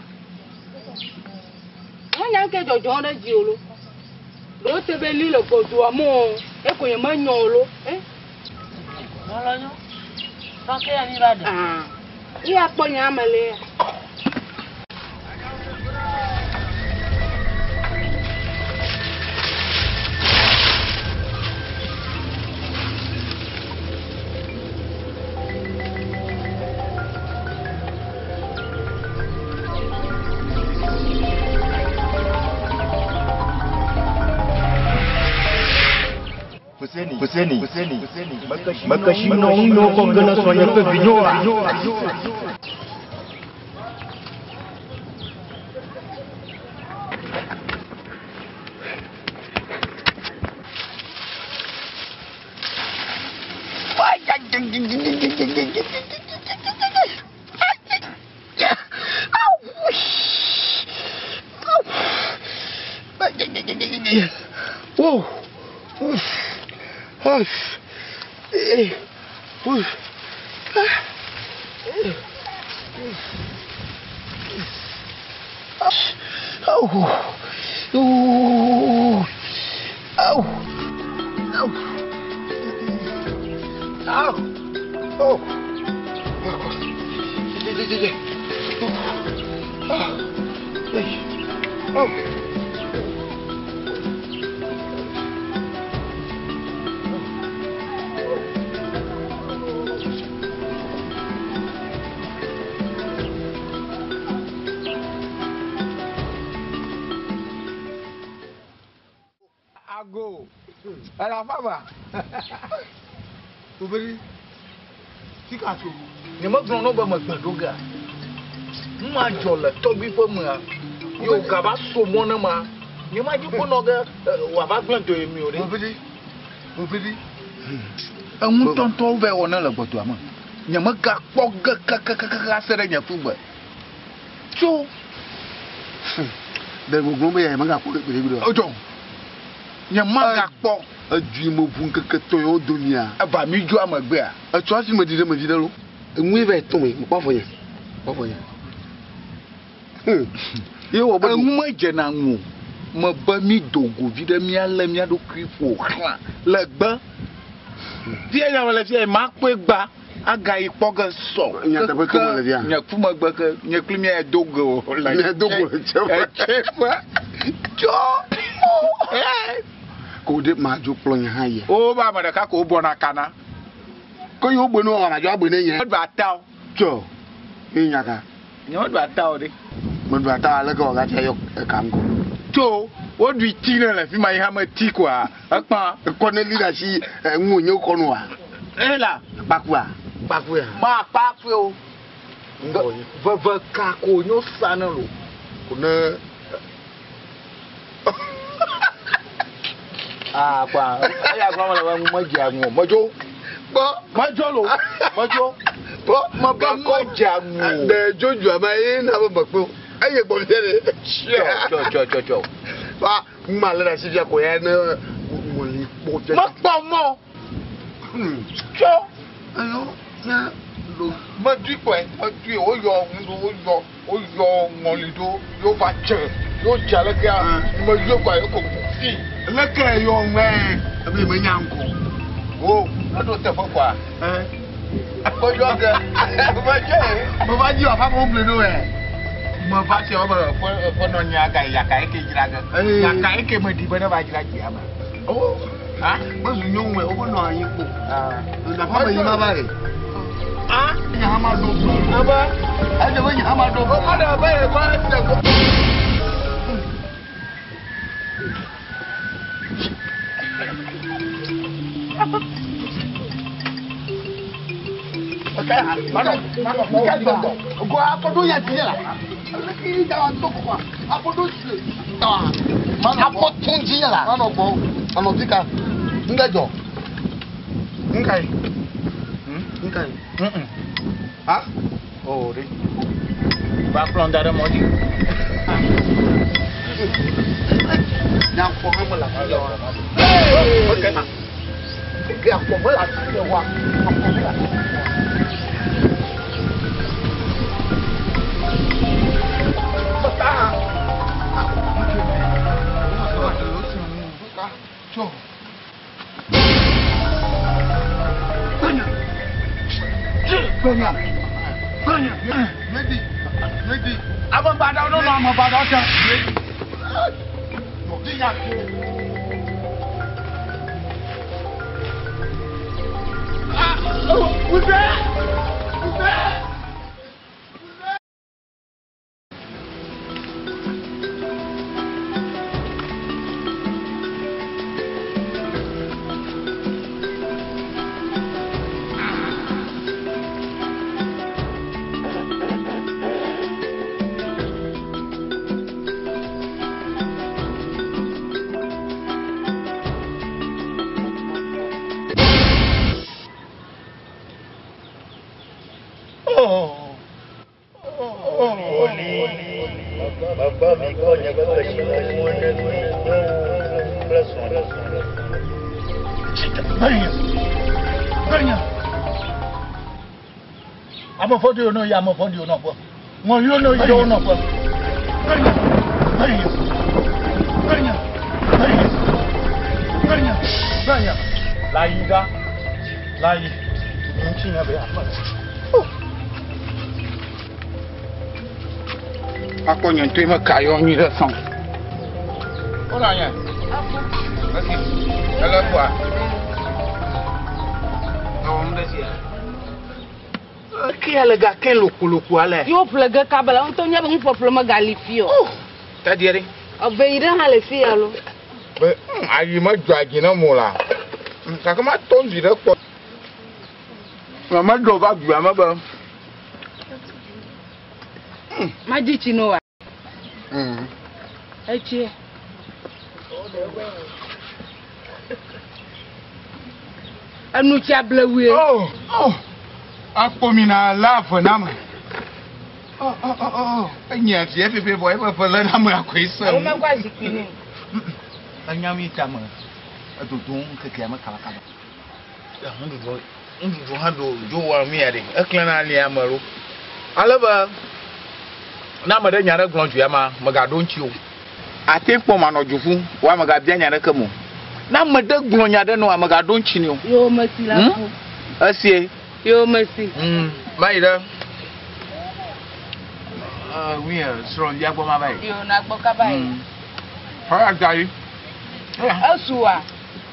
Menya nke dzɔdzɔ ɖe dzi o lo. Ɖewo te be li le gbɔdoa me o. Eko nye me nyɔ o lo. Eh? Lɔlɔnyo. Sɔ ke ya mi va ɖe. Ah. Iya kpɔ nye ame le ya. Fuseni, mekesi nɔ ŋu kɔ ge ne srɔ̃nye ƒe vinyewoa? Wow. Uff. Uff. Eh. Uff. Ah. Eh. Au. Au. Au. Au. Au. Oh. Ah. Oh. Ago. Ela fava. Oberi. Sika so. Nye megblɔ na wo be megbe ɖo gea. Nu ma dzɔ le tɔgbui ƒe mea. Ye wògava so mɔ ne ma. Nye ma dzi kpo nɔ ge wòava gblẽ do ye mi o ɖe. Oberi. Oberi. Eŋu ŋutɔŋutɔwo va wɔ ne le gbɔdɔa me. Nye megakpɔ ge kakakaka ase ɖe nye kugbe. Tso. Ɖe gbɔgblɔ be ya megakpɔ ge gbeɖegbeɖe o. Odzɔ. Nye magakpɔ. Edui me ʋu ŋkeke tɔ̃ yewo do mia. Eva mi dzo amegbea. Etsɔ hafi meɖi ɖe me vi ɖe lo. Eŋue va yi tɔ me. Mekpɔ afɔ nye. Mekpɔ afɔ nye. Ye wɔ be. Eŋu medzena ŋu o. Mebe mi do go vi ɖe míalé mía ɖokui ƒo xlã le gbe. Fia nya me le fia yi makpɔe gba agayi kpɔ ge sɔ. Nyateƒe to me le fia. Nye ku megbe ke nye kpli mía do go le. Mía do go le tseƒe. Tseƒe. Tsɔ. Ko ɖe madzo kplɔ nye hã yia. Wo be ame ɖeka ko wobɔna kana. Ko yewo gbe ne wɔwɔ madzɔ agbe ne nye. Meɖu ata o. Tsɔ. Ye nya ka. Nye meɖu ata o ɖe. Meɖu ata o aleke wɔ gatsi ayɔ eka ŋkɔ. Tso woɖui ti ne le fi ma yi hã meti koa ekpã. Ekɔ ne li ɖe asi ŋu nye wokɔ nu wa. Ela. Kpakua. Kpakue hã. Ma kpakue o. Veve ka ko nyo sa ne lo. Ko ne. Ah, kpa. Eya gblɔ mele be ŋu medzea ŋu o. Medzo. Kpɔ. Medzo lo. Medzo. Kpɔ. Mebe medzea ŋu o. Ɖe dzodzroa ma ye na be mekpɔ. Eye gbɔ fia ɖe. Tsɔ tsɔ tsɔ tsɔ. Wa ŋu ma le ɖe asi fia ko ya ne ŋɔli kpɔ fia. Mekpɔ mɔ. Tsɔ. Eyo nya lo. Medui kpɔe. Medui woyɔ ŋu ɖo woyɔ woyɔ ŋɔli ɖo yova dze yodze alekea meyɔ kɔa yoko fi. Leke yɔ ŋue ebe menya ŋkɔ. O eɖo teƒe kɔa. Meyɔ ge. Medze. Meva dzi wɔ fa mo gble ɖo ɛ. Meva tse wo be eƒe eƒe nɔ nya ga yaka eke dzra ge. Yaka eke me di be ne va dzra dzia me. O. Ha? Mezu nyɔnu ɛ wobe nɔ anyi kpo. Nafa me yi ma va re. Ah? Nya hã ma ɖo. Ebe. Edze be nya hã ma ɖo. O ma ɖe be ye va se ko. Ame vɔ̃ɖi wo nɔ yi ame vɔ̃ɖi wo nɔƒe. Ŋɔliwo nɔ yi ɖe wo nɔƒe. Gbenya, gbenya, gbenya, gbenya, gbenya, gbenya. Layi ɖa, layi. Ŋuti nye be aƒe. Akpɔ nye ŋutɔe meka yɔ nyui ɖe sɔn. Wona nye. Esi ele kpɔa. Ewɔ nu ɖe sia. Ke le gake lokoloko ale. Yewo ƒle ge kaba la ŋutɔ nya be nuƒeƒle megali fi o. Tadi ɖe. Eve yi ɖe hã le fi ya lo. Be ayi medzɔa dzi ne mo la. Gake matɔ zi ɖe kpɔ. Mama ɖo va dua me be. Madzi tsi no wa. Etsi. Enu tsi ablewue. Oh, oh. Akpomina la ave na me. Oh, oh, oh, oh. Enye vie pepe vɔ eƒe eve le na me akoe se. Alo mekɔ azikpui nɛ. Enya mi ta me. Edodo ŋkekea me kabakaba. Nuɖuɖu nuɖuɖu hã ɖo dzo wɔ nu ya ɖe. Eklẽ na alia me lo. Ale be ne ame ɖe nya ɖe gblɔ dzoa ma megaɖo ŋuti o. Ate kpɔ manɔ dzo ƒum wa megabia nya ɖeke mo. Ne ame ɖe gblɔ nya ɖe nɔ megaɖo ŋuti nɛ o. Yewo mesi la ƒu. Esie. Yewo mesi. Mayi ɖe. Wi srɔ̃via gbɔ ma va yi. Yewo na gbɔ kaba yi. Xɔya da yi. Esua.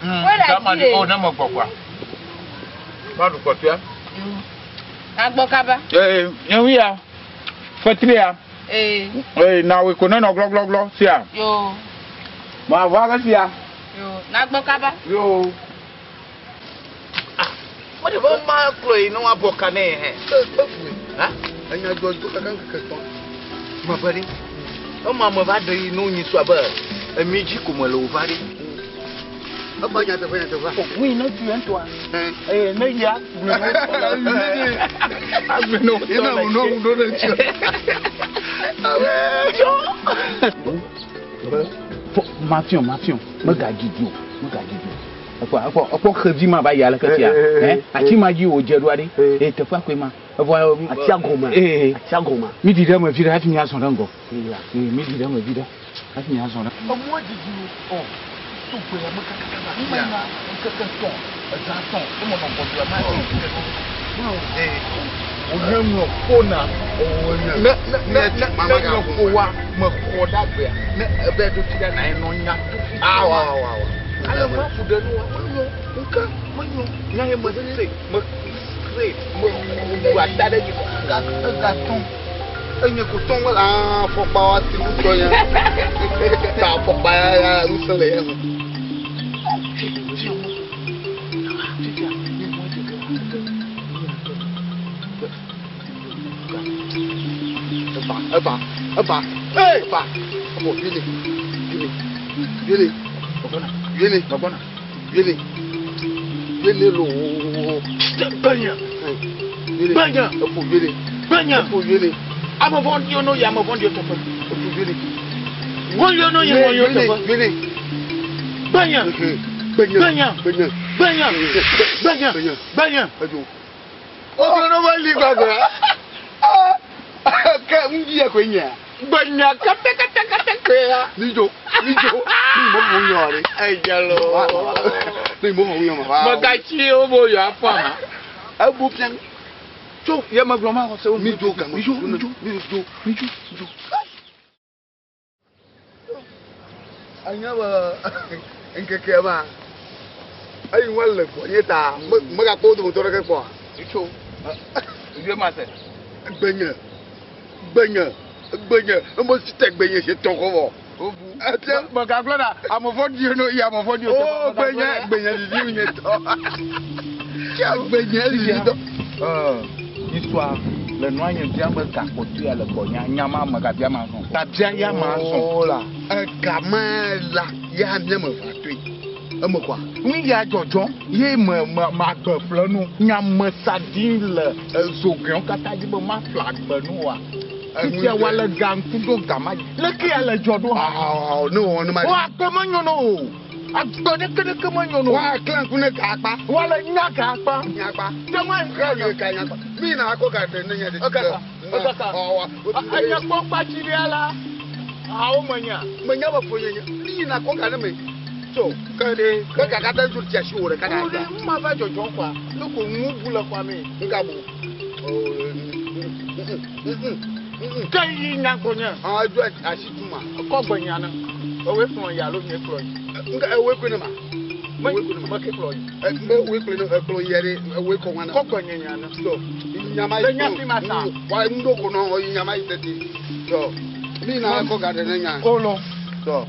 Wọ́n Dama ɖe o ne me gbɔ kɔa. Ma ɖu kpɔtɔea. Agbɔ kaba. Ee, nye ŋu ya. Fetria. Ee. Ee, na wòe ko nenɔ glɔglɔglɔ sia. Yo. Ma va ke sia. Yo. Nagbɔ kaba. Yo. Mo de be ma kplɔ yi ne woabɔ ka ne hɛ. Efue. Ha? Enya dzɔ dzo kaka ŋkeke tɔn. Me be ɖe. Ema me va ɖe yi ne wonyi sua be emi dzi ko me le wova ɖe. Efa nyateƒe nyateƒe. Ògùn iná tu yẹn tó a. Ee ne ya Ina òun náà òun ló lè tse. Mafiɔ mafiɔ megadidi o megadidi o ekpɔ ekpɔ ekpɔ xevi ma va yi ale ke fia ɛ ati ma dzi wòdze ɖoa ɖe ee teƒea koe ma evɔ Atia gɔme. Ee Atia gɔme. mi ɖi ɖe eme vi ɖe hafi miazɔ ɖe ŋgɔ ee mi ɖi ɖe eme vi ɖe hafi miazɔ ɖe. Emɔ didi o ɔ to gbe ya me kakaka va fia ŋkeke tɔn eza tɔn eme nɔ gbɔdɔ ma yi ke ee wònye ŋlɔ fona ne ne ne ne ne ŋlɔ fowa me xɔ ɖe agbea ne ebe ɖo tsi ɖe na ye nɔ nya tu fi Awa awa awa. Ale ma fu ɖe nua menyo ŋke menyo nya ye me se me se me xɔ ata ɖe dzi Ega ega tɔn. Enye ko tɔn wala afɔkpa wa ti ŋutɔ ya. Ta afɔkpa ya ya ŋusẽ le ya me. Eba eba eba ee eba ebo yele yele yele Gbɔna yele gbɔna yele yele loo. Gbenya Yele Gbenya. efo yele gbenya efo yele ame vɔ̃ɖiwo no yi ame vɔ̃ɖiwo teƒe efo yele. Wɔyɔ no yi wɔyɔ teƒe. Yele Gbenya gbenya Gbenya. gbenya gbenya gbenya gbenya. gbenya. Edzo. O kilo no va li gbagba. Ke ŋdi ya koe nyea. Gbenya kɛtɛkɛtɛkɛtɛ koe ya. Mi dzo mi dzo mi mo fɔ yɔ re. Edzalo. Mi mo fɔ yɔ ma. Megatsi wo bo yɔ afɔ ama. Ebu pian. Tso ye megblɔ ma xɔ se wo. Mi dzo gama. Mi dzo mi dzo mi dzo mi dzo mi dzo. Anya be ŋkeke ma eyi wa le gbɔnye ta megakpɔ wo dometɔ ɖeke kpɔa. Tso ye ma se. Gbenye gbenye gbenye emo si te gbenye si tɔn kɔ vɔ. Obu. Ebia. Megagblɔ na ame vɔ̃ɖiwo no yi ame vɔ̃ɖiwo O gbenye gbenye didi nye tɔ. Gbenye didi tɔ. Isua le nua nye bia be gakpɔtɔ ya le gbɔnya nyama megabia ma zɔn. Gabia ya ma zɔn. O la egama la ya miame va toe eme kɔa. Nu ya dzɔdzɔ ye me me ma gbe ƒle nu nyamesaɖi le zogbɛwo katã dzi be ma ƒle agbe nu wa. Fifia wa le ga ŋku ɖo gama dzi. Leke ya le dzɔ ɖo hã. Awɔ ne wɔwɔ ne ma. Wo agbe menyo no o. Agbe ɖeke ɖeke menyo no. Wa klã ŋku ne ga akpa. Wa le nya ga akpa. Nya akpa. Tɛmɛ Klã ŋku ka nya akpa. Mi na akɔ ga ɖe ne nya ɖe. Ekaka ekaka. Ɔwɔ. Enya kpɔ kpatsi ɖe la. Awo menya. Menya be fo nye nye. Mi na akɔ ga ne me. Tso ke ɖe. Ke gaka te dzo tsi asi wo ɖeka Wo ɖe ŋma va dzɔdzɔ kɔa. Ne ko ŋu bu le xɔa me. Nga bu. Ke yi nya gbɔnye. Ah, edzo asi tu ma. Kɔ gbenya ne. Ewoe kplɔ yi alo nye kplɔ yi. Nga ewoe koe ne ma. Me me ke kplɔ yi. Me woe kplɔ ne ekplɔ yi ɖe ewoe kɔ ŋua ne. Kɔ gbenya nya ne. Tso nyama yi. Le nya fi ma sa. Wa ŋdo ko nɔ yi nyama yi tete. Tso mi na kɔ ga ɖe ne nya. Olo. Tso.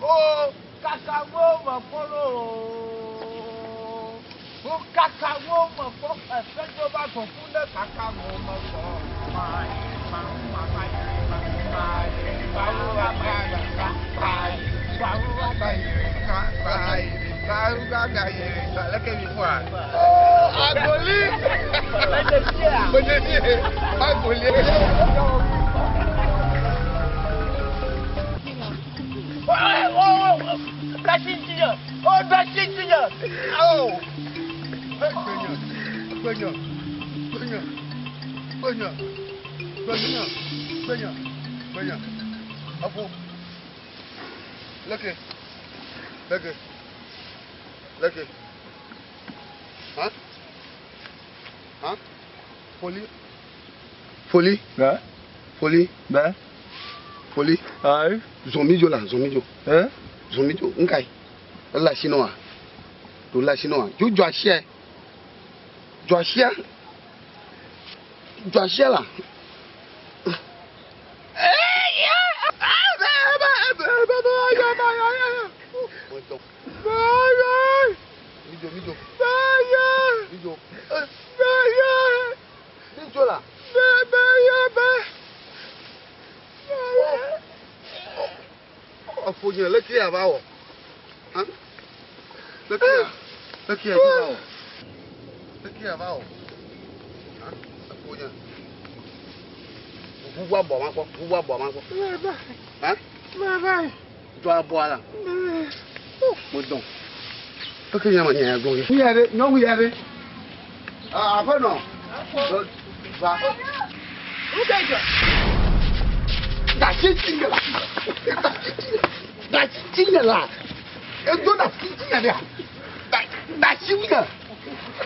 O kaka wo me kpɔ loo. O kaka wo me kpɔ efedzo va gbɔku ne kaka wo me kpɔ. Ma ma ma ma ma ma ma ma ma ma ma ma ma ma Oh, agoli. Gbenya agoli. Gbenya gbenya gbenya gbenya gbenya gbenya gbenya. Afo. Leke. Leke. Leke. Hein? Hein? Folie. Folie. Bɛ. Folie. Bɛ. Folie. Ayi. Zɔnmidzo la zɔnmidzo. Ɛ. Zɔ mi dzo. Ŋka yi. Ele asi nɔ wa. Ɖo le asi nɔ wa. Dzo dzɔ asia. Dzɔ asia. Dzɔ asia la. Eƒo nye leke ya va wɔ? Leke ya, leke ya va wɔ? Leke ya va wɔ? Eƒo nye. Ʋuʋu abɔ ma kpɔ, ʋuʋu abɔ ma kpɔ. Dzɔ abɔa la. Medɔn. Leke nye ma nye ya gblɔ ge. Nyɔnu ya ɖe, nyɔnu ya ɖe. Aƒenɔ. Va. Dasi tsi la. Dasi tsi la. Edo dasi tsi ɖea. Dasi nye.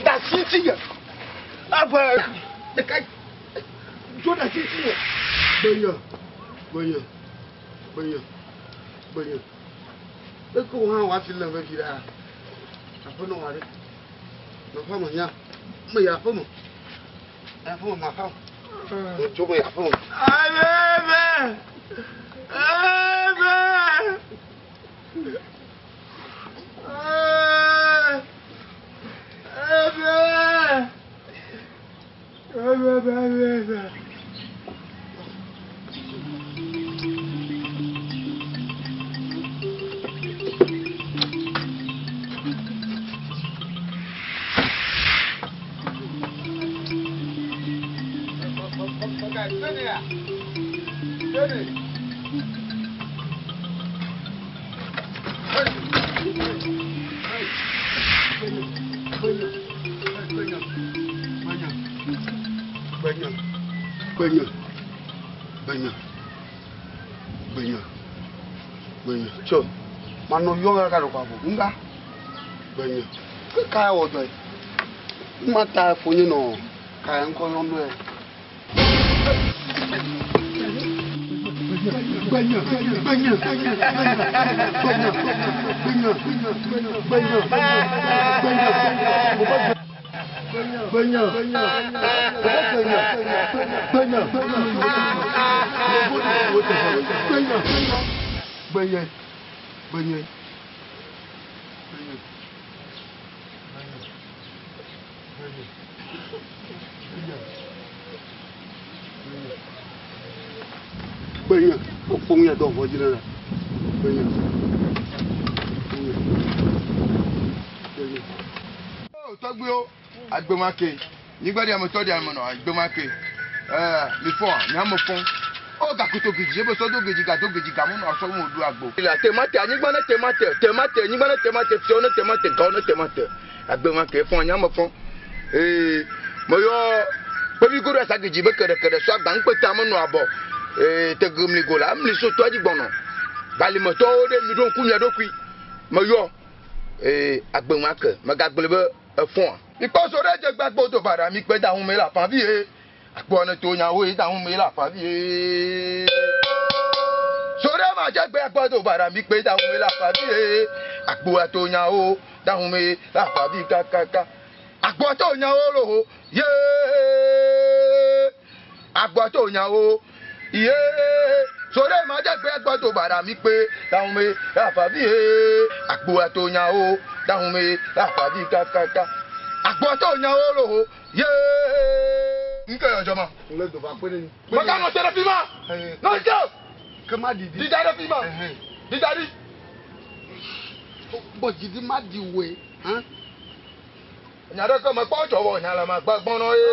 Dasi tsi nye. Aƒe ɖeka. Do dasi tsi nye. Gbenye. Gbenye. Gbenye. Gbenye. Eke wo hã wòafi le vevi ɖaa. Aƒenɔ wa ɖe. Nɔƒe me nya. Me yi aƒe me. Aƒe me ma aƒe me. Tso me yi aƒe me. Abe! Abe! Abe! Abe! Abe! Gbenye. Gbenye. Gbenye. Gbenye. Tso. Manɔ yɔ kaka ɖe kɔ avo. Ŋga. Gbenye. Ke ka wɔ dɔe? Ma ta ƒonye nɔ ka ŋkɔ yɔm ɖoe. Gbenye. Gbenye. Gbenye. Gbenye. Gbenye. Gbenye. Gbenye. Gbenye. Gbenye. Gbenye. Gbenye. Gbenye. Gbenye. Gbenye. Wokpɔ nu ya do avɔ dzi na la. Gbenye. Gbenye. Gbenye. Tɔgbuiwo, agbemake, nyigba ɖi ame tɔ ɖi ame nɔ agbemake. Ɛɛ, mi fɔn, mi ame fɔn. O gakoto gedzi, ebe sɔ do gedzi, gado gedzi, gamu nɔ asɔ mu ɖu agbo. La temate, anyigba ne temate, temate, anyigba ne temate, fiɔ ne temate, gawo ne temate. Agbemake fɔn, mi ame fɔn. Ee, meyɔ kpevi goɖo asa gedzi be keɖekeɖe sɔ agba ŋkpete ame nɔ abɔ. Ee, tegemli go la, emli so tɔa dzi gbɔnɔ. Balimetɔwo ɖe mi ɖo ŋku mia ɖokui. Meyɔ ee agbemake, megagblɔe be efɔa. Mikpɔ so ɖe dze gbagbo do baɖa mikpe da ŋume la fa vie. Akpɔ ne to nyawo yi da ŋume la fa vie. So ɖe ma dze gbagbo do baɖa mikpe da ŋume la fa vie. Akpɔ to nyawo da ŋume la fa vie kakaka. Akpɔ to nyawo lo ye. Akpɔ to nyawo ye. So ɖe ma dze gbagbo do baɖa mikpe da ŋume la fa vie. Akpɔ to nyawo da ŋume la fa vie kakaka. Akpɔ to nyawo lo ye. Nke yɔ dzɔma. Le do va kpe ɖe ni. Mɛganɔ te ɖe fi ma. Nɔ te. Ke ma ɖiɖi. Dida ɖe fi ma. Dida ɖi. Bɔ didi ma ɖi woe. Hã. Nya ɖe ke mekpɔ dzɔ vɔ, nya le megbe gbɔnɔ ye.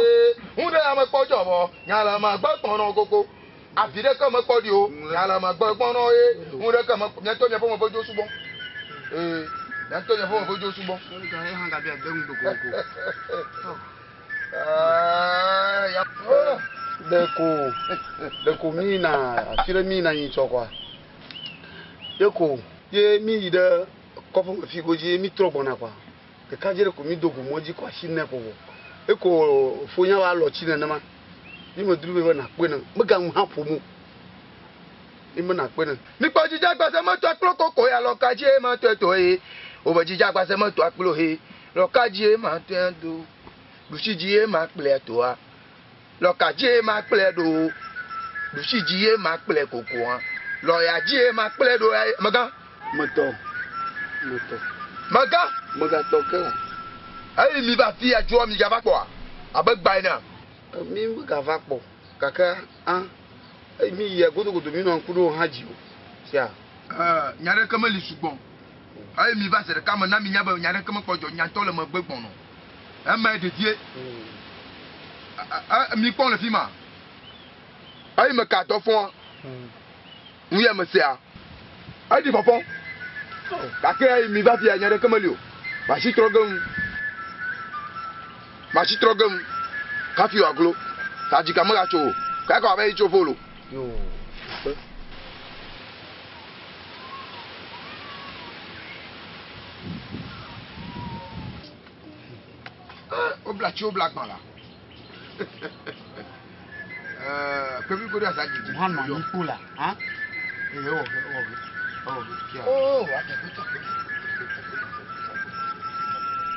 Ŋu ɖe ya mekpɔ dzɔ vɔ, nya le megbe gbɔnɔ koko. Avi ɖe ke mekpɔ ɖi o, nya le megbe gbɔnɔ ye. Ŋu ɖe ke mekpɔ, miatɔ miaƒe me ƒe dzo subɔ. Ee, miatɔ miaƒe me ƒe dzo subɔ. Eha gabi ade ŋu do koko. Ɛɛ, ya. Ɖeko, ɖeko mi yina afi ɖe mi yina nyi tsɔ kɔa. Ye ko ye mi yi ɖe kɔƒe me fi godzi ye mi trɔ gbɔna kɔa. Ɖeka dzi ɖe ko mi do go mɔ dzi kɔ asi ne ko vɔ. Eko fonya va lɔ tsi nenema. Mi me dro be be nakpɔe ne megaŋu hã ƒom o. Mi me na kpe ne. Mikpɔ dzidzagbase metɔ akplo koko ya lɔka dzie ma tɔe to ye. Wobe dzidzagbase metɔ akplo he. Lɔka dzie ma tɔe do. Ɖusi dzie ma kplɔe toa. Lɔka dzie ma kplɔe ɖo. Ɖusi dzie ma kplɔe kokoa. Lɔya dzie ma kplɔe ɖo. Megã. Metɔ. Metɔ. Megã. Megatɔ ke la. Eyi mi va fi ya dzoa mi gava kpɔa abe gba enea. Mi megava kpɔ gake a eyi mi yia godogodo mi nɔ ŋku ɖo hã dzi o sia. Nya ɖeke meli sugbɔ o. Eyi mi va zi ɖeka me na mi nya be nya ɖeke mekpɔ dzɔ nya ŋutɔ le megbe gbɔnɔ. Emae ɖevie. Mi kpɔm le fi ma. Eyi me ka dɔ fɔa. Nu ya me sea. Eɖi fɔfɔ. Gake eyi mi va fia nya ɖeke meli o. Masi trɔ ge ŋu. Masi trɔ ge ŋu. Hafi wòaglo. Ta dzika megatso o. Kaka wòava yi tso volo. Wobla tsi wobla gbã la. Kpevi godo asa dzidzi. Hã nɔ anyi kpo la. Hã? Eye ewɔ ge, ewɔ ge, ewɔ ge. Kia. Oo, ate ko tsakpe.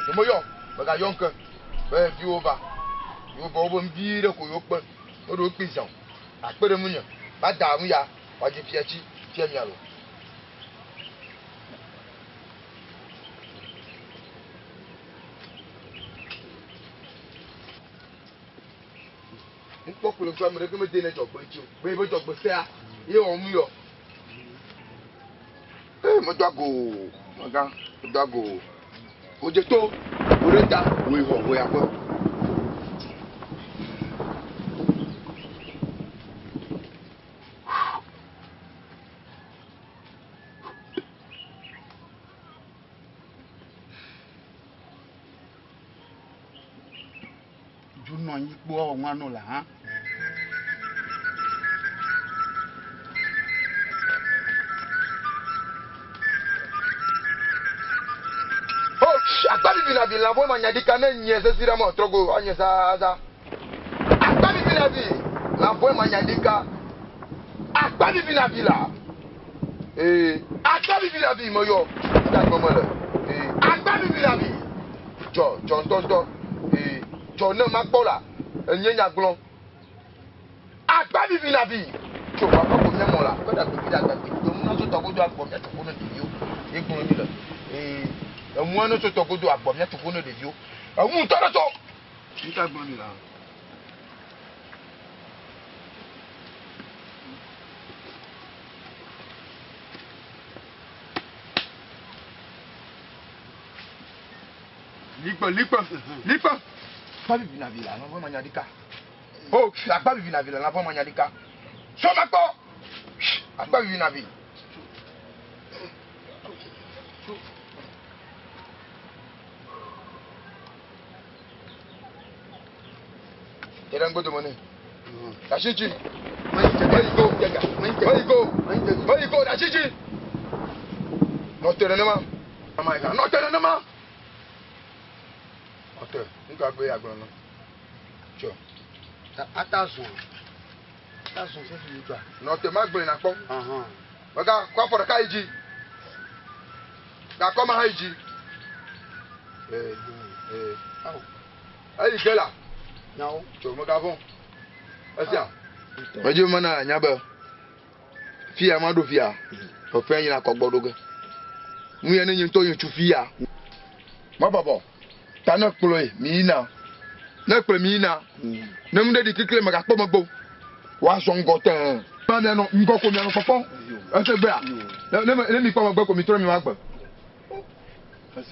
Nyeme yɔ, mega yɔ ŋke. Be viwo va. Yewo va wobe vi ɖe ko yewo kpe. Woɖo wo kpi zã o. Akpe ɖe ŋunye. Va da nu ya. Woadzi fia tsi, fia mia lo. Ŋkpɔ kple ŋku ame ɖeke mede ne dzɔgbe ŋuti o. Be yiƒe dzɔgbe sea, ye wɔm yɔ. Ee, medo ago o, megã, medo ago o. Wòdze to, wò ɖe ta, wò yi xɔ, wò yi aƒe. Dzo nɔ anyi kpɔ awɔ ŋua nɔ la hã. Oh, akpa bibi na vi lãvɔ ma nya ɖika ne nye sesi ɖe mɔ trɔgo anye zaza. Akpa bibi na vi lãvɔ ma nya ɖika. Akpa bibi na vi la. Ee, akpa bibi na vi me yɔ. Ŋka gblɔm mele. Ee, akpa bibi na vi. Dzɔ, dzɔ ŋutɔŋutɔ. Ee, dzɔ ne makpɔ la, enye nya gblɔ. Akpa bibi na vi. Tso papa ko mía mɔ la, kpe ɖe agbevi ɖe agbagbe. Emu na tso tɔgodo agbɔ mía tso ƒo ne ɖeviwo. Ye gblɔ nyi le. Ee, emua ne tso tɔgodo agbɔ mía tso ƒo ne ɖeviwo. Emu ŋutɔ ɖe tso. Ŋka gblɔ nyi la. Likpe, likpe, likpe. Akpa vivi na vi la, lãvɔ manya ɖika. O, akpa vivi na vi la, lãvɔ manya ɖika. Sɔ makpɔ. Akpa vivi na vi. Tẹ̀lé ŋgbódò mọ́ ni. Dasici. Mayigo. Mayigo. Mayigo dasici. Nɔte nenema. Nɔte nenema. Nɔte. Nuka gbe agblɔ nɔ. Tsɔ. Ata zɔn. Ata zɔn fɛfɛ yi tɔa. Nɔte ma gblẽ nakpɔ. Mega kɔ afɔ ɖeka yi dzi. Gakɔ ma hã yi dzi. Ee, ee. Awo. Eyi ke la. Nyawo. Tso megavɔ̃. Esia. Medzi be mana anya be fia ma ɖo fia. Fefea yina kɔgbɔ ɖo ge. Nu ya ne nye ŋutɔ nye tsu fia. Mebɔbɔ. Ta ne kplɔe mi yina. Ne kplɔe mi yina. Ne nu ɖe ɖi kikli megakpɔ megbe o. Woazɔ ŋgɔ tẽe. Ma mianɔ ŋgɔ ko mianɔ kpɔkpɔm. Ese gbea. Ne ne mi kpɔ megbe ko mi trɔ mi ma gbe.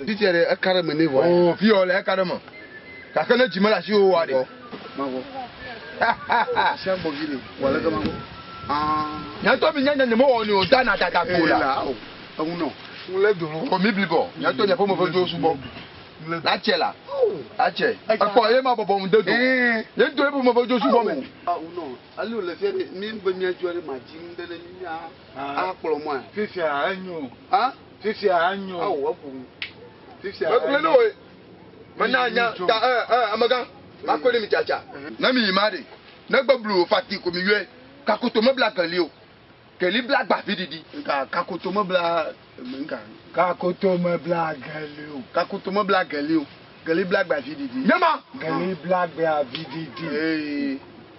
Fifia ɖe eka ɖe me nɛ vɔ. Oo fiyɔ le eka ɖe me. Gake ne dzi mele asi o wa ɖe. Mavɔ. Sia gbɔ vi le wɔ leke mavɔ. Nyatɔ mi nya nye mewɔ ni o da na dada go la. Eŋu nɔ. Ŋlé do. Ko mi blibɔ. Nyatɔ nye ƒome ƒe dzo subɔ. Latsɛ la. Latsɛ. Ekpɔ ye ma bɔbɔ ŋu de do. Ye ŋutɔ ye ƒome ƒe dzo subɔ me. Eŋu nɔ. Ale wòle fia ɖe mi be miadzɔ ɖe ma dzi nu ɖe ne mi mia akplɔ mɔa. Fifia enyo. Ha? Fifia enyo. Awo ebu. Fifia. Megblẽ ne woe. Mena nya ta ɛ ɛ amegã. Makɔe ɖe mi tsatsa. Ne mi yi ma ɖe. Ne gbe blu fati ko mi yɔe. Kakoto mebla geli o. Geli bla gba vi ɖiɖi. Nka kakoto mebla nka. Kakoto mebla geli o. Kakoto mebla geli o. Geli bla gba vi ɖiɖi. Nyema. Geli bla gba vi ɖiɖi.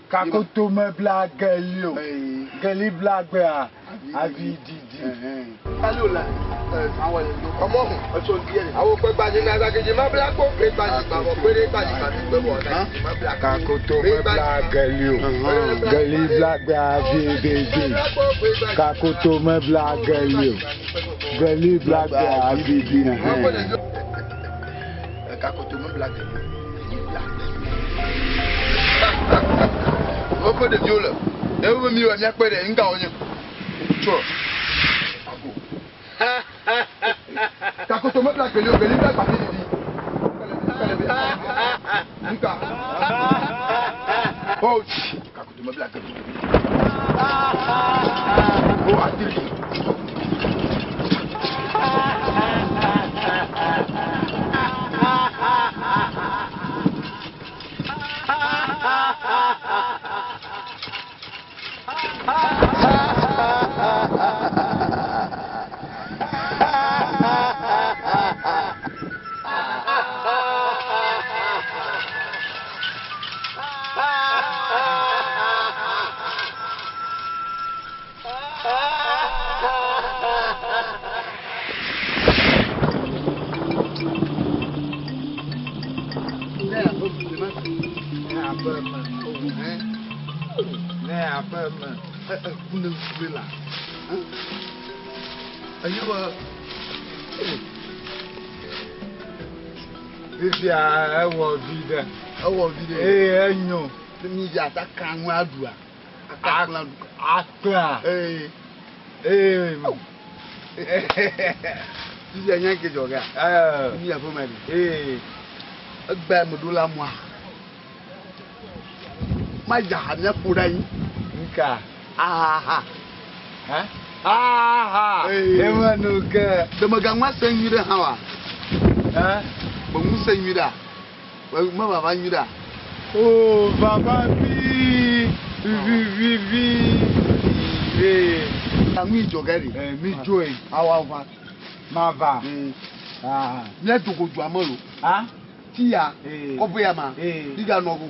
Kakoto mebla geli o. Geli bla gba avi ɖiɖi. Kali o la awɔ le do. Ọmọ hùn. Ẹtsọ díẹ̀ rẹ. Àwọn òpè gbajì ní agbákejì má bla kó pé gbajì gbàgbọ́ péré gbajì gbàgbé gbé wọ̀ agbákejì má bla kó. Kakoto mebla geli o. Geli bla gba avi ɖiɖi. Kakoto mebla geli o. Geli bla gba avi ɖiɖi. Kakoto mebla geli o. Geli bla gbe. Woƒe ɖeviwo le. Ɖe wobe mi wɔ míakpe ɖe ŋga wonye. Tsɔ. Kakoto mebla geli o. Geli bla gba vi ɖiɖi. Nka. Oh, kakoto mebla geli o. Oh, atiri. Ne aƒe me. Kune ŋkue la. Eyi wɔ. Fifia ewɔ vi ɖe. Ewɔ vi ɖe. Eye enyo. Mi dze ata kan ŋu aɖua. Ata kan aɖu. Akplea. Ee. Ee. Fifia nye ke dzɔ gea. Ee. Mi aƒe me ɖe. Ee. Egbe ame ɖo la mua. Ma dza ha mía ƒo ɖe anyi. Nka. Ahaha. Ha? Aha. Ee. Eme nu ke. Ɖemega ŋua se nyui ɖe hã wa. Ha? Be ŋu se nyui ɖea. Me vava nyui ɖea. O vava vi vi vi vi. Ee. Ŋui dzɔ ge ɖe. Ee mi dzoe. Awa va. Ma va. Ee. Ah. Mía dogo dua me lo. Ha? Tiya. Ee. Kɔƒe ya ma. Ee. Liga nɔ go.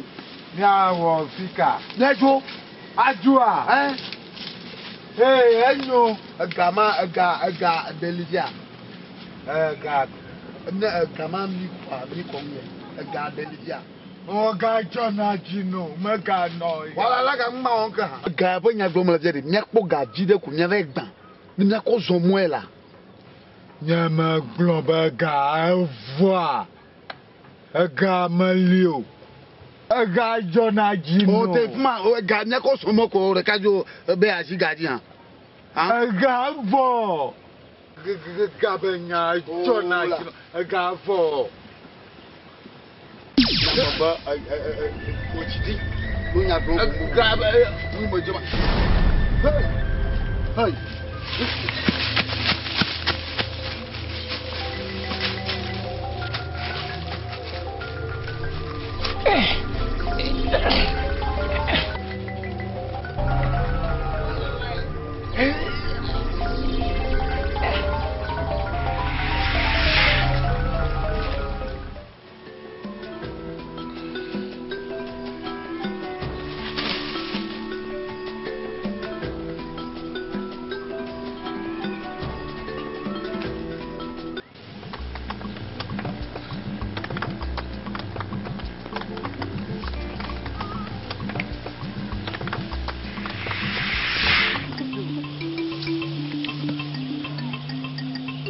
Míawɔ fika. Míadzo. Adzoa. Ɛ. Ee enyo. Ega ma ega ega ɖe li fia. Ega. Ne ega ma mi kɔ mi kɔ ŋu yɛ. Ega ɖe li fia. Wogadzɔna dzi no meganɔ. Wala la ga ŋma wɔn ke hã. Ga ƒe nya gblɔm le fia ɖe míakpɔ ga dzi ɖe ko míava gbã. Ne míakɔ zɔ mɔe la. Nye megblɔ be ga evɔa. Ega meli o. Ega dzɔna dzi no. O te kuma o ga míakɔ zɔ mɔ ko ɖeka dzo be asi ga dzi hã. Ega vɔ. Ga be nya dzɔna dzi no. Ega vɔ. Be o tsi di. O nya gblɔm. Ga be. Nu me dze ma. Hey. Hey.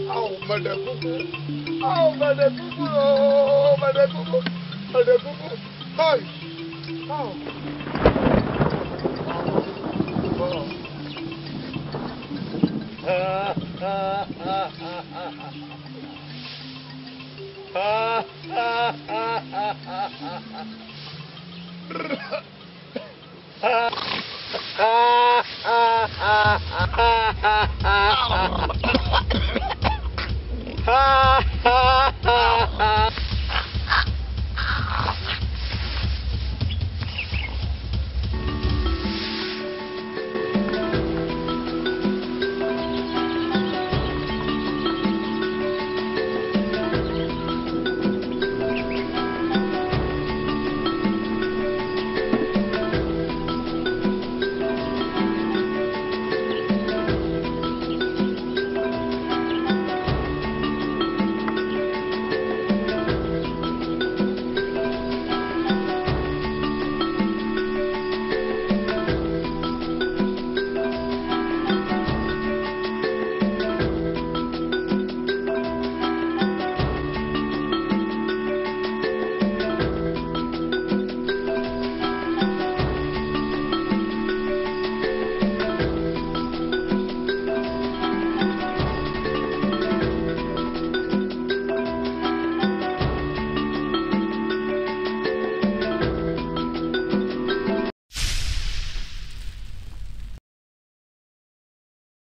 Awo meɖe kuku. Awo meɖe kuku ooo meɖe kuku. Meɖe kuku. Hey. Awo. Ha ha ha ha ha ha.